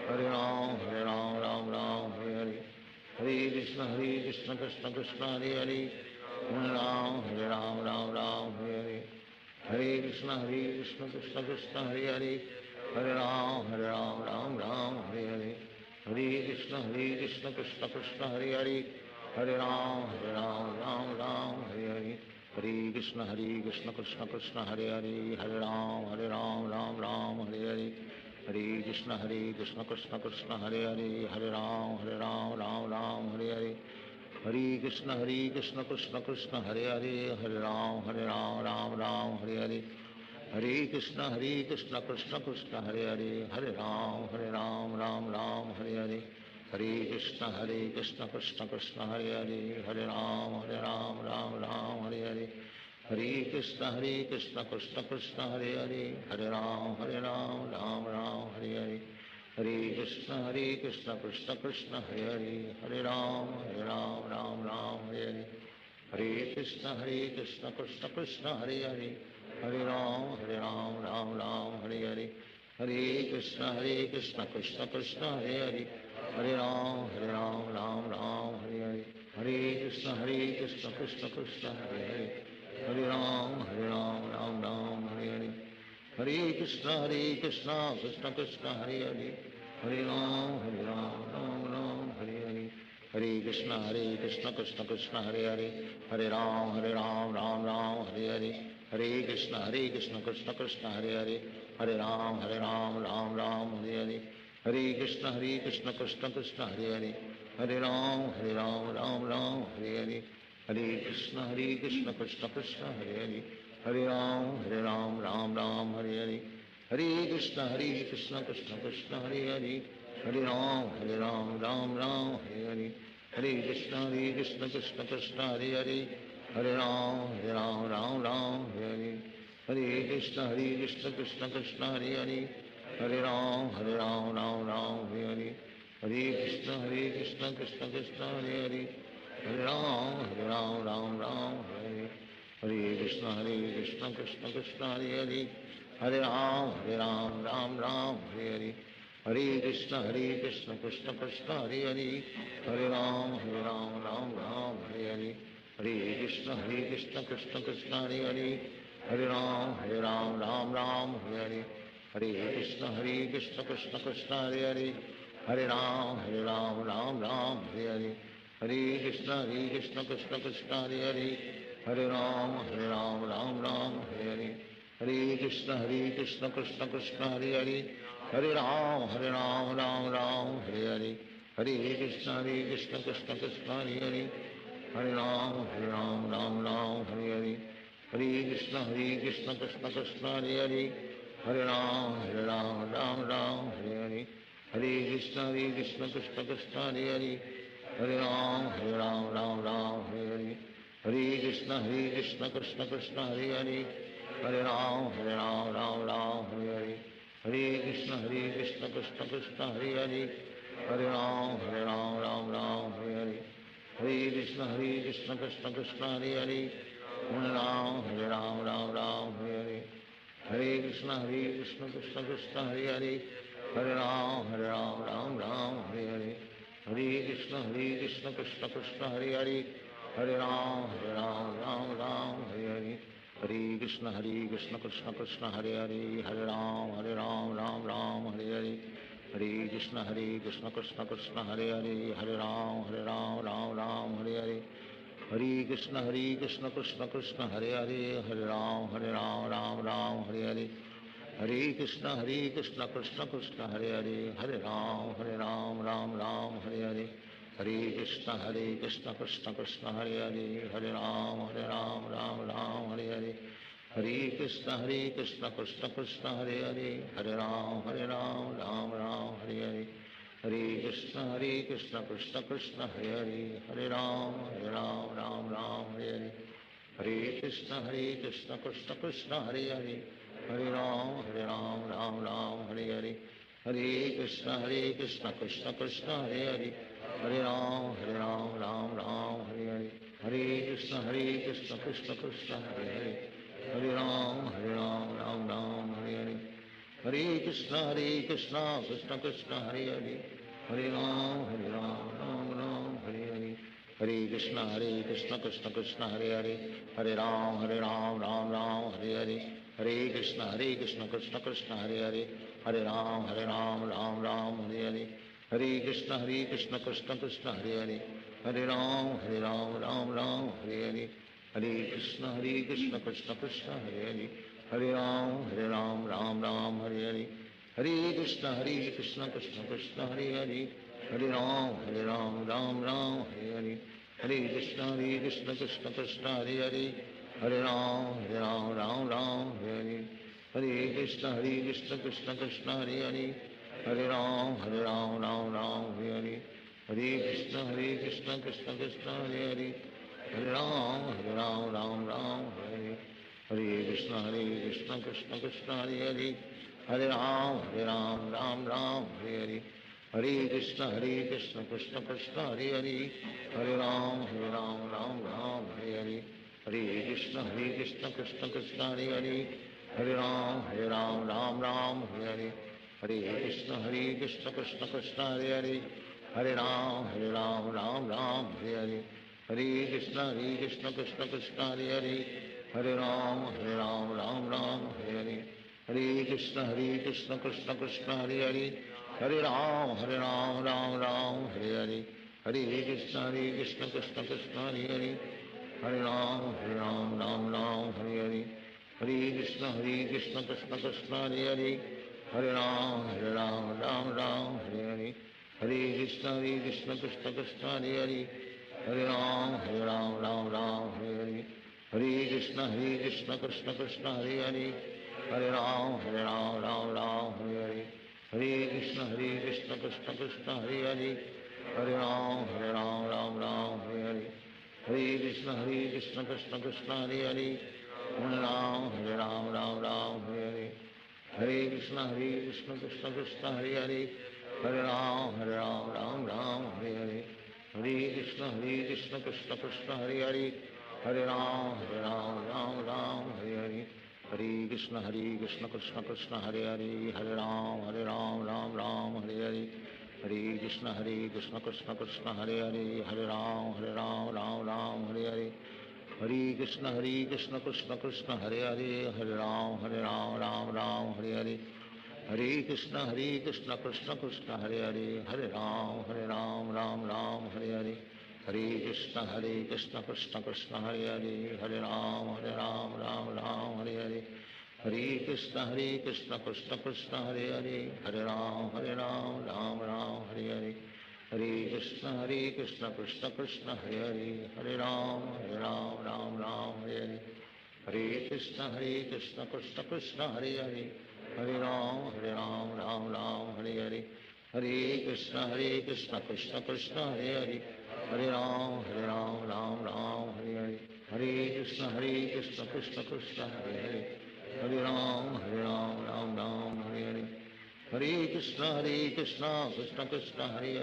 Hare Ram Hare Ram Ram Ram Hare Hare. Hare Krishna Hare Krishna Krishna Krishna Hare Hare, Hare Ram Hare Ram Ram Ram Hare Hare. Hare Krishna Hare Krishna Krishna Krishna Hare Hare, Hare Ram Hare Ram Ram Ram Hare Hare. Hare Krishna Hare Krishna Krishna Krishna Hare Hare, Hare Ram Hare Ram Ram Ram Hare Hare. Hare Krishna Hare Krishna Krishna Krishna Hare Hare, Hare Ram Hare Ram Ram Ram Hare Hare. Hare Krishna Hare Krishna Krishna Krishna Hare Hare, Hare Ram Hare Ram Ram Ram Hare Hare. Hare Krishna Hare Krishna Krishna Krishna Hare Hare, Hare Ram Hare Ram Ram Ram Hare Hare. Hare Krishna Hare Krishna Krishna Krishna Hare Hare, Hare Ram Hare Ram Ram Ram Hare Hare. Hare Krishna Hare Krishna Krishna Krishna Hare Hare, Hare Ram Hare Ram Ram Ram Hare Hare. Hare Krishna Hare Krishna Krishna Krishna Hare Hare, Hare Ram Hare Ram Ram Ram Hare Hare. Hare Krishna Hare Krishna Krishna Krishna Hare Hare, Hare Ram Hare Ram Ram Ram Hare Hare. Hare Krishna Hare Krishna Krishna Krishna Hare Hare, Hare Ram Hare Ram Ram Ram Hare Hare. Hare Krishna Hare Krishna Krishna Krishna Hare Hare, Hare Ram Hare Ram Ram Ram Hare Hare. Hare Krishna Hare Krishna Krishna Krishna Hare Hare, Hare Ram Hare Ram Ram Ram Hare Hare. Hare Krishna Hare Krishna Krishna Krishna Hare Hare, Hare Ram Hare Ram Ram Ram Hare Hare. Hare Krishna Hare Krishna Krishna Krishna Hare Hare, Hare Ram Hare Ram Ram Ram Hare Hare. Hare Krishna Hare Krishna Krishna Krishna Hare Hare, Hare Ram Hare Ram Ram Ram Hare Hare. Hare Krishna, Hare Krishna, Krishna Krishna, Hare Hare, Hare Ram, Hare Ram, Ram Ram, Hare Hare, Hare Krishna, Hare Krishna, Krishna Krishna, Hare Hare, Hare Ram, Hare Ram, Ram Ram, Hare Hare, Hare Krishna, Hare Krishna, Krishna Krishna, Hare Hare, Hare Ram, Hare Ram, Ram Ram, Hare Hare, Hare Krishna, Hare Krishna, Krishna Krishna, Hare Hare, Hare Ram, Hare Ram, Ram Ram, Hare Hare, Hare Krishna, Hare Krishna, Krishna Krishna, Hare Hare, Hare Ram, Hare Ram, Ram Ram, Hare Hare, Hare Krishna, Hare Krishna, Krishna Krishna, Hare Hare, Hare Ram, Hare Ram, Ram Ram, Hare Hare, Hare Krishna, Hare Krishna, Krishna Krishna, Hare Hare, Hare Ram, Hare Ram, Ram Ram, Hare Hare, Hare Krishna, Hare Krishna, Krishna Krishna, Hare Hare, Hare Ram, Hare Ram, Ram Ram, Hare Hare, Hare Krishna, Hare Krishna, Krishna Krishna, Hare Hare, Hare Ram, Hare Ram, Ram Ram, Hare Hare, Hare Krishna, Hare Krishna, Krishna Krishna, Hare Hare, Hare Ram, Hare Ram, Ram Ram, Hare Hare, Hare Krishna, Hare Krishna, Krishna Krishna, Hare Hare, Hare Ram, Hare Ram, Ram Ram, Hare Hare, Hare Krishna, Hare Krishna, Krishna Krishna, Hare Hare, Hare Ram, Hare Ram, Ram Ram, Hare Hare, Hare Krishna, Hare Krishna, Krishna Krishna, Hare Hare, Hare Ram, Hare Ram, Ram Ram, Hare Hare, Hare Krishna, Hare Krishna, Krishna Krishna, Hare Hare, Hare Ram, Hare Ram, Ram Ram, Hare Hare, Hare Krishna, Hare Krishna, Krishna Krishna, Hare Hare, Hare Ram, Hare Ram, Ram Ram, Hare Hare, Hare Krishna, Hare Krishna, Krishna Krishna, Hare Hare, Hare Ram, Hare Ram, Ram Ram, Hare Hare, Hare Krishna, Hare Krishna, Krishna Krishna, Hare Hare, Hare Ram, Hare Ram, Ram Ram, Hare Hare, Hare Krishna, Hare Krishna, Krishna Krishna, Hare Hare, Hare Ram, Hare Ram, Ram Ram, Hare Hare, Hare Krishna, Hare Krishna, Krishna Krishna, Hare Hare, Hare Ram, Hare Ram, Ram Ram, Hare Hare, Hare Krishna, Hare Krishna, Krishna Krishna, Hare Hare, Hare Ram, Hare Ram, Ram Ram, Hare Hare, Hare Krishna, Hare Krishna, Krishna Krishna, Hare Hare, Hare Ram, Hare Ram, Ram Ram, Hare Hare, Hare Krishna, Hare Krishna, Krishna Krishna, Hare Hare, Hare Ram, Hare Ram, Ram Ram, Hare Hare, Hare Krishna, Hare Krishna, Krishna Krishna, Hare Hare, Hare Ram, Hare Ram, Ram Ram, Hare Hare, Hare Krishna, Hare Krishna, Krishna Krishna, Hare Hare, Hare Ram, Hare Ram, Ram Ram, Hare Hare, Hare Krishna, Hare Krishna, Krishna Krishna, Hare Hare, Hare Ram, Hare Ram, Ram Ram, Hare Hare, Hare Krishna, Hare Krishna, Krishna Krishna, Hare Hare, Hare Ram, Hare Ram, Ram Ram, Hare Hare, Hare Krishna, Hare Krishna, Krishna Krishna, Hare Hare, Hare Ram, Hare Ram, Ram Ram, Hare Hare, Hare Krishna, Hare Krishna, Krishna Krishna, Hare Hare, Hare Ram, Hare Ram, Ram Ram, Hare Hare, Hare Krishna, Hare Krishna, Krishna Krishna, Hare Hare, Hare Ram, Hare Ram, Ram Ram, Hare Hare, Hare Krishna, Hare Krishna, Krishna Krishna, Hare Hare, Hare Ram, Hare Ram, Ram Ram, Hare Hare, Hare Krishna, Hare Krishna, Krishna Krishna, Hare Hare, Hare Ram, Hare Ram, Ram Ram, Hare Hare, Hare Krishna, Hare Krishna, Krishna Krishna, Hare Hare, Hare Ram, Hare Ram, Ram Ram, Hare Hare, Hare Krishna, Hare Krishna, Krishna Krishna, Hare Hare, Hare Ram, Hare Ram, Ram Ram, Hare Hare, Hare Krishna, Hare Krishna, Krishna Krishna, Hare Hare, Hare Ram, Hare Ram, Ram Ram, Hare Hare, Hare Krishna, Hare Krishna, Krishna Krishna, Hare Hare, Hare Ram, Hare Ram, Ram Ram, Hare Hare, Hare Krishna, Hare Krishna, Krishna Krishna, Hare Hare, Hare Ram, Hare Ram, Ram Ram, Hare Hare, Hare Krishna, Hare Krishna, Krishna Krishna, Hare Hare, Hare Ram, Hare Ram, Ram Ram, Hare Hare, Hare Krishna, Hare Krishna, Krishna Krishna, Hare Hare, Hare Ram, Hare Ram, Ram Ram, Hare Hare, Hare Krishna, Hare Krishna, Krishna Krishna, Hare Hare, Hare Ram, Hare Ram, Ram Ram, Hare Hare, Hare Krishna, Hare Krishna, Krishna Krishna, Hare Hare, Hare Ram, Hare Ram, Ram Ram, Hare Hare, Hare Krishna, Hare Krishna, Krishna Krishna, Hare Hare, Hare Ram, Hare Ram, Ram Ram, Hare Hare, Hare Krishna, Hare Krishna, Krishna Krishna, Hare Hare, Hare Ram, Hare Ram, Ram Ram, Hare Hare, Hare Krishna, Hare Krishna, Krishna Krishna, Hare Hare, Hare Ram, Hare Ram, Ram Ram, Hare Hare, Hare Krishna, Hare Krishna, Krishna Krishna, Hare Hare, Hare Ram, Hare Ram, Ram Ram, Hare Hare, Hare Krishna, Hare Krishna, Krishna Krishna, Hare Hare, Hare Ram, Hare Ram, Ram Ram, Hare Hare, Hare Krishna, Hare Krishna, Krishna Krishna, Hare Hare, Hare Ram, Hare Ram, Ram Ram, Hare Hare, Hare Krishna, Hare Krishna, Krishna Krishna, Hare Hare, Hare Ram, Hare Ram, Ram Ram, Hare Hare. Hare Krishna, Hare Krishna, Krishna Krishna, Hare Hare. Hare Ram, Hare Ram, Ram Ram, Hare Hare. Hare Krishna, Hare Krishna, Krishna Krishna, Hare Hare. Hare Ram, Hare Ram, Ram Ram, Hare Hare. Hare Krishna, Hare Krishna, Krishna Krishna, Hare Hare. Hare Ram, Hare Ram, Ram Ram, Hare Hare. Hare Krishna, Hare Krishna, Krishna Krishna, Hare Hare. Hare Ram, Hare Ram, Ram Ram, Hare Hare. Hare Krishna, Hare Krishna, Krishna Krishna, Hare Hare. Hare Ram, Hare Ram, Ram Ram, Hare Hare. Hare Krishna, Hare Krishna, Krishna Krishna, Hare Hare. Hare Ram, Hare Ram, Ram Ram, Hare Hare. Hare Krishna, Hare Krishna, Krishna Krishna, Hare Hare. Hare Ram, Hare Ram, Ram Ram, Hare Hare. Hare Krishna, Hare Krishna, Krishna Krishna, Hare Hare. Hare Ram, Hare Ram, Ram Ram, Hare Hare. Hare Krishna, Hare Krishna, Krishna Krishna, Hare Hare. Hare Ram, Hare Ram, Ram Ram, Hare Hare. Hare Krishna, Hare Krishna, Krishna Krishna, Hare Hare. Hare Ram, Hare Ram, Ram Ram, Hare Hare. Hare Krishna, Hare Krishna, Krishna Krishna, Hare Hare. Hare Ram, Hare Ram, Ram Ram, Hare Hare. Hare Krishna, Hare Krishna, Krishna Krishna, Hare Hare. Hare Ram, Hare Ram, Ram Ram, Hare Hare. Hare Krishna, Hare Krishna, Krishna Krishna, Hare Hare. Hare Ram, Hare Ram, Ram Ram, Hare Hare. Hare Krishna, Hare Krishna, Krishna Krishna, Hare Hare. Hare Ram, Hare Ram, Ram Ram, Hare Hare. Hare Krishna, Hare Krishna, Krishna Krishna, Hare Hare. Hare Ram, Hare Ram, Ram Ram, Hare Hare. Hare Krishna, Hare Krishna, Krishna Krishna, Hare Hare. Hare Ram, Hare Ram, Ram Ram, Hare Hare. Hare Krishna, Hare Krishna, Krishna Krishna, Hare Hare.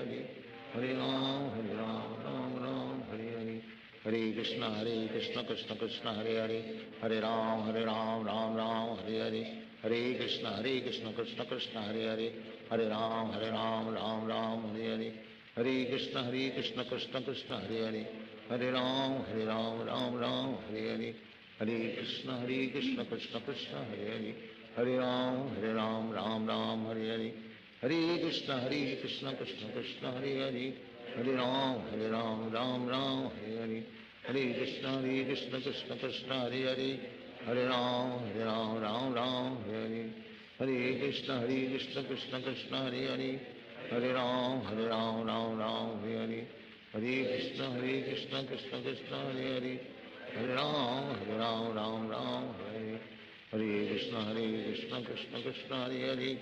Hare Ram, Hare Ram, Ram Ram, Hare Hare. Hare Krishna, Hare Krishna, Krishna Krishna, Hare Hare. Hare Ram, Hare Ram, Ram Ram, Hare Hare. Hare Krishna, Hare Krishna, Krishna Krishna, Hare Hare. Hare Ram, Hare Ram, Ram Ram, Hare Hare. Hare Krishna, Hare Krishna, Krishna Krishna, Hare Hare. Hare Ram, Hare Ram, Ram Ram, Hare Hare. Hare Krishna, Hare Krishna, Krishna Krishna, Hare Hare. Hare Ram, Hare Ram, Ram Ram, Hare Hare. Hare Krishna, Hare Krishna, Krishna Krishna, Hare Hare. Hare Ram, Hare Ram, Ram Ram, Hare Hare. Hare Krishna, Hare Krishna, Krishna Krishna, Hare Hare. Hare Ram, Hare Ram, Ram Ram, Hare Hare. Hare Krishna, Hare Krishna, Krishna Krishna, Hare Hare. Hare Ram, Hare Ram, Ram Ram, Hare Hare. Hare Krishna, Hare Krishna, Krishna Krishna, Hare Hare. Hare Ram, Hare Ram, Ram Ram, Hare Hare. Hare Krishna, Hare Krishna, Krishna Krishna, Hare Hare. Hare Ram, Hare Ram, Ram Ram, Hare Hare. Hare Krishna, Hare Krishna, Krishna Krishna, Hare Hare.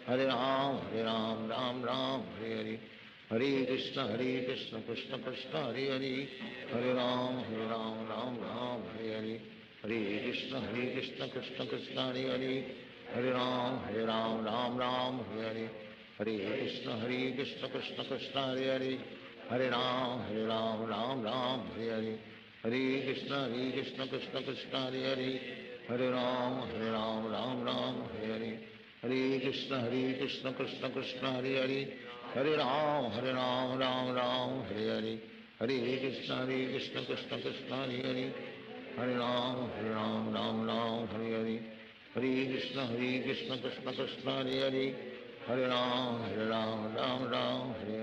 Hare Ram, Hare Ram, Ram Ram, Hare Hare. Hare Krishna, Hare Krishna, Krishna Krishna, Hare Hare. Hare Ram, Hare Ram, Ram Ram, Hare Hare. Hare Krishna, Hare Krishna, Krishna Krishna, Hare Hare. Hare Ram, Hare Ram, Ram Ram, Hare Hare. Hare Krishna, Hare Krishna, Krishna Krishna, Hare Hare. Hare Ram, Hare Ram, Ram Ram, Hare Hare. Hare Krishna, Hare Krishna, Krishna Krishna, Hare Hare. Hare Ram, Hare Ram, Ram Ram, Hare Hare. Hare Krishna, Hare Krishna, Krishna Krishna, Hare Hare. Hare Ram, Hare Ram, Ram Ram, Hare Hare. Hare Krishna, Hare Krishna, Krishna Krishna, Hare Hare. Hare Ram, Hare Ram, Ram Ram, Hare Hare. Hare Krishna, Hare Krishna, Krishna Krishna, Hare Hare. Hare Ram, Hare Ram, Ram Ram, Hare Hare.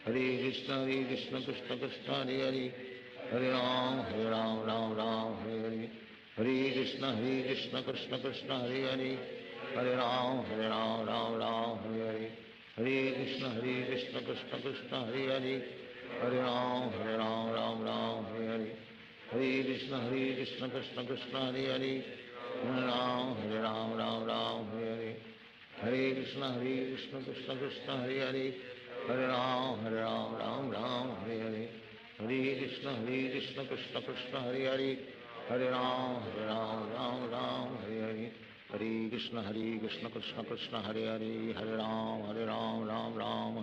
Hare Krishna, Hare Krishna, Krishna Krishna, Hare Hare. Hare Ram, Hare Ram, Ram Ram, Hare Hare. Hare Krishna, Hare Krishna, Krishna Krishna, Hare Hare. Hare Ram, Hare Ram, Ram Ram, Hare Hare. Hare Krishna, Hare Krishna, Krishna Krishna, Hare Hare. Hare Ram, Hare Ram, Ram Ram, Hare Hare. Hare Krishna, Hare Krishna, Krishna Krishna, Hare Hare. Hare Ram, Hare Ram, Ram Ram, Hare Hare. Hare Krishna, Hare Krishna, Krishna Krishna, Hare Hare. Hare Ram, Hare Ram, Ram Ram, Hare Hare. Hare Krishna, Hare Krishna, Krishna Krishna, Hare Hare. Hare Ram, Hare Ram, Ram Ram,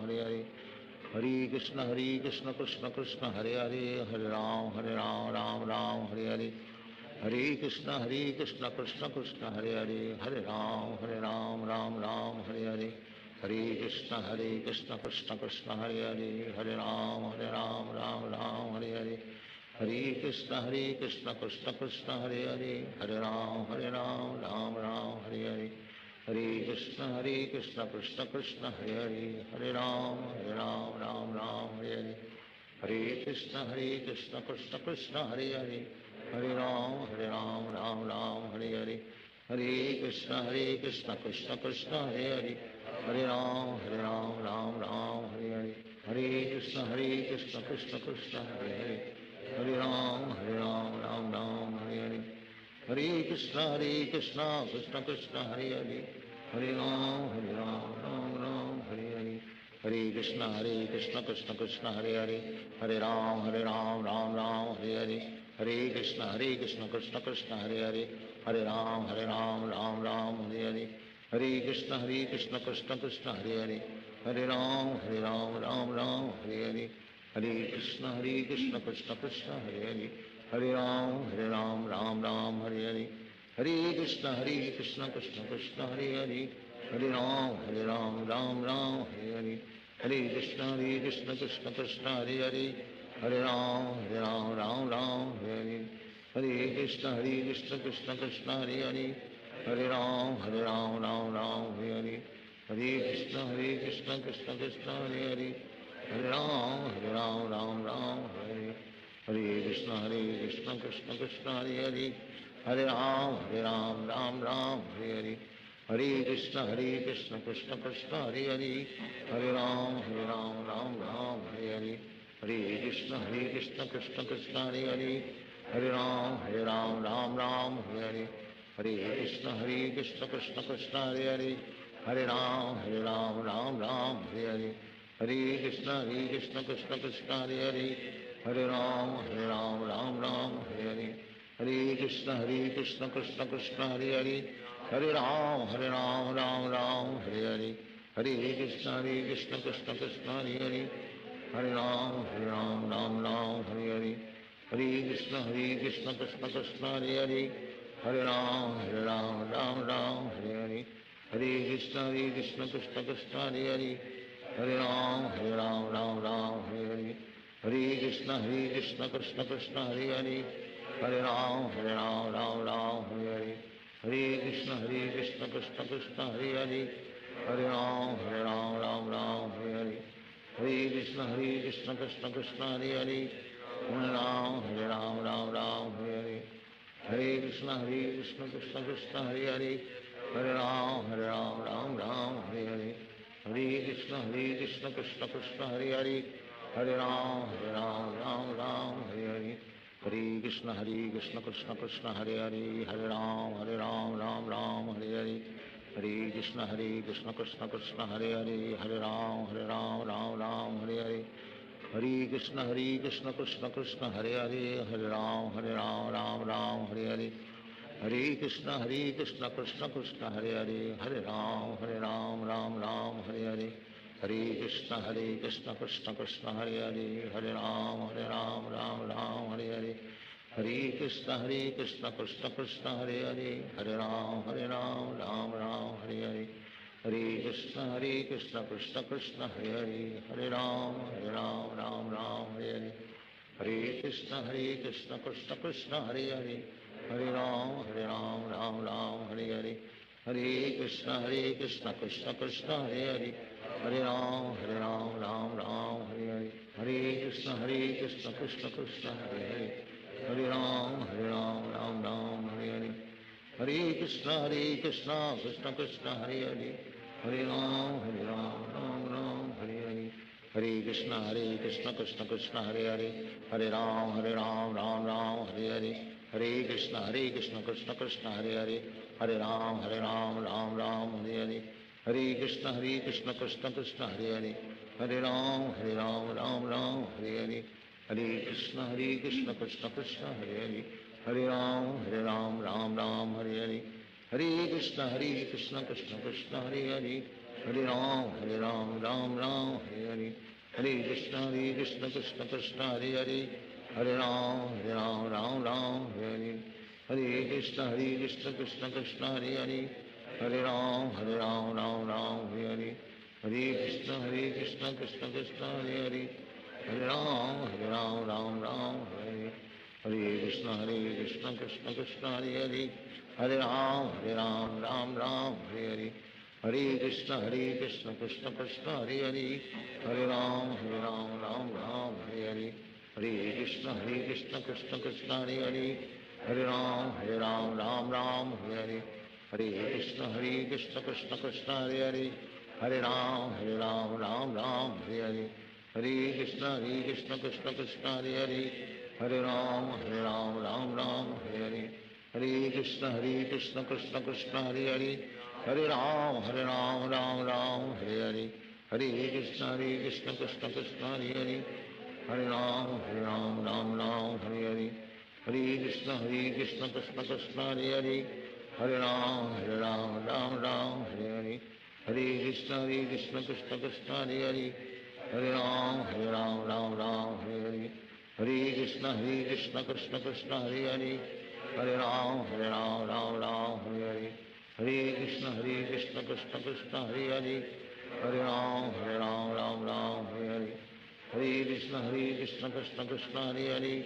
Hare Hare. Hare Krishna, Hare Krishna, Krishna Krishna, Hare Hare. Hare Ram, Hare Ram, Ram Ram, Hare Hare. Hare Krishna, Hare Krishna, Krishna Krishna, Hare Hare. Hare Ram, Hare Ram, Ram Ram, Hare Hare. Hare Krishna, Hare Krishna, Krishna Krishna, Hare Hare. Hare Ram, Hare Ram, Ram Ram, Hare Hare. Hare Krishna, Hare Krishna, Krishna Krishna, Hare Hare. Hare Ram, Hare Ram, Ram Ram, Hare Hare. Hare Krishna, Hare Krishna, Krishna Krishna, Hare Hare. Hare Ram, Hare Ram, Ram Ram, Hare Hare. Hare Krishna, Hare Krishna, Krishna Krishna, Hare Hare. Hare Ram, Hare Ram, Ram Ram, Hare Hare. Hare Krishna, Hare Krishna, Krishna Krishna, Hare Hare. Hare Rama, Hare Rama, Rama Rama, Hare Hare. Hare Krishna, Hare Krishna, Krishna Krishna, Hare Hare. Hare Rama, Hare Rama, Rama Rama, Hare Hare. Hare Krishna, Hare Krishna, Krishna Krishna, Hare Hare. Hare Rama, Hare Rama, Rama Rama, Hare Hare. Hare Krishna, Hare Krishna, Krishna Krishna, Hare Hare. Hare Rama, Hare Rama, Rama Rama, Hare Hare. Hare Krishna, Hare Krishna, Krishna Krishna, Hare Hare. Hare Rama, Hare Rama, Rama Rama, Hare Hare. Hare Krishna, Hare Krishna, Krishna Krishna, Hare Hare. Hare Rama, Hare Rama, Rama Rama, Hare Hare. Hare Krishna, Hare Krishna, Krishna Krishna, Hare Hare. Hare Rama, Hare Rama, Rama Rama, Hare Hare. Hare Krishna, Hare Krishna, Krishna Krishna, Hare Hare. Hare Rama, Hare Rama, Rama Rama, Hare Hare. Hare Krishna, Hare Krishna, Krishna Krishna, Hare Hare. Hare Rama, Hare Rama, Rama Rama, Hare Hare. Hare Krishna, Hare Krishna, Krishna Krishna, Hare Hare. Hare Rama, Hare Rama, Rama Rama, Hare Hare. Hare Krishna, Hare Krishna, Krishna Krishna, Hare Hare. Hare Rama, Hare Rama, Rama Rama, Hare Hare. Hare Krishna, Hare Krishna, Krishna Krishna, Hare Hare. Hare Rama, Hare Rama, Rama Rama, Hare Hare. Hare Krishna, Hare Krishna, Krishna Krishna, Hare Hare. Hare Rama, Hare Rama, Rama Rama, Hare Hare. Hare Krishna, Hare Krishna, Krishna Krishna, Hare Hare. Hare Rama, Hare Rama, Rama Rama, Hare Hare. Hare Krishna, Hare Krishna, Krishna Krishna, Hare Hare. Hare Rama, Hare Rama, Rama Rama, Hare Hare. Hare Krishna, Hare Krishna, Krishna Krishna, Hare Hare. Hare Rama, Hare Rama, Rama Rama, Hare Hare. Hare Krishna, Hare Krishna, Krishna Krishna, Hare Hare. Hare Rama, Hare Rama, Rama Rama, Hare Hare. Hare Krishna, Hare Krishna, Krishna Krishna, Hare Hare. Hare Rama, Hare Rama, Rama Rama, Hare Hare. Hare Krishna, Hare Krishna, Krishna Krishna, Hare Hare. Hare Rama, Hare Rama, Rama Rama, Hare Hare. Hare Krishna, Hare Krishna, Krishna Krishna, Hare Hare. Hare Rama, Hare Rama, Rama Rama, Hare Hare. Hare Krishna, Hare Krishna, Krishna Krishna, Hare Hare. Hare Rama, Hare Rama, Rama Rama, Hare Hare. Hare Krishna, Hare Krishna, Krishna Krishna, Hare Hare. Hare Rama, Hare Rama, Rama Rama, Hare Hare. Hare Krishna, Hare Krishna, Krishna Krishna, Hare Hare. Hare Rama, Hare Rama, Rama Rama, Hare Hare. Hare Krishna, Hare Krishna, Krishna Krishna, Hare Hare. Hare Rama, Hare Rama, Rama Rama, Hare Hare. Hare Krishna, Hare Krishna, Krishna Krishna, Hare Hare. Hare Rama, Hare Rama, Rama Rama, Hare Hare. Hare Krishna, Hare Krishna, Krishna Krishna, Hare Hare. Hare Rama, Hare Rama, Rama Rama, Hare Hare. Hare Krishna, Hare Krishna, Krishna Krishna, Hare Hare. Hare Rama, Hare Rama, Rama Rama, Hare Hare. Hare Krishna, Hare Krishna, Krishna Krishna, Hare Hare. Hare Rama, Hare Rama, Rama Rama, Hare Hare. Hare Krishna, Hare Krishna, Krishna Krishna, Hare Hare. Hare Rama, Hare Rama, Rama Rama, Hare Hare. Hare Krishna, Hare Krishna, Krishna Krishna, Hare Hare. Hare Rama, Hare Rama, Rama Rama, Hare Hare. Hare Krishna, Hare Krishna, Krishna Krishna, Hare Hare. Hare Rama, Hare Rama, Rama Rama, Hare Hare. Hare Krishna, Hare Krishna, Krishna Krishna, Hare Hare. Hare Rama, Hare Rama, Rama Rama, Hare Hare. Hare Krishna, Hare Krishna, Krishna Krishna, Hare Hare. Hare Rama, Hare Rama, Rama Rama, Hare Hare. Hare Krishna, Hare Krishna, Krishna Krishna, Hare Hare. Hare Rama, Hare Rama, Rama Rama, Hare Hare. Hare Krishna, Hare Krishna, Krishna Krishna, Hare Hare. Hare Rama, Hare Rama, Rama Rama, Hare Hare. Hare Krishna, Hare Krishna, Krishna Krishna, Hare Hare. Hare Rama, Hare Rama, Rama Rama, Hare Hare. Hare Krishna, Hare Krishna, Krishna Krishna, Hare Hare. Hare Rama, Hare Rama, Rama Rama, Hare Hare. Hare Krishna, Hare Krishna, Krishna Krishna, Hare Hare. Hare Rama, Hare Rama, Rama Rama, Hare Hare. Hare Krishna, Hare Krishna, Krishna Krishna, Hare Hare. Hare Rama, Hare Rama, Rama Rama, Hare Hare. Hare Krishna, Hare Krishna, Krishna Krishna, Hare Hare. Hare Rama, Hare Rama, Rama Rama, Hare Hare. Hare Krishna, Hare Krishna, Krishna Krishna, Hare Hare. Hare Rama, Hare Rama, Rama Rama, Hare Hare. Hare Krishna, Hare Krishna, Krishna Krishna, Hare Hare. Hare Rama, Hare Rama, Rama Rama, Hare Hare. Hare Krishna, Hare Krishna, Krishna Krishna, Hare Hare. Hare Rama, Hare Rama, Rama Rama, Hare Hare. Hare Krishna, Hare Krishna, Krishna Krishna, Hare Hare. Hare Rama, Hare Rama, Rama Rama, Hare Hare. Hare Krishna, Hare Krishna, Krishna Krishna, Hare Hare. Hare Rama, Hare Rama, Rama Rama, Hare Hare. Hare Krishna, Hare Krishna, Krishna Krishna, Hare Hare. Hare Rama, Hare Rama, Rama Rama, Hare Hare. Hare Krishna, Hare Krishna, Krishna Krishna, Hare Hare. Hare Rama, Hare Rama, Rama Rama, Hare Hare. Hare Krishna, Hare Krishna, Krishna Krishna, Hare Hare. Hare Ram Hare Ram Ram Ram Hare Hare Hare Krishna Hare Krishna Krishna Krishna Hare Hare Hare Ram Hare Ram Ram Ram Hare Hare Hare Krishna Hare Krishna Krishna Krishna Hare Hare Hare Ram Hare Ram Ram Ram Hare Hare Hare Krishna Hare Krishna Krishna Krishna Hare Hare Hare Ram Hare Ram Ram Ram Hare Hare Hare Krishna Hare Krishna Krishna Krishna Hare Hare Hare Ram Hare Ram Ram Ram Hare Hare Hare Krishna Hare Krishna Krishna Krishna Hare Hare Hare Ram Hare Ram Ram Ram Hare Hare Hare Krishna Hare Krishna Krishna Krishna Hare Hare Hare Ram Hare Ram Ram Ram Hare Hare Hare Krishna Hare Krishna Krishna Krishna Hare Hare Hare Ram Hare Ram Ram Ram Hare Hare Hare Krishna Hare Krishna Krishna Krishna Hare Hare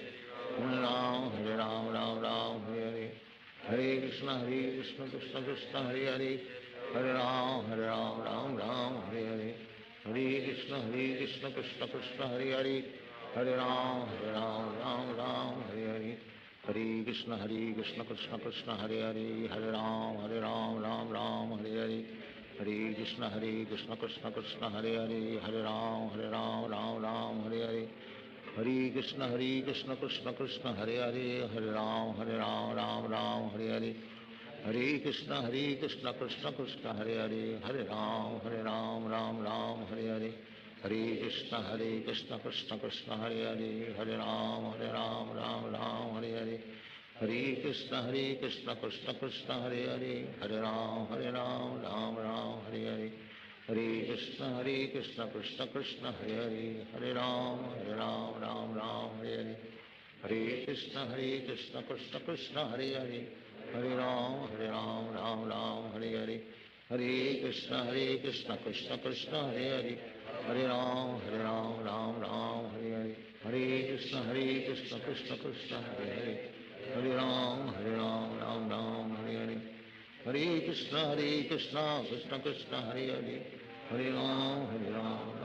Hare Ram Hare Ram Ram Ram Hare Hare Hare Krishna Hare Krishna Krishna Krishna Hare Hare Hare Ram Hare Ram Ram Ram Hare Hare Hare Krishna Hare Krishna Krishna Krishna Hare Hare Hare Ram Hare Ram Ram Ram Hare Hare Hare Krishna Hare Krishna Krishna Krishna Hare Hare Hare Ram Hare Ram Ram Ram Hare Hare Hare Krishna Hare Krishna Krishna Krishna Hare Hare Hare Ram Hare Ram Ram Ram Hare Hare Hare Krishna Hare Krishna Krishna Krishna Hare Hare Hare Ram Hare Ram Ram Ram Hare Hare Hare Krishna Hare Krishna Krishna Krishna Hare Hare Hare Ram Hare Ram Ram Ram Hare Hare Hare Krishna Hare Krishna Krishna Krishna Hare Hare Hare Ram Hare Ram Ram Ram Hare Hare Hare Krishna Hare Krishna Krishna Krishna Hare Hare Hare Ram Hare Ram Ram Ram Hare Hare Hare Krishna Hare Krishna Krishna Krishna Hare Hare Hare Ram Hare Ram Ram Ram Hare Hare Hare Krishna Hare Krishna Krishna Krishna Hare Hare Hare Ram Hare Ram Ram Ram Hare Hare Hare Krishna Hare Krishna Krishna Krishna Hare Hare Hare Ram Hare Ram Ram Ram Hare Hare Hare Krishna Hare Krishna Krishna Krishna Hare Hare Hare Ram Hare Ram Ram Ram Hare Hare Hare Krishna Hare Krishna Krishna Krishna Hare Hare Hare Ram Hare Ram Ram Ram Hare Hare Hare Krishna Hare Krishna Krishna Krishna Hare Hare Hare Ram Hare Ram Ram Ram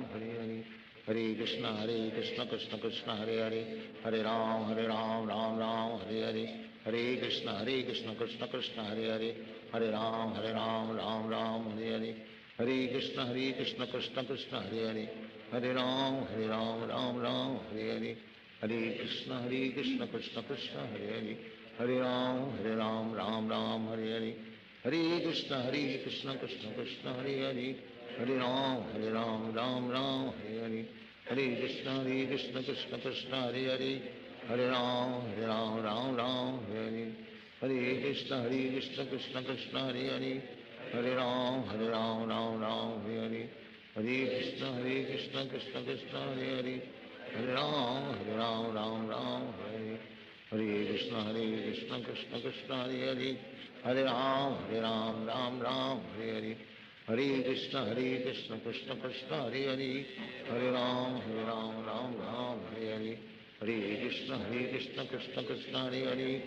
Hare Hare Hare Krishna Hare Krishna Krishna Krishna Hare Hare Hare Ram Hare Ram Ram Ram Hare Hare Hare Krishna Hare Krishna Krishna Krishna Hare Hare Hare Ram Hare Ram Ram Ram Hare Hare Hare Krishna Hare Krishna Krishna Krishna Hare Hare Hare Ram Hare Ram Ram Ram Hare Hare Hare Krishna Hare Krishna Krishna Krishna Hare Hare Hare Ram Hare Ram Ram Ram Hare Hare Hare Krishna Hare Krishna Krishna Krishna Hare Hare Hare Ram Hare Ram Ram Ram Hare Hare Hare Krishna Hare Krishna Krishna Krishna Hare Hare Hare Ram Hare Ram Ram Ram Hare Hare Hare Krishna Hare Krishna Krishna Krishna Hare Hare Hare Ram Hare Ram Ram Ram Hare Hare Hare Krishna Hare Krishna Krishna Krishna Hare Hare Hare Ram Hare Ram Ram Ram Hare Hare Hare Krishna Hare Krishna Krishna Krishna Hare Hare Hare Ram Hare Ram Ram Ram Hare Hare Hare Krishna Hare Krishna Krishna Krishna Hare Hare Hare Ram Hare Ram Ram Ram Hare Hare Hare Krishna Hare Krishna Krishna Krishna Hare Hare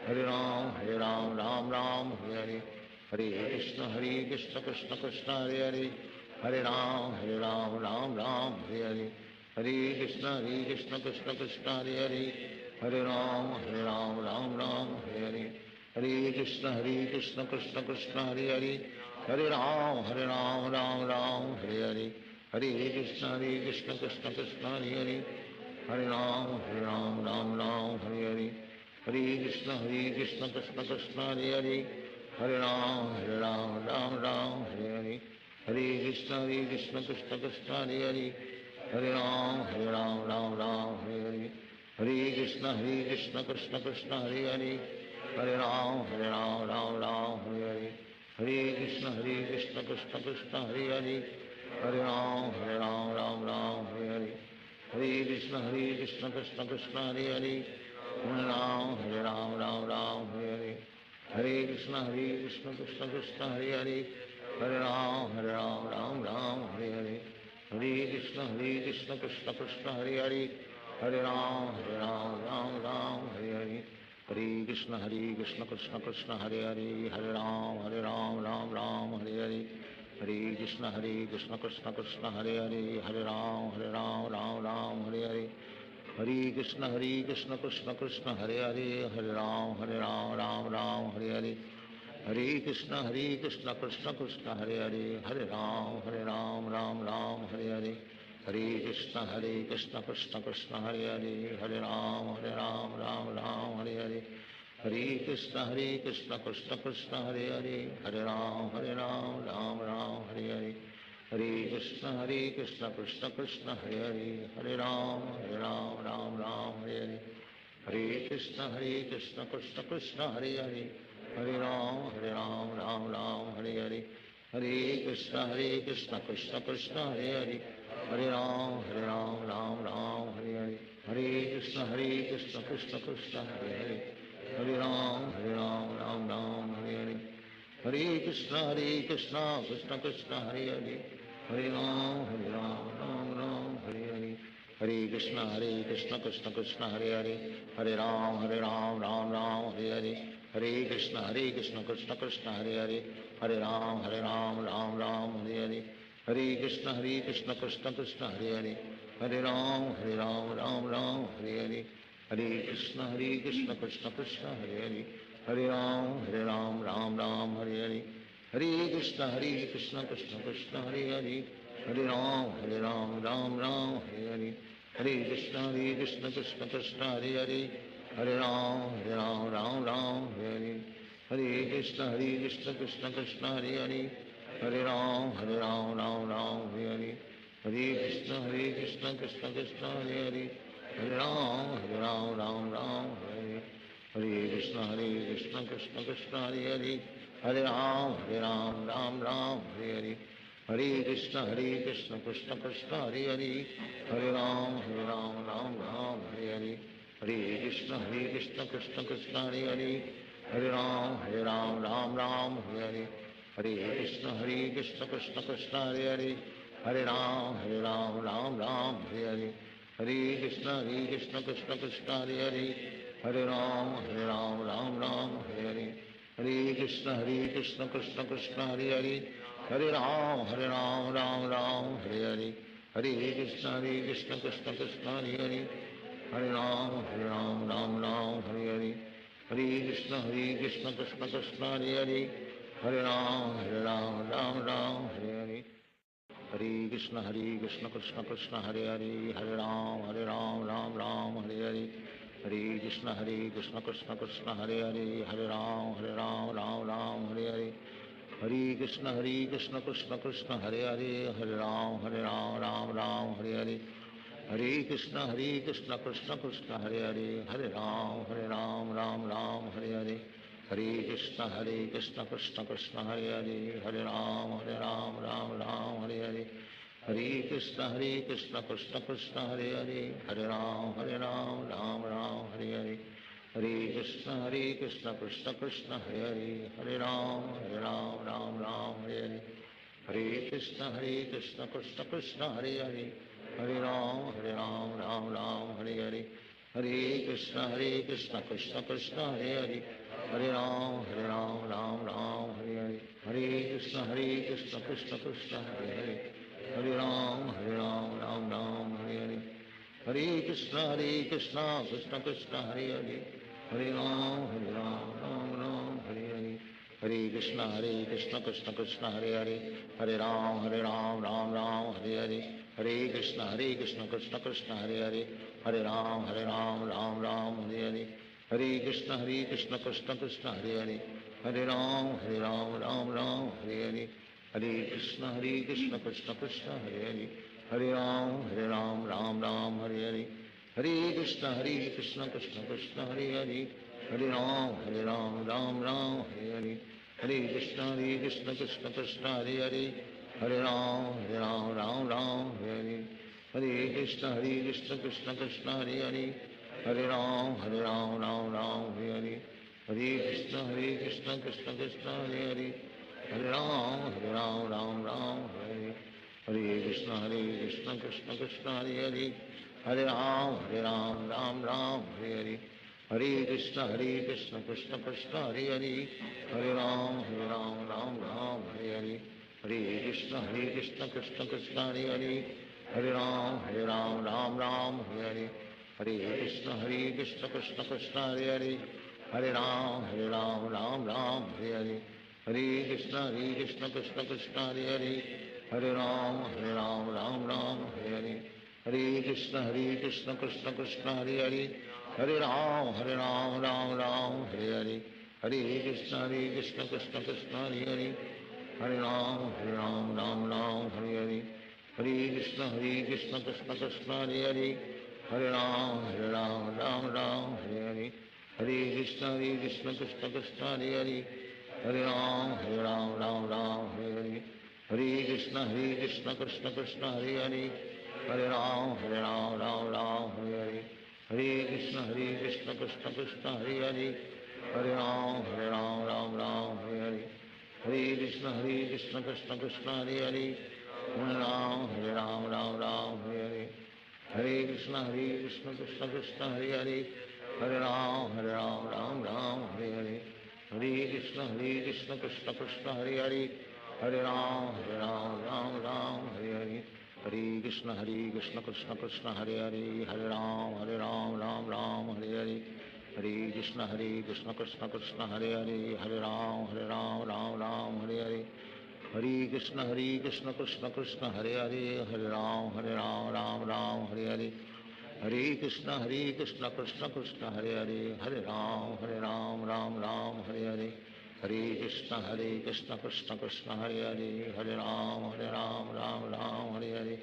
Hare Ram Hare Ram Ram Ram Hare Hare Hare Krishna Hare Krishna Krishna Krishna Hare Hare Hare Ram Hare Ram Ram Ram Hare Hare Hare Krishna Hare Krishna Krishna Krishna Hare Hare Hare Ram Hare Ram Ram Ram Hare Hare Hare Krishna Hare Krishna Krishna Krishna Hare Hare Hare Ram Hare Ram Ram Ram Hare Hare Hare Krishna Hare Krishna Krishna Krishna Hare Hare Hare Ram Hare Ram Ram Ram Hare Hare Hare Krishna Hare Krishna Krishna Krishna Hare Hare Hare Ram Hare Ram Ram Ram Hare Hare Hare Krishna Hare Krishna Krishna Krishna Hare Hare Hare Ram Hare Ram Ram Ram Hare Hare Hare Krishna Hare Krishna Krishna Krishna Hare Hare Hare Ram Hare Ram Ram Ram Hare Hare Hare Krishna Hare Krishna Krishna Krishna Hare Hare Hare Ram Hare Ram Ram Ram Hare Hare Hare Krishna Hare Krishna Krishna Krishna Hare Hare Hare Ram Hare Ram Ram Ram Hare Hare Hare Krishna Hare Krishna Krishna Krishna Hare Hare Hare Ram Hare Ram Ram Ram Hare Hare Hare Krishna Hare Krishna Krishna Krishna Hare Hare Hare Ram Hare Ram Ram Ram Hare Hare Hare Krishna Hare Krishna Krishna Krishna Hare Hare Hare Ram Hare Ram Ram Ram Hare Hare Hare Krishna Hare Krishna Krishna Krishna Hare Hare Hare Ram Hare Ram Ram Ram Hare Hare Hare Krishna Hare Krishna Krishna Krishna Hare Hare Hare Ram Hare Ram Ram Ram Hare Hare Hare Krishna Hare Krishna Krishna Krishna Hare Hare Hare Ram Hare Ram Ram Ram Hare Hare Hare Krishna Hare Krishna Krishna Krishna Hare Hare Hare Ram Hare Ram Ram Ram Hare Hare Hare Krishna Hare Krishna Krishna Krishna Hare Hare Hare Ram Hare Ram Ram Ram Hare Hare Hare Krishna Hare Krishna Krishna Krishna Hare Hare Hare Ram Hare Ram Ram Ram Hare Hare Hare Krishna Hare Krishna Krishna Krishna Hare Hare Hare Ram Hare Ram Ram Ram Hare Hare Hare Krishna Hare Krishna Krishna Krishna Hare Hare Hare Ram Hare Ram Ram Ram Hare Hare Hare Krishna Hare Krishna Krishna Krishna Hare Hare Hare Ram Hare Ram Ram Ram Hare Hare Hare Krishna Hare Krishna Krishna Krishna Hare Hare Hare Ram Hare Ram Ram Ram Hare Hare Hare Krishna Hare Krishna Krishna Krishna Hare Hare Hare Ram Hare Ram Ram Ram Hare Hare Hare Krishna Hare Krishna Krishna Krishna Hare Hare Hare Ram Hare Ram Ram Ram Hare Hare Hare Krishna Hare Krishna Krishna Krishna Hare Hare Hare Ram Hare Ram Ram Ram Hare Hare Hare Krishna Hare Krishna Krishna Krishna Hare Hare Hare Ram Hare Ram Ram Ram Hare Hare Hare Krishna Hare Krishna Krishna Krishna Hare Hare Hare Ram Hare Ram Ram Ram Hare Hare Hare Krishna Hare Krishna Krishna Krishna Hare Hare Hare Ram Hare Ram Ram Ram Hare Hare Hare Krishna Hare Krishna Krishna Krishna Hare Hare Hare Ram Hare Ram Ram Ram Hare Hare Hare Krishna Hare Krishna Krishna Krishna Hare Hare Hare Ram Hare Ram Ram Ram Hare Hare Hare Krishna Hare Krishna Krishna Krishna Hare Hare Hare Ram Hare Ram Ram Ram Hare Hare Hare Krishna Hare Krishna Krishna Krishna Hare Hare Hare Ram Hare Ram Ram Ram Hare Hare Hare Krishna Hare Krishna Krishna Krishna Hare Hare Hare Ram Hare Ram Ram Ram Hare Hare Hare Krishna Hare Krishna Krishna Krishna Hare Hare Hare Ram Hare Ram Ram Ram Hare Hare Hare Krishna Hare Krishna Krishna Krishna Hare Hare Hare Ram Hare Ram Ram Ram Hare Hare Hare Krishna Hare Krishna Krishna Krishna Hare Hare Hare Ram Hare Ram Ram Ram Hare Hare Hare Krishna Hare Krishna Krishna Krishna Hare Hare Hare Ram Hare Ram Ram Ram Hare Hare Hare Krishna Hare Krishna Krishna Krishna Hare Hare Hare Ram Hare Ram Ram Ram Hare Hare Hare Krishna Hare Krishna Krishna Krishna Hare Hare Hare Ram Hare Ram Ram Ram Hare Hare Hare Krishna Hare Krishna Krishna Krishna Hare Hare Hare Ram Hare Ram Ram Ram Hare Hare Hare Krishna Hare Krishna Krishna Krishna Hare Hare Hare Ram Hare Ram Ram Ram Hare Hare Hare Krishna Hare Krishna Krishna Krishna Hare Hare Hare Ram Hare Ram Ram Ram Hare Hare Hare Krishna Hare Krishna Krishna Krishna Hare Hare Hare Ram Hare Ram Ram Ram Hare Hare Hare Krishna Hare Krishna Krishna Krishna Hare Hare Hare Ram Hare Ram Ram Ram Hare Hare Hare Krishna Hare Krishna Krishna Krishna Hare Hare Hare Ram Hare Ram Ram Ram Hare Hare Hare Krishna Hare Krishna Krishna Krishna Hare Hare Hare Ram Hare Ram Ram Ram Hare Hare Hare Krishna Hare Krishna Krishna Krishna Hare Hare Hare Ram Hare Ram Ram Ram Hare Hare Hare Krishna Hare Krishna Krishna Krishna Hare Hare Hare Ram Hare Ram Ram Ram Hare Hare Hare Krishna Hare Krishna Krishna Krishna Hare Hare Hare Ram Hare Ram Ram Ram Hare Hare Hare Krishna Hare Krishna Krishna Krishna Hare Hare Hare Ram Hare Ram Ram Ram Hare Hare Hare Krishna Hare Krishna Krishna Krishna Hare Hare Hare Ram Hare Ram Ram Ram Hare Hare Hare Krishna Hare Krishna Krishna Krishna Hare Hare Hare Ram Hare Ram Ram Ram Hare Hare Hare Krishna Hare Krishna Krishna Krishna Hare Hare Hare Ram Hare Ram Ram Ram Hare Hare Hare Krishna Hare Krishna Krishna Krishna Hare Hare Hare Ram Hare Ram Ram Ram Hare Hare Hare Krishna Hare Krishna Krishna Krishna Hare Hare Hare Ram Hare Ram Ram Ram Hare Hare Hare Krishna Hare Krishna Krishna Krishna Hare Hare Hare Ram Hare Ram Ram Ram Hare Hare Hare Krishna Hare Krishna Krishna Krishna Hare Hare Hare Ram Hare Ram Ram Ram Hare Hare Hare Krishna Hare Krishna Krishna Krishna Hare Hare Hare Ram Hare Ram Ram Ram Hare Hare Hare Krishna Hare Krishna Krishna Krishna Hare Hare Hare Ram Hare Ram Ram Ram Hare Hare Hare Krishna Hare Krishna Krishna Krishna Hare Hare Hare Ram, Hare Ram, Ram Ram, Hare Hare. Hare Krishna, Hare Krishna, Krishna Krishna, Hare Hare. Hare Ram, Hare Ram, Ram Ram, Hare Hare. Hare Krishna, Hare Krishna, Krishna Krishna, Hare Hare. Hare Ram, Hare Ram, Ram Ram, Hare Hare. Hare Krishna, Hare Krishna, Krishna Krishna, Hare Hare. Hare Ram, Hare Ram, Ram Ram, Hare Hare. Hare Krishna, Hare Krishna, Krishna Krishna, Hare Hare. Hare Ram, Hare Ram, Ram Ram, Hare Hare. Hare Krishna, Hare Krishna, Krishna Krishna, Hare Hare. Hare Ram, Hare Ram, Ram Ram, Hare Hare. Hare Krishna, Hare Krishna, Krishna Krishna, Hare Hare. Hare Ram, Hare Ram, Ram Ram, Hare Hare. Hare Krishna, Hare Krishna, Krishna Krishna, Hare Hare. Hare Ram, Hare Ram, Ram Ram, Hare Hare. Hare Krishna, Hare Krishna, Krishna Krishna, Hare Hare. Hare Ram, Hare Ram, Ram Ram, Hare Hare. Hare Krishna, Hare Krishna, Krishna Krishna, Hare Hare. Hare Ram, Hare Ram, Ram Ram, Hare Hare. Hare Krishna, Hare Krishna, Krishna Krishna, Hare Hare. Hare Ram, Hare Ram, Ram Ram, Hare Hare. Hare Krishna, Hare Krishna, Krishna Krishna, Hare Hare. Hare Ram, Hare Ram, Ram Ram, Hare Hare. Hare Krishna, Hare Krishna, Krishna Krishna, Hare Hare. Hare Ram, Hare Ram, Ram Ram, Hare Hare. Hare Krishna, Hare Krishna, Krishna Krishna, Hare Hare. Hare Ram, Hare Ram, Ram Ram, Hare Hare. Hare Krishna, Hare Krishna, Krishna Krishna, Hare Hare. Hare Ram, Hare Ram, Ram Ram, Hare Hare. Hare Krishna, Hare Krishna, Krishna Krishna, Hare Hare. Hare Ram, Hare Ram, Ram Ram, Hare Hare. Hare Krishna, Hare Krishna, Krishna Krishna, Hare Hare. Hare Ram, Hare Ram, Ram Ram, Hare Hare.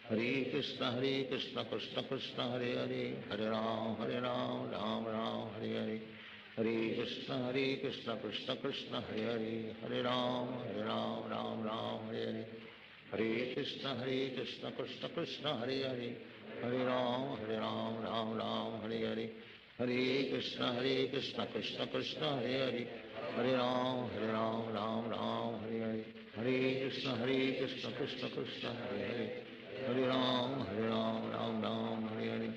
Hare Krishna, Hare Krishna, Krishna Krishna, Hare Hare. Hare Ram, Hare Ram, Ram Ram, Hare Hare. Hare Krishna, Hare Krishna, Krishna Krishna, Hare Hare. Hare Ram, Hare Ram, Ram Ram, Hare Hare. Hare Krishna, Hare Krishna, Krishna Krishna, Hare Hare. Hare Ram, Hare Ram, Ram Ram, Hare Hare. Hare Krishna, Hare Krishna, Krishna Krishna, Hare Hare. Hare Ram, Hare Ram, Ram Ram, Hare Hare. Hare Krishna, Hare Krishna, Krishna Krishna, Hare Hare. Hare Ram, Hare Ram, Ram Ram, Hare Hare. Hare Krishna, Hare Krishna, Krishna Krishna, Hare Hare. Hare Ram, Hare Ram, Ram Ram, Hare Hare.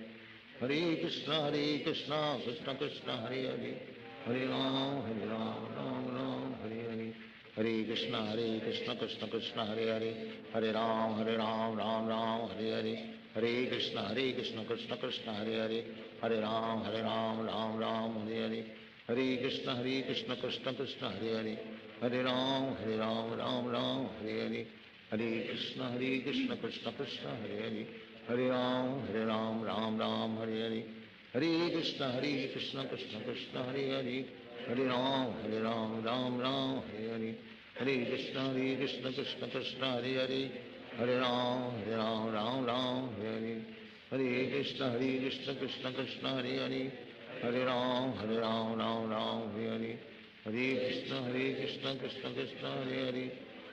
Hare Krishna, Hare Krishna, Krishna Krishna, Hare Hare. Hare Ram, Hare Ram, Ram Ram, Hare Hare. Hare Krishna, Hare Krishna, Krishna Krishna, Hare Hare. Hare Ram, Hare Ram, Ram Ram, Hare Hare. Hare Krishna, Hare Krishna, Krishna Krishna, Hare Hare. Hare Ram, Hare Ram, Ram Ram, Hare Hare. Hare Krishna, Hare Krishna, Krishna Krishna, Hare Hare. Hare Ram, Hare Ram, Ram Ram, Hare Hare. Hare Krishna, Hare Krishna, Krishna Krishna, Hare Hare. Hare Ram, Hare Ram, Ram Ram, Hare Hare. Hare Krishna, Hare Krishna, Krishna Krishna, Hare Hare. Hare Ram, Hare Ram, Ram Ram, Hare Hare. Hare Krishna, Hare Krishna, Krishna Krishna, Hare Hare. Hare Ram, Hare Ram, Ram Ram, Hare Hare. Hare Krishna, Hare Krishna, Krishna Krishna, Hare Hare. Hare Ram, Hare Ram, Ram Ram, Hare Hare. Hare Krishna, Hare Krishna, Krishna Krishna, Hare Hare.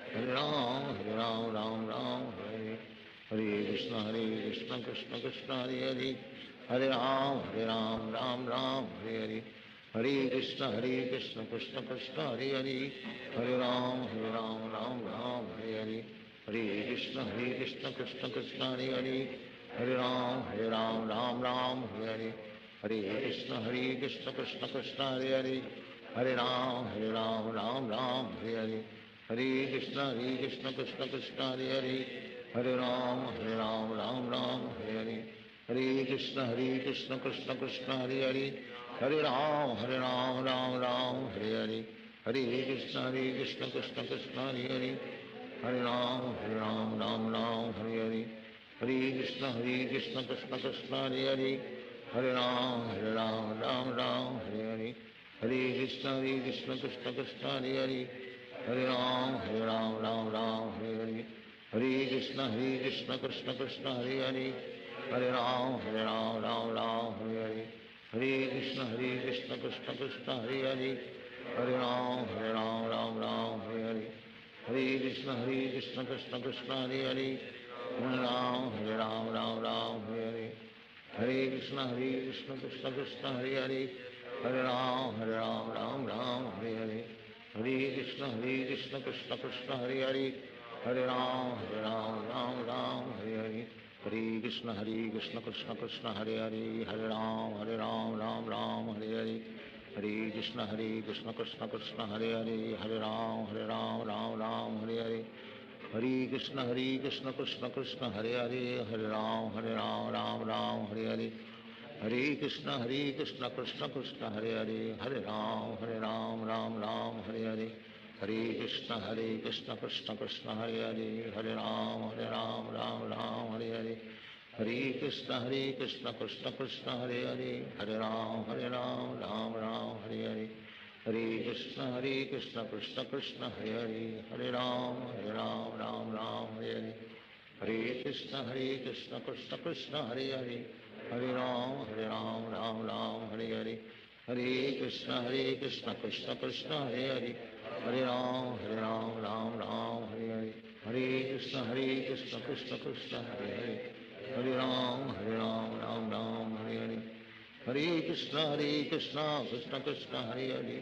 Hare Ram, Hare Ram, Ram Ram, Hare Hare. Hare Krishna, Hare Krishna, Krishna Krishna, Hare Hare. Hare Ram, Hare Ram, Ram Ram, Hare Hare. Hare Krishna, Hare Krishna, Krishna Krishna, Hare Hare. Hare Ram, Hare Ram, Ram Ram, Hare Hare. Hare Krishna, Hare Krishna, Krishna Krishna, Hare Hare. Hare Ram, Hare Ram, Ram Ram, Hare Hare. Hare Krishna, Hare Krishna, Krishna Krishna, Hare Hare. Hare Ram, Hare Ram, Ram Ram, Hare Hare. Hare Krishna, Hare Krishna, Krishna Krishna, Hare Hare. Hare Ram, Hare Ram, Ram Ram, Hare Hare. Hare Krishna, Hare Krishna, Krishna Krishna, Hare Hare. Hare Ram, Hare Ram, Ram Ram, Hare Hare. Hare Krishna, Hare Krishna, Krishna Krishna, Hare Hare. Hare Ram, Hare Ram, Ram Ram, Hare Hare. Hare Krishna, Hare Krishna, Krishna Krishna, Hare Hare. Hare Ram, Hare Ram, Ram Ram, Hare Hare. Hare Krishna, Hare Krishna, Krishna Krishna, Hare Hare. Hare Ram, Hare Ram, Ram Ram, Hare Hare. Hare Krishna, Hare Krishna, Krishna Krishna, Hare Hare. Hare Ram, Hare Ram, Ram Ram, Hare Hare. Hare Krishna, Hare Krishna, Krishna Krishna, Hare Hare. Hare Ram, Hare Ram, Ram Ram, Hare Hare. Hare Krishna, Hare Krishna, Krishna Krishna, Hare Hare. Hare Ram, Hare Ram, Ram Ram, Hare Hare. Hare Krishna, Hare Krishna, Krishna Krishna, Hare Hare. Hare Ram, Hare Ram, Ram Ram, Hare Hare. Hare Krishna, Hare Krishna, Krishna Krishna, Hare Hare. Hare Ram, Hare Ram, Ram Ram, Hare Hare. Hare Krishna, Hare Krishna, Krishna Krishna, Hare Hare. Hare Ram, Hare Ram, Ram Ram, Hare Hare. Hare Krishna Hare Krishna Krishna Krishna Hare Hare, Hare Ram Hare Ram Ram Ram Hare Hare. Hare Krishna Hare Krishna Krishna Krishna Hare Hare, Hare Ram Hare Ram Ram Ram Hare Hare. Hare Krishna Hare Krishna Krishna Krishna Hare Hare, Hare Ram Hare Ram Ram Ram Hare Hare. Hare Krishna Hare Krishna Krishna Krishna Hare Hare, Hare Ram Hare Ram Ram Ram Hare Hare. Hare Krishna Hare Krishna Krishna Krishna Hare Hare, Hare Ram Hare Ram Ram Ram Hare Hare. Hare Krishna Hare Krishna Krishna Krishna Hare Hare, Hare Ram Hare Ram Ram Ram Hare Hare. Hare Krishna Hare Krishna Krishna Krishna Hare Hare, Hare Ram Hare Ram Ram Ram Hare Hare. Hare Krishna Hare Krishna Krishna Krishna Hare Hare,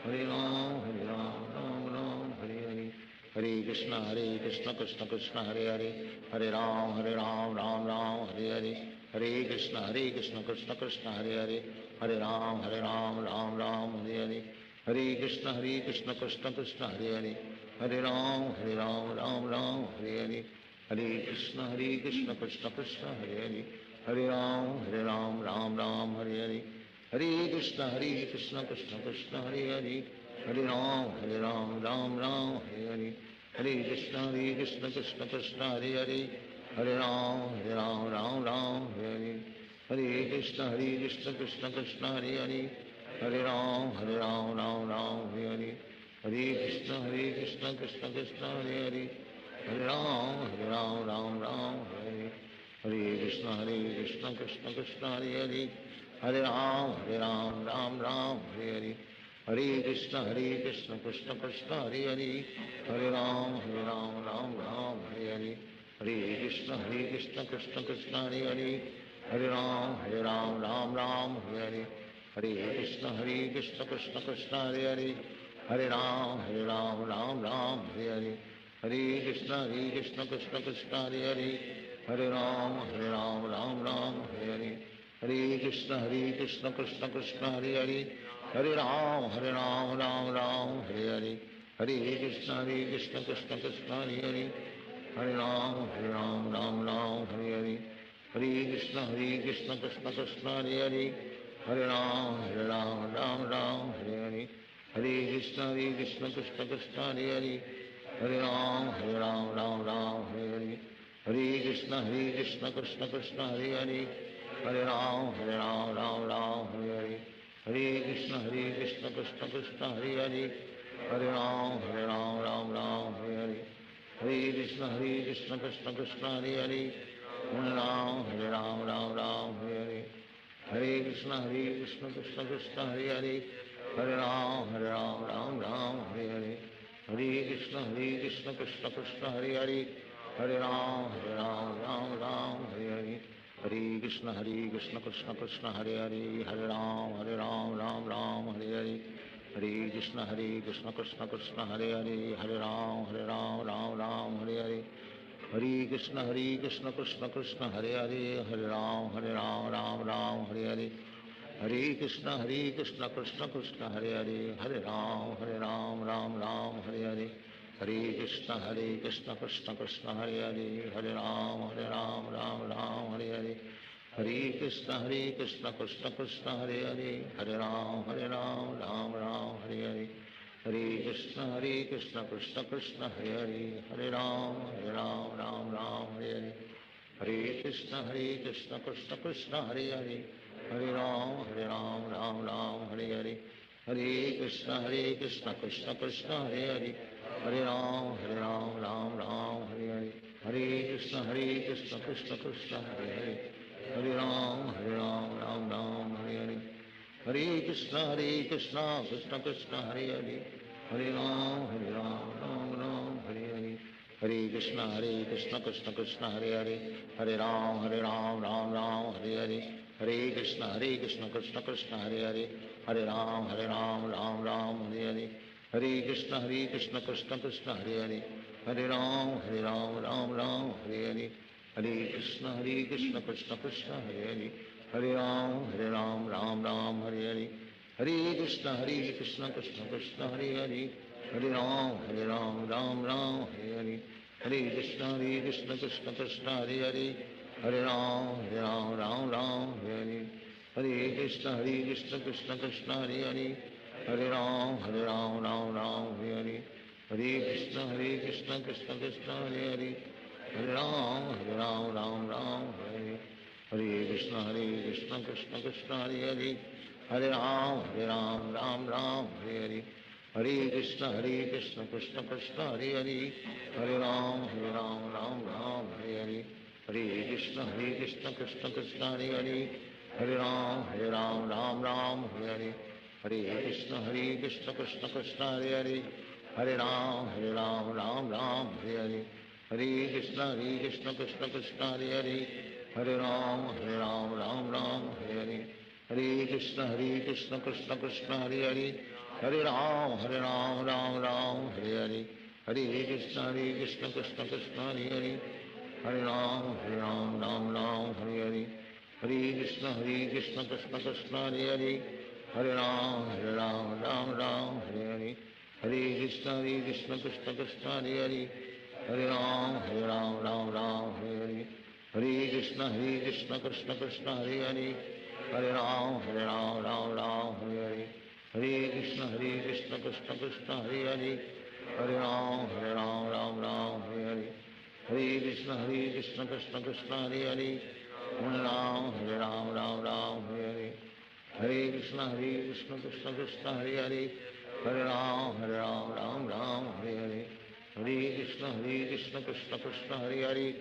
Hare Ram Hare Ram Ram Ram Hare Hare. Hare Krishna Hare Krishna Krishna Krishna Hare Hare, Hare Ram Hare Ram Ram Ram Hare Hare. Hare Krishna Hare Krishna Krishna Krishna Hare Hare, Hare Ram Hare Ram Ram Ram Hare Hare. Hare Krishna Hare Krishna Krishna Krishna Hare Hare, Hare Ram Hare Ram Ram Ram Hare Hare. Hare Krishna Hare Krishna Krishna Krishna Hare Hare, Hare Ram Hare Ram Ram Ram Hare Hare. Hare Krishna Hare Krishna Krishna Krishna Hare Hare, Hare Ram Hare Ram Ram Ram Hare Hare. Hare Krishna Hare Krishna Krishna Krishna Hare Hare, Hare Ram Hare Ram Ram Ram Hare Hare. Hare Krishna Hare Krishna Krishna Krishna Hare Hare, Hare Ram Hare Ram Ram Ram Hare Hare. Hare Krishna Hare Krishna Krishna Krishna Hare Hare, Hare Ram Hare Ram Ram Ram Hare Hare. Hare Krishna Hare Krishna Krishna Krishna Hare Hare, Hare Ram Hare Ram Ram Ram Hare Hare. Hare Krishna Hare Krishna Krishna Krishna Hare Hare, Hare Ram Hare Ram Ram Ram Hare Hare. Hare Krishna Hare Krishna Krishna Krishna Hare Hare, Hare Ram Hare Ram Ram Ram Hare Hare. Hare Krishna Hare Krishna Krishna Krishna Hare Hare, Hare Ram Hare Ram Ram Ram Hare Hare. Hare Krishna Hare Krishna Krishna Krishna Hare Hare, Hare Ram Hare Ram Ram Ram Hare Hare. Hare Krishna Hare Krishna Krishna Krishna Hare Hare, Hare Ram Hare Ram Ram Ram Hare Hare. Hare Krishna Hare Krishna Krishna Krishna Hare Hare, Hare Ram Hare Ram Ram Ram Hare Hare. Hare Krishna Hare Krishna Krishna Krishna Hare Hare, Hare Ram Hare Ram Ram Ram Hare Hare. Hare Krishna Hare Krishna Krishna Krishna Hare Hare, Hare Ram Hare Ram Ram Ram Hare Hare. Hare Krishna Hare Krishna Krishna Krishna Hare Hare, Hare Ram Hare Ram Ram Ram Hare Hare. Hare Krishna Hare Krishna Krishna Krishna Hare Hare, Hare Ram Hare Ram Ram Ram Hare Hare. Hare Krishna Hare Krishna Krishna Krishna Hare Hare, Hare Ram Hare Ram Ram Ram Hare Hare. Hare Krishna Hare Krishna Krishna Krishna Hare Hare, Hare Ram Hare Ram Ram Ram Hare Hare. Hare Krishna Hare Krishna Krishna Krishna Hare Hare, Hare Ram Hare Ram Ram Ram Hare Hare. Hare Krishna Hare Krishna Krishna Krishna Hare Hare, Hare Ram Hare Ram Ram Ram Hare Hare. Hare Krishna Hare Krishna Krishna Krishna Hare Hare, Hare Ram Hare Ram Ram Ram Hare Hare. Hare Krishna Hare Krishna Krishna Krishna Hare Hare, Hare Ram Hare Ram Ram Ram Hare Hare. Hare Krishna Hare Krishna Krishna Krishna Hare Hare, Hare Ram Hare Ram Ram Ram Hare Hare. Hare Krishna Hare Krishna Krishna Krishna Hare Hare, Hare Ram Hare Ram Ram Ram Hare Hare. Hare Krishna Hare Krishna Krishna Krishna Hare Hare, Hare Ram Hare Ram Ram Ram Hare Hare. Hare Krishna Hare Krishna Krishna Krishna Hare Hare, Hare Ram Hare Ram Ram Ram Hare Hare. Hare Krishna Hare Krishna Krishna Krishna Hare Hare, Hare Ram Hare Ram Ram Ram Hare Hare. Hare Krishna Hare Krishna Krishna Krishna Hare Hare, Hare Ram Hare Ram Ram Ram Hare Hare. Hare Krishna Hare Krishna Krishna Krishna Hare Hare, Hare Ram Hare Ram Ram Ram Hare Hare. Hare Krishna Hare Krishna Krishna Krishna Hare Hare, Hare Ram Hare Ram Ram Ram Hare Hare. Hare Krishna Hare Krishna Krishna Krishna Hare Hare, Hare Ram Hare Ram Ram Ram Hare Hare. Hare Krishna Hare Krishna Krishna Krishna Hare Hare, Hare Ram Hare Ram Ram Ram Hare Hare. Hare Krishna Hare Krishna Krishna Krishna Hare Hare, Hare Ram Hare Ram Ram Ram Hare Hare. Hare Krishna Hare Krishna Krishna Krishna Hare Hare, Hare Ram Hare Ram Ram Ram Hare Hare. Hare Krishna Hare Krishna Krishna Krishna Hare Hare, Hare Ram Hare Ram Ram Ram Hare Hare. Hare Krishna Hare Krishna Krishna Krishna Hare Hare, Hare Ram Hare Ram Ram Ram Hare Hare. Hare Krishna, Hare Krishna, Krishna Krishna, Hare Hare, Hare Ram, Hare Ram, Ram Ram, Hare Hare, Hare Krishna, Hare Krishna, Krishna Krishna, Hare Hare, Hare Ram, Hare Ram, Ram Ram, Hare Hare, Hare Krishna, Hare Krishna, Krishna Krishna, Hare Hare, Hare Ram, Hare Ram, Ram Ram, Hare Hare, Hare Krishna, Hare Krishna, Krishna Krishna, Hare Hare, Hare Ram, Hare Ram, Ram Ram, Hare Hare, Hare Krishna, Hare Krishna, Krishna Krishna, Hare Hare, Hare Ram, Hare Ram, Ram Ram, Hare Hare, Hare Krishna, Hare Krishna, Krishna Krishna, Hare Hare, Hare Ram, Hare Ram, Ram Ram, Hare Hare, Hare Krishna, Hare Krishna, Krishna Krishna, Hare Hare, Hare Ram, Hare Ram, Ram Ram, Hare Hare, Hare Krishna, Hare Krishna, Krishna Krishna, Hare Hare, Hare Ram, Hare Ram, Ram Ram, Hare Hare, Hare Krishna, Hare Krishna, Krishna Krishna, Hare Hare, Hare Ram, Hare Ram, Ram Ram, Hare Hare, Hare Krishna, Hare Krishna, Krishna Krishna, Hare Hare, Hare Ram, Hare Ram, Ram Ram, Hare Hare, Hare Krishna, Hare Krishna, Krishna Krishna, Hare Hare, Hare Ram, Hare Ram, Ram Ram, Hare Hare, Hare Krishna, Hare Krishna, Krishna Krishna, Hare Hare, Hare Ram, Hare Ram, Ram Ram, Hare Hare, Hare Krishna, Hare Krishna, Krishna Krishna, Hare Hare, Hare Ram, Hare Ram, Ram Ram, Hare Hare, Hare Krishna, Hare Krishna, Krishna Krishna, Hare Hare, Hare Ram, Hare Ram, Ram Ram, Hare Hare, Hare Krishna, Hare Krishna, Krishna Krishna, Hare Hare, Hare Ram, Hare Ram, Ram Ram, Hare Hare, Hare Krishna, Hare Krishna, Krishna Krishna, Hare Hare,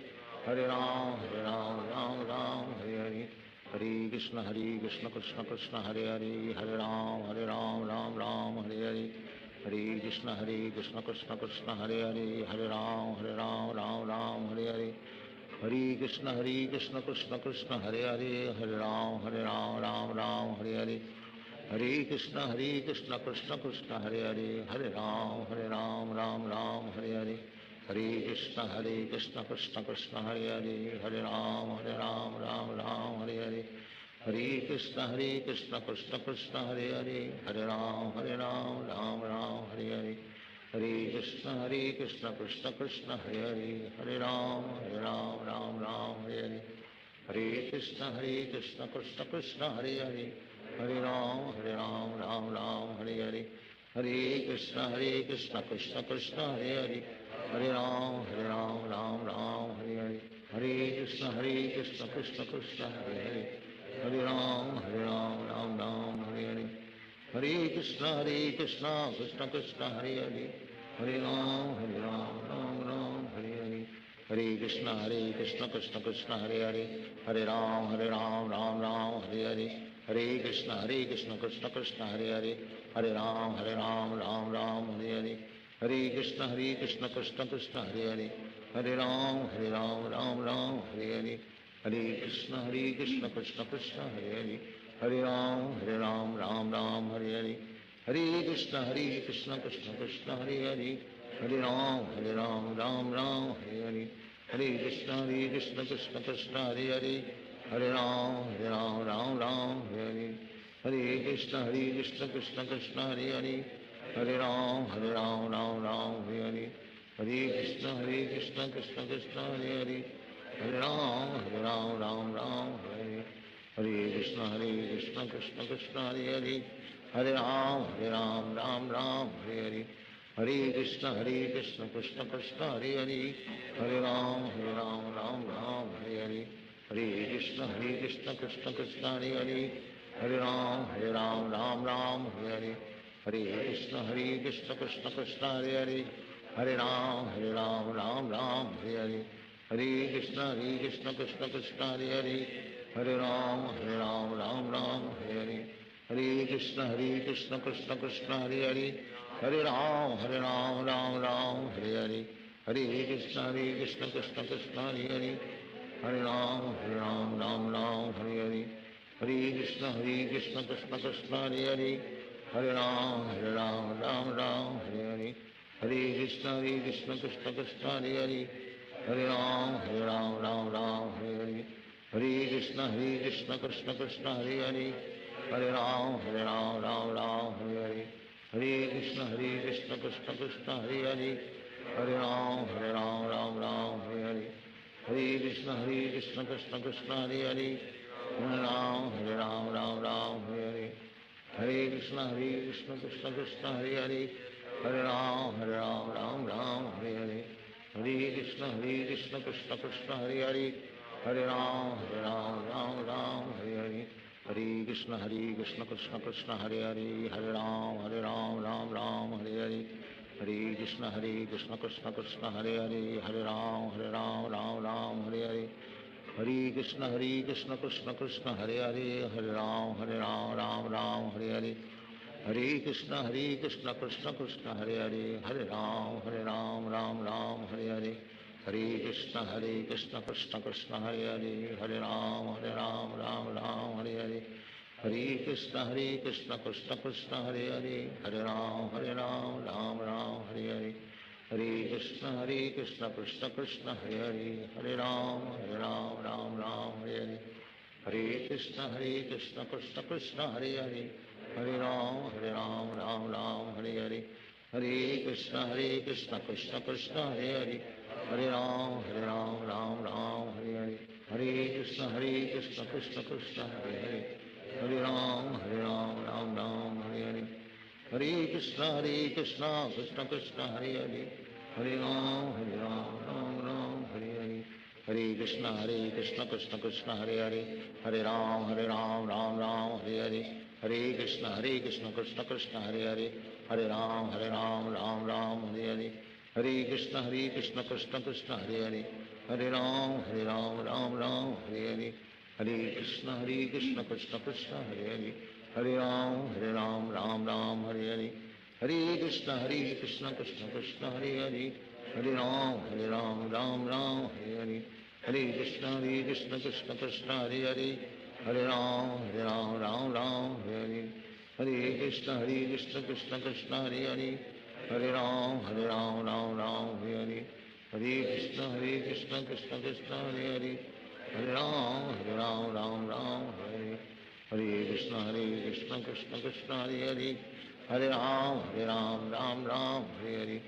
Hare Ram, Hare Ram, Ram Ram, Hare Hare, Hare Krishna, Hare Krishna, Krishna Krishna, Hare Hare, Hare Ram, Hare Ram, Ram Ram, Hare Hare, Hare Krishna, Hare Krishna, Krishna Krishna, Hare Hare, Hare Ram, Hare Ram, Ram Ram, Hare Hare, Hare Krishna, Hare Krishna, Krishna Krishna, Hare Hare, Hare Ram, Hare Ram, Ram Ram, Hare Hare, Hare Krishna, Hare Krishna, Krishna Krishna, Hare Hare, Hare Ram, Hare Ram, Ram Ram, Hare Hare, Hare Krishna, Hare Krishna, Krishna Krishna, Hare Hare, Hare Ram, Hare Ram, Ram Ram, Hare Hare, Hare Krishna, Hare Krishna, Krishna Krishna, Hare Hare, Hare Ram, Hare Ram, Ram Ram, Hare Hare, Hare Krishna, Hare Krishna, Krishna Krishna, Hare Hare, Hare Ram, Hare Ram, Ram Ram, Hare Hare, Hare Krishna, Hare Krishna, Krishna Krishna, Hare Hare, Hare Ram, Hare Ram, Ram Ram, Hare Hare, Hare Krishna, Hare Krishna, Krishna Krishna, Hare Hare, Hare Ram, Hare Ram, Ram Ram, Hare Hare, Hare Krishna, Hare Krishna, Krishna Krishna, Hare Hare, Hare Ram, Hare Ram, Ram Ram, Hare Hare, Hare Krishna, Hare Krishna, Krishna Krishna, Hare Hare, Hare Ram, Hare Ram, Ram Ram, Hare Hare, Hare Krishna, Hare Krishna, Krishna Krishna, Hare Hare, Hare Ram, Hare Ram, Ram Ram, Hare Hare, Hare Krishna, Hare Krishna, Krishna Krishna, Hare Hare, Hare Ram, Hare Ram, Ram Ram, Hare Hare, Hare Krishna, Hare Krishna, Krishna Krishna, Hare Hare, Hare Ram, Hare Ram, Ram Ram, Hare Hare, Hare Krishna, Hare Krishna, Krishna Krishna, Hare Hare, Hare Ram, Hare Ram, Ram Ram, Hare Hare, Hare Krishna, Hare Krishna, Krishna Krishna, Hare Hare, Hare Ram, Hare Ram, Ram Ram, Hare Hare, Hare Krishna, Hare Krishna, Krishna Krishna, Hare Hare, Hare Ram, Hare Ram, Ram Ram, Hare Hare, Hare Krishna, Hare Krishna, Krishna Krishna, Hare Hare, Hare Ram, Hare Ram, Ram Ram, Hare Hare, Hare Krishna, Hare Krishna, Krishna Krishna, Hare Hare, Hare Ram, Hare Ram, Ram Ram, Hare Hare, Hare Krishna, Hare Krishna, Krishna Krishna, Hare Hare, Hare Ram, Hare Ram, Ram Ram, Hare Hare, Hare Krishna, Hare Krishna, Krishna Krishna, Hare Hare, Hare Ram, Hare Ram, Ram Ram, Hare Hare, Hare Krishna, Hare Krishna, Krishna Krishna, Hare Hare, Hare Ram, Hare Ram, Ram Ram, Hare Hare, Hare Krishna, Hare Krishna, Krishna Krishna, Hare Hare, Hare Ram, Hare Ram, Ram Ram, Hare Hare, Hare Krishna, Hare Krishna, Krishna Krishna, Hare Hare, Hare Ram, Hare Ram, Ram Ram, Hare Hare, Hare Krishna, Hare Krishna, Krishna Krishna, Hare Hare, Hare Ram, Hare Ram, Ram Ram, Hare Hare, Hare Krishna, Hare Krishna, Krishna Krishna, Hare Hare, Hare Ram, Hare Ram, Ram Ram, Hare Hare, Hare Krishna, Hare Krishna, Krishna Krishna, Hare Hare, Hare Ram, Hare Ram, Ram Ram, Hare Hare, Hare Krishna, Hare Krishna, Krishna Krishna, Hare Hare, Hare Ram, Hare Ram, Ram Ram, Hare Hare, Hare Krishna, Hare Krishna, Krishna Krishna, Hare Hare, Hare Ram, Hare Ram, Ram Ram, Hare Hare, Hare Krishna, Hare Krishna, Krishna Krishna, Hare Hare, Hare Ram, Hare Ram, Ram Ram, Hare Hare, Hare Krishna, Hare Krishna, Krishna Krishna, Hare Hare, Hare Ram, Hare Ram, Ram Ram, Hare Hare. Hare Krishna, Hare Krishna, Krishna Krishna, Hare Hare. Hare Ram, Hare Ram, Ram Ram, Hare Hare. Hare Krishna, Hare Krishna, Krishna Krishna, Hare Hare. Hare Ram, Hare Ram, Ram Ram, Hare Hare. Hare Krishna, Hare Krishna, Krishna Krishna, Hare Hare. Hare Ram, Hare Ram, Ram Ram, Hare Hare. Hare Krishna, Hare Krishna, Krishna Krishna, Hare Hare. Hare Ram, Hare Ram, Ram Ram, Hare Hare. Hare Krishna, Hare Krishna, Krishna Krishna, Hare Hare. Hare Ram, Hare Ram, Ram Ram, Hare Hare. Hare Krishna, Hare Krishna, Krishna Krishna, Hare Hare. Hare Ram, Hare Ram, Ram Ram, Hare Hare. Hare Krishna, Hare Krishna, Krishna Krishna, Hare Hare. Hare Ram, Hare Ram, Ram Ram, Hare Hare. Hare Krishna, Hare Krishna, Krishna Krishna, Hare Hare. Hare Ram, Hare Ram, Ram Ram, Hare Hare. Hare Krishna, Hare Krishna, Krishna Krishna, Hare Hare. Hare Ram, Hare Ram, Ram Ram, Hare Hare. Hare Krishna, Hare Krishna, Krishna Krishna, Hare Hare. Hare Ram, Hare Ram, Ram Ram, Hare Hare. Hare Krishna, Hare Krishna, Krishna Krishna, Hare Hare. Hare Ram, Hare Ram, Ram Ram, Hare Hare. Hare Krishna, Hare Krishna, Krishna Krishna, Hare Hare. Hare Ram, Hare Ram, Ram Ram, Hare Hare. Hare Krishna, Hare Krishna, Krishna Krishna, Hare Hare. Hare Ram, Hare Ram, Ram Ram, Hare Hare. Hare Krishna, Hare Krishna, Krishna Krishna, Hare Hare. Hare Ram, Hare Ram, Ram Ram, Hare Hare. Hare Krishna, Hare Krishna, Krishna Krishna, Hare Hare. Hare Ram, Hare Ram, Ram Ram, Hare Hare. Hare Krishna, Hare Krishna, Krishna Krishna, Hare Hare. Hare Ram, Hare Ram, Ram Ram, Hare Hare. Hare Krishna, Hare Krishna, Krishna Krishna, Hare Hare. Hare Ram, Hare Ram, Ram Ram, Hare Hare. Hare Krishna, Hare Krishna, Krishna Krishna, Hare Hare. Hare Ram, Hare Ram, Ram Ram, Hare Hare. Hare Krishna, Hare Krishna, Krishna Krishna, Hare Hare. Hare Ram, Hare Ram, Ram Ram, Hare Hare. Hare Krishna, Hare Krishna, Krishna Krishna, Hare Hare. Hare Ram, Hare Ram, Ram Ram, Hare Hare. Hare Krishna, Hare Krishna, Krishna Krishna, Hare Hare. Hare Ram, Hare Ram, Ram Ram, Hare Hare. Hare Krishna, Hare Krishna, Krishna Krishna, Hare Hare. Hare Ram, Hare Ram, Ram Ram, Hare Hare. Hare Krishna, Hare Krishna, Krishna Krishna, Hare Hare. Hare Ram, Hare Ram, Ram Ram, Hare Hare. Hare Krishna, Hare Krishna, Krishna Krishna, Hare Hare. Hare Ram, Hare Ram, Ram Ram, Hare Hare.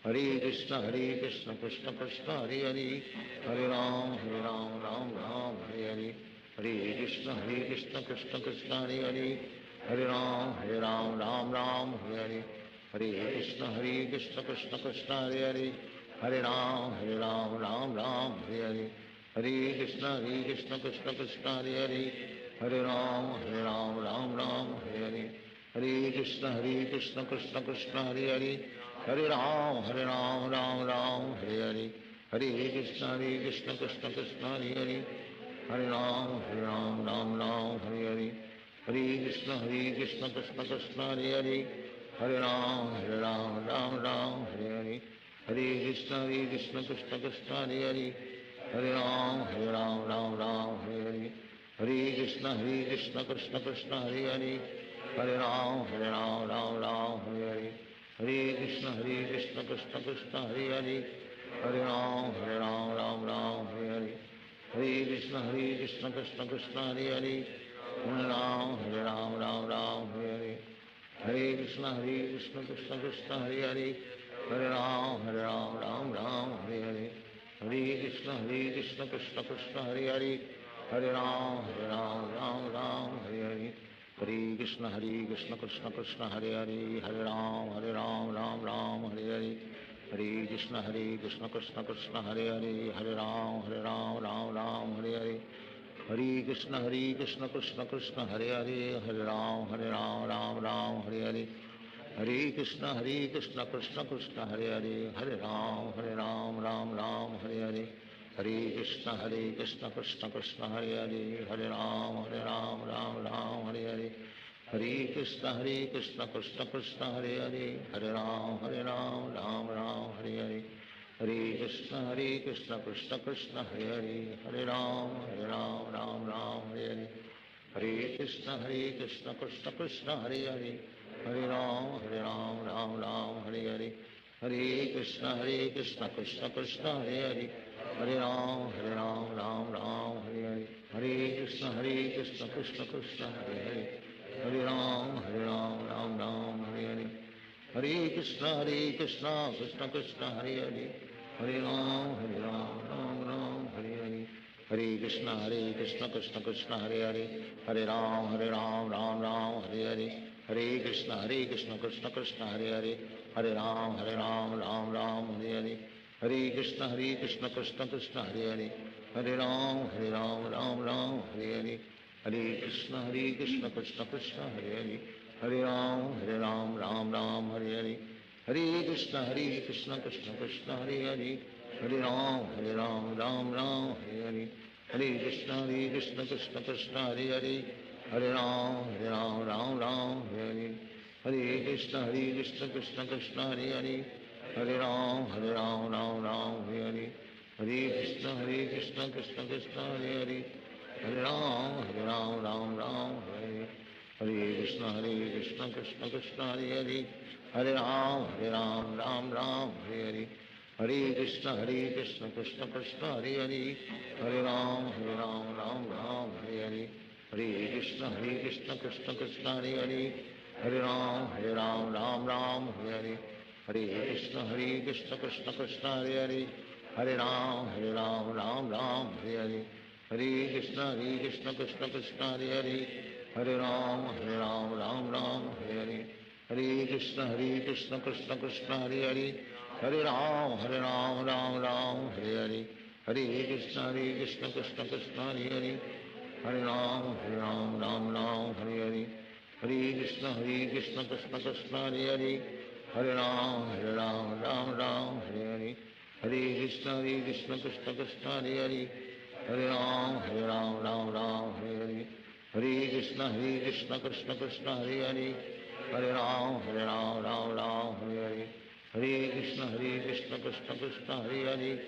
Hare Krishna, Hare Krishna, Krishna Krishna, Hare Hare. Hare Ram, Hare Ram, Ram Ram, Hare Hare. Hare Krishna, Hare Krishna, Krishna Krishna, Hare Hare. Hare Ram, Hare Ram, Ram Ram, Hare Hare. Hare Krishna, Hare Krishna, Krishna Krishna, Hare Hare. Hare Ram, Hare Ram, Ram Ram, Hare Hare. Hare Krishna, Hare Krishna, Krishna Krishna, Hare Hare. Hare Ram, Hare Ram, Ram Ram, Hare Hare. Hare Krishna, Hare Krishna, Krishna Krishna, Hare Hare. Hare Ram, Hare Ram, Ram Ram, Hare Hare. Hare Krishna, Hare Krishna, Krishna Krishna, Hare Hare. Hare Ram, Hare Ram, Ram Ram, Hare Hare. Hare Krishna, Hare Krishna, Krishna Krishna, Hare Hare. Hare Ram, Hare Ram, Ram Ram, Hare Hare. Hare Krishna, Hare Krishna, Krishna Krishna, Hare Hare. Hare Ram, Hare Ram, Ram Ram, Hare Hare. Hare Krishna, Hare Krishna, Krishna Krishna, Hare Hare. Hare Ram, Hare Ram, Ram Ram, Hare Hare. Hare Krishna, Hare Krishna, Krishna Krishna, Hare Hare. Hare Ram, Hare Ram, Ram Ram, Hare Hare. Hare Krishna, Hare Krishna, Krishna Krishna, Hare Hare. Hare Ram, Hare Ram, Ram Ram, Hare Hare. Hare Krishna, Hare Krishna, Krishna Krishna, Hare Hare. Hare Ram, Hare Ram, Ram Ram, Hare Hare. Hare Krishna, Hare Krishna, Krishna Krishna, Hare Hare. Hare Ram, Hare Ram, Ram Ram, Hare Hare. Hare Krishna, Hare Krishna, Krishna Krishna, Hare Hare. Hare Ram, Hare Ram, Ram Ram, Hare Hare. Hare Krishna, Hare Krishna, Krishna Krishna, Hare Hare. Hare Ram, Hare Ram, Ram Ram, Hare Hare. Hare Krishna, Hare Krishna, Krishna Krishna, Hare Hare. Hare Ram, Hare Ram, Ram Ram, Hare Hare. Hare Krishna, Hare Krishna, Krishna Krishna, Hare Hare. Hare Ram, Hare Ram, Ram Ram, Hare Hare. Hare Krishna, Hare Krishna, Krishna Krishna, Hare Hare. Hare Ram, Hare Ram, Ram Ram, Hare Hare. Hare Krishna, Hare Krishna, Krishna Krishna, Hare Hare. Hare Ram, Hare Ram, Ram Ram, Hare Hare. Hare Krishna, Hare Krishna, Krishna Krishna, Hare Hare. Hare Ram, Hare Ram, Ram Ram, Hare Hare. Hare Krishna, Hare Krishna, Krishna Krishna, Hare Hare. Hare Ram, Hare Ram, Ram Ram, Hare Hare. Hare Krishna, Hare Krishna, Krishna Krishna, Hare Hare. Hare Ram, Hare Ram, Ram Ram, Hare Hare. Hare Krishna Hare Krishna Krishna Krishna Hare Hare, Hare Ram Ram Ram Hare Hare. Hare Krishna Krishna Krishna Hare Hare, Hare Ram Ram Hare Hare. Hare Krishna Krishna Krishna Hare Hare, Hare Ram Ram Hare Hare. Hare Krishna Krishna Krishna Hare Hare, Hare Ram Ram Hare Hare. Hare Krishna Krishna Krishna Hare Hare, Hare Ram Ram Hare Hare. Hare Krishna Krishna Krishna Hare Hare, Hare Ram Ram Hare Hare. Hare Krishna Krishna Krishna Hare Hare, Hare Ram Ram Hare Hare. Hare Krishna Krishna Krishna Hare Hare, Hare Ram Ram Hare Hare. Hare Krishna Krishna Krishna Hare Hare, Hare Ram Ram Hare Hare. Hare Krishna Krishna Krishna Hare Hare, Hare Ram Ram Hare Hare. Hare Krishna Krishna Krishna Hare Hare, Hare Ram Ram Hare Hare. Hare Krishna Krishna Krishna Hare Hare, Hare Ram Ram Hare Hare. Hare Krishna Krishna Krishna Hare Hare, Hare Ram Ram Hare Hare. Hare Krishna Krishna Krishna Hare Hare, Hare Ram Ram Hare Hare. Hare Krishna Krishna Krishna Hare Hare, Hare Ram Ram Hare Hare. Hare Krishna Krishna Krishna Hare Hare, Hare Ram Ram Hare Hare. Hare Krishna Krishna Krishna Hare Hare, Hare Ram Ram Hare Hare. Hare Krishna Krishna Krishna Hare Hare, Hare Ram Ram Hare Hare. Hare Krishna Krishna Krishna Hare Hare, Hare Ram Ram Hare Hare. Hare Krishna Krishna Krishna Hare Hare, Hare Ram Ram Hare Hare. Hare Krishna Krishna Krishna Hare Hare,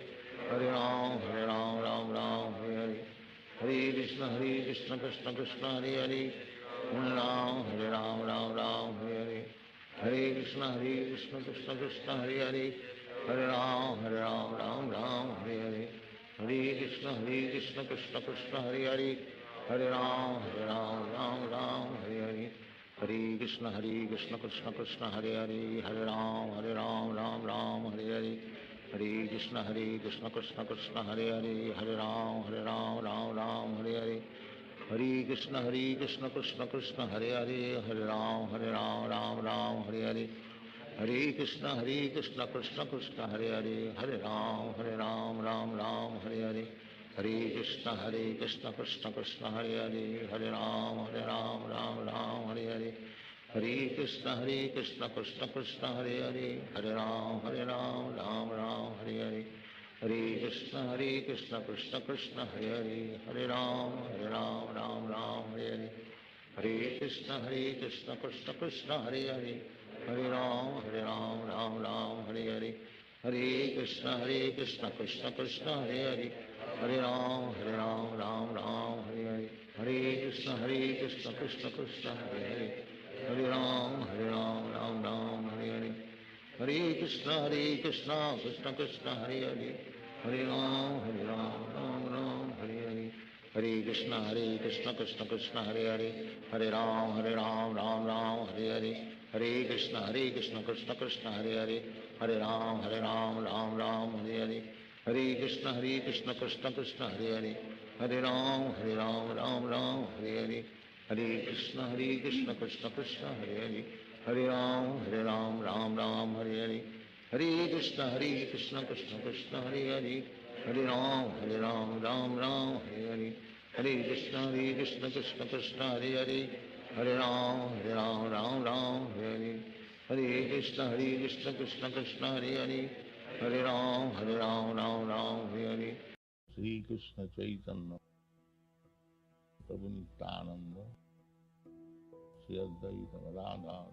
Hare Ram Ram Hare Hare. Hare Krishna Krishna Krishna Hare Hare, Hare Ram Ram Hare Hare. Hare Krishna Krishna Krishna Hare Hare, Hare Ram Ram Hare Hare. Hare Krishna Krishna Krishna Hare Hare, Hare Ram Ram Hare Hare. Hare Krishna Krishna Krishna Hare Hare, Hare Ram Ram Hare Hare. Hare Krishna Krishna Krishna Hare Hare, Hare Ram Ram Hare Hare. Hare Krishna Krishna Krishna Hare Hare, Hare Ram Ram Hare Hare. Hare Krishna Krishna Krishna Hare Hare, Hare Ram Ram Hare Hare. Hare Krishna Krishna Krishna Hare Hare, Hare Ram Ram Hare Hare. Hare Krishna Krishna Krishna Hare Hare, Hare Ram Ram Hare Hare. Hare Krishna Krishna Krishna Hare Hare, Hare Ram Ram Hare Hare. Hare Krishna Krishna Krishna Hare Hare, Hare Ram Ram Hare Hare. Hare Krishna Krishna Krishna Hare Hare, Hare Ram Ram Hare Hare. Hare Krishna Krishna Krishna Hare Hare, Hare Ram Ram Hare Hare. Hare Krishna Krishna Krishna Hare Hare, Hare Ram Ram Hare Hare. Hare Krishna Krishna Krishna Hare Hare, Hare Ram Ram Hare Hare. Hare Krishna Krishna Krishna Hare Hare, Hare Ram Ram Hare Hare. Hare Krishna Krishna Krishna Hare Hare, Hare Ram Ram Hare Hare. Hare Krishna Krishna Krishna Hare Hare, Hare Ram Ram Hare Hare. Hare Krishna Krishna Krishna Hare Hare, Hare Ram Ram Hare Hare. Shri Krishna Chaitanya Prabhu Nityananda Shri Advaita Gadadhar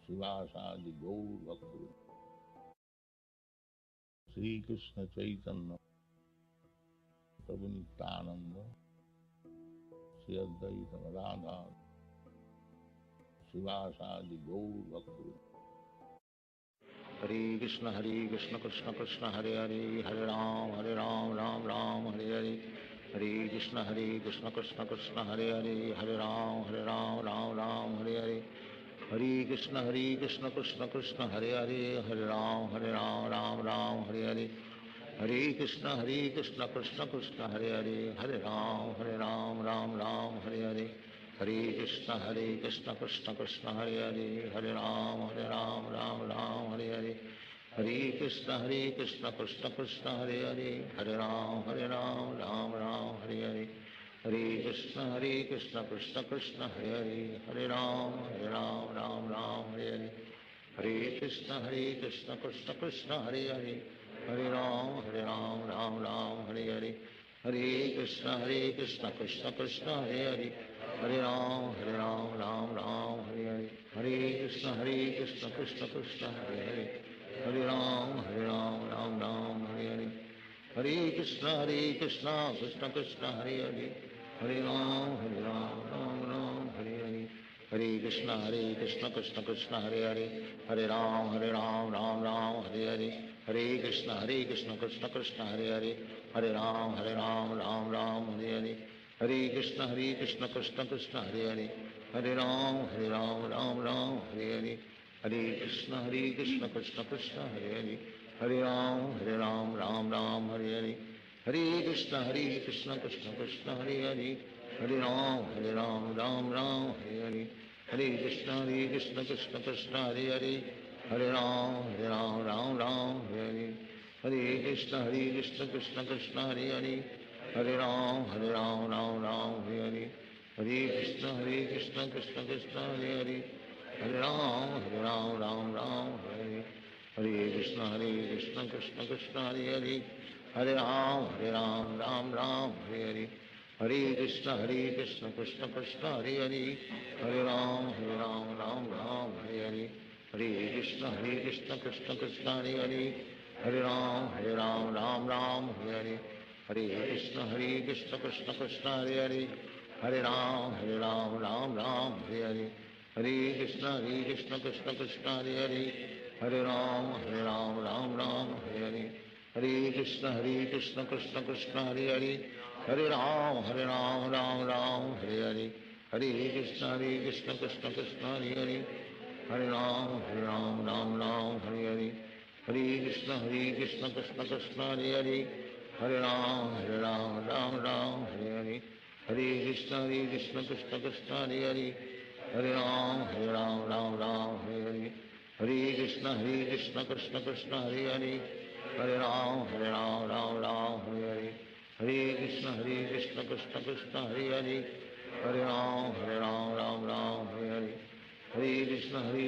Shrivasadi Gaur Bhakta. Shri Krishna Chaitanya Prabhu Nityananda Shri Advaita Gadadhar Shrivasadi Gaur Bhakta. Hare Krishna Krishna Krishna Hare Hare, Hare Ram Ram Hare Hare. Hare Krishna Krishna Krishna Hare Hare, Hare Ram Ram Hare Hare. Hare Krishna Krishna Krishna Hare Hare, Hare Ram Ram Hare Hare. Hare Krishna, Krishna Krishna, Hare Hare, Hare Ram, Ram Ram, Hare Hare. Hare Krishna, Krishna Krishna, Hare Hare, Hare Ram, Ram Ram, Hare Hare. Hare Krishna, Krishna Krishna, Hare Hare, Hare Ram, Ram Ram, Hare Hare. Hare Krishna, Krishna Krishna, Hare Hare, Hare Ram, Ram Ram, Hare Hare. Hare Krishna, Krishna Krishna, Hare Hare, Hare Ram, Ram Ram, Hare Hare. Hare Krishna, Krishna Krishna, Hare Hare, Hare Ram, Ram Ram, Hare Hare. Hare Krishna, Krishna Krishna, Hare Hare, Hare Ram, Ram Ram, Hare Hare. Hare Krishna, Krishna Krishna, Hare Hare, Hare Ram, Ram Ram, Hare Hare. Hare Krishna, Krishna Krishna, Hare Hare, Hare Ram, Ram Ram, Hare Hare. Hare Krishna, Krishna Krishna, Hare Hare, Hare Ram, Ram Ram, Hare Hare. Hare Krishna, Krishna Krishna, Hare Hare, Hare Ram, Ram Ram, Hare Hare. Hare Krishna, Krishna Krishna, Hare Hare, Hare Ram, Ram Ram, Hare Hare. Hare Krishna, Krishna Krishna, Hare Hare, Hare Ram, Ram Ram, Hare Hare. Hare Krishna, Krishna Krishna, Hare Hare, Hare Ram, Ram Ram, Hare Hare. Hare Krishna, Krishna Krishna, Hare Hare, Hare Ram, Ram Ram, Hare Hare. Hare Krishna, Krishna Krishna, Hare Hare, Hare Ram, Ram Ram, Hare Hare. Hare Krishna, Krishna Krishna, Hare Hare, Hare Ram, Ram Ram, Hare Hare. Hare Krishna, Krishna Krishna, Hare Hare, Hare Ram, Ram Ram, Hare Hare. Hare Krishna, Krishna Krishna, Hare Hare, Hare Ram, Ram Ram, Hare Hare. Hare Krishna, Krishna Krishna, Hare Hare, Hare Ram, Ram Ram, Hare Hare. Hare Krishna, Krishna Krishna, Hare Hare, Hare Ram, Ram Ram, Hare Hare. Hare Krishna, Krishna Krishna, Hare Hare, Hare Ram, Ram Ram, Hare Hare. Hare Krishna, Krishna Krishna, Hare Hare, Hare Ram, Ram Ram, Hare Hare. Hare Krishna, Krishna Krishna, Hare Hare, Hare Ram, Ram Ram, Hare Hare. Hare Krishna, Krishna Krishna, Hare Hare, Hare Ram, Ram Ram, Hare Hare. Hare Krishna, Krishna Krishna, Hare Hare, Hare Ram, Ram Ram, Hare Hare. Hare Krishna, Krishna Krishna, Hare Hare, Hare Ram, Ram Ram, Hare Hare. Hare Krishna, Krishna Krishna, Hare Hare, Hare Ram, Ram Ram, Hare Hare. Hare Krishna, Krishna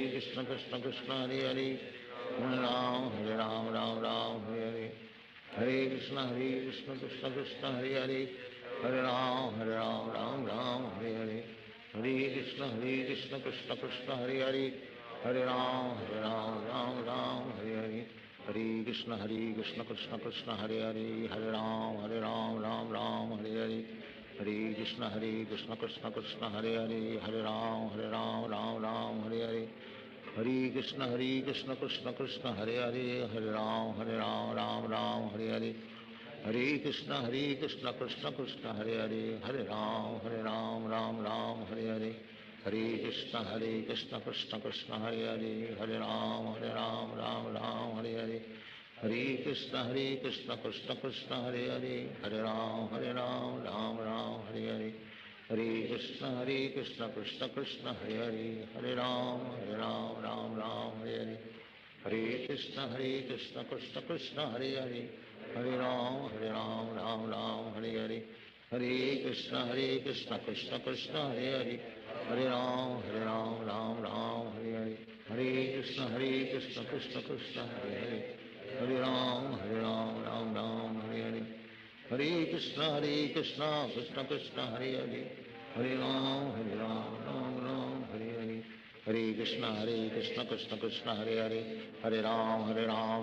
Krishna, Hare Hare, Hare Ram, Ram Ram, Hare Hare. Hare Krishna, Krishna Krishna, Hare Hare, Hare Ram, Ram Ram, Hare Hare. Hare Krishna, Krishna Krishna, Hare Hare, Hare Ram, Ram Ram, Hare Hare. Hare Krishna, Krishna Krishna, Hare Hare, Hare Ram, Ram Ram, Hare Hare. Hare Krishna, Krishna Krishna, Hare Hare, Hare Ram, Ram Ram, Hare Hare. Hare Krishna, Krishna Krishna, Hare Hare, Hare Ram, Ram Ram, Hare Hare. Hare Krishna, Krishna Krishna, Hare Hare, Hare Ram, Ram Ram, Hare Hare. Hare Krishna, Krishna Krishna, Hare Hare, Hare Ram, Ram Ram, Hare Hare. Hare Krishna, Krishna Krishna, Hare Hare, Hare Ram, Ram Ram, Hare Hare. Hare Krishna, Krishna Krishna, Hare Hare, Hare Ram, Ram Ram, Hare Hare. Hare Krishna, Krishna Krishna, Hare Hare, Hare Ram, Ram Ram, Hare Hare. Hare Krishna, Krishna Krishna, Hare Hare, Hare Ram, Ram Ram, Hare Hare. Hare Krishna, Krishna Krishna, Hare Hare, Hare Ram, Ram Ram, Hare Hare. Hare Krishna, Krishna Krishna, Hare Hare, Hare Ram,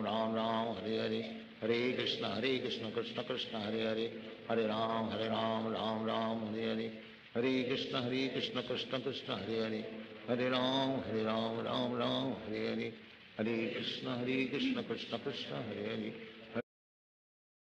Ram Ram, Hare Hare. Hare Krishna, Krishna Krishna, Hare Hare, Hare Ram, Ram Ram, Hare Hare. Hare Krishna, Krishna Krishna, Hare Hare, Hare Ram, Ram Ram, Hare Hare. Hare Krishna, Krishna Krishna, Hare Hare,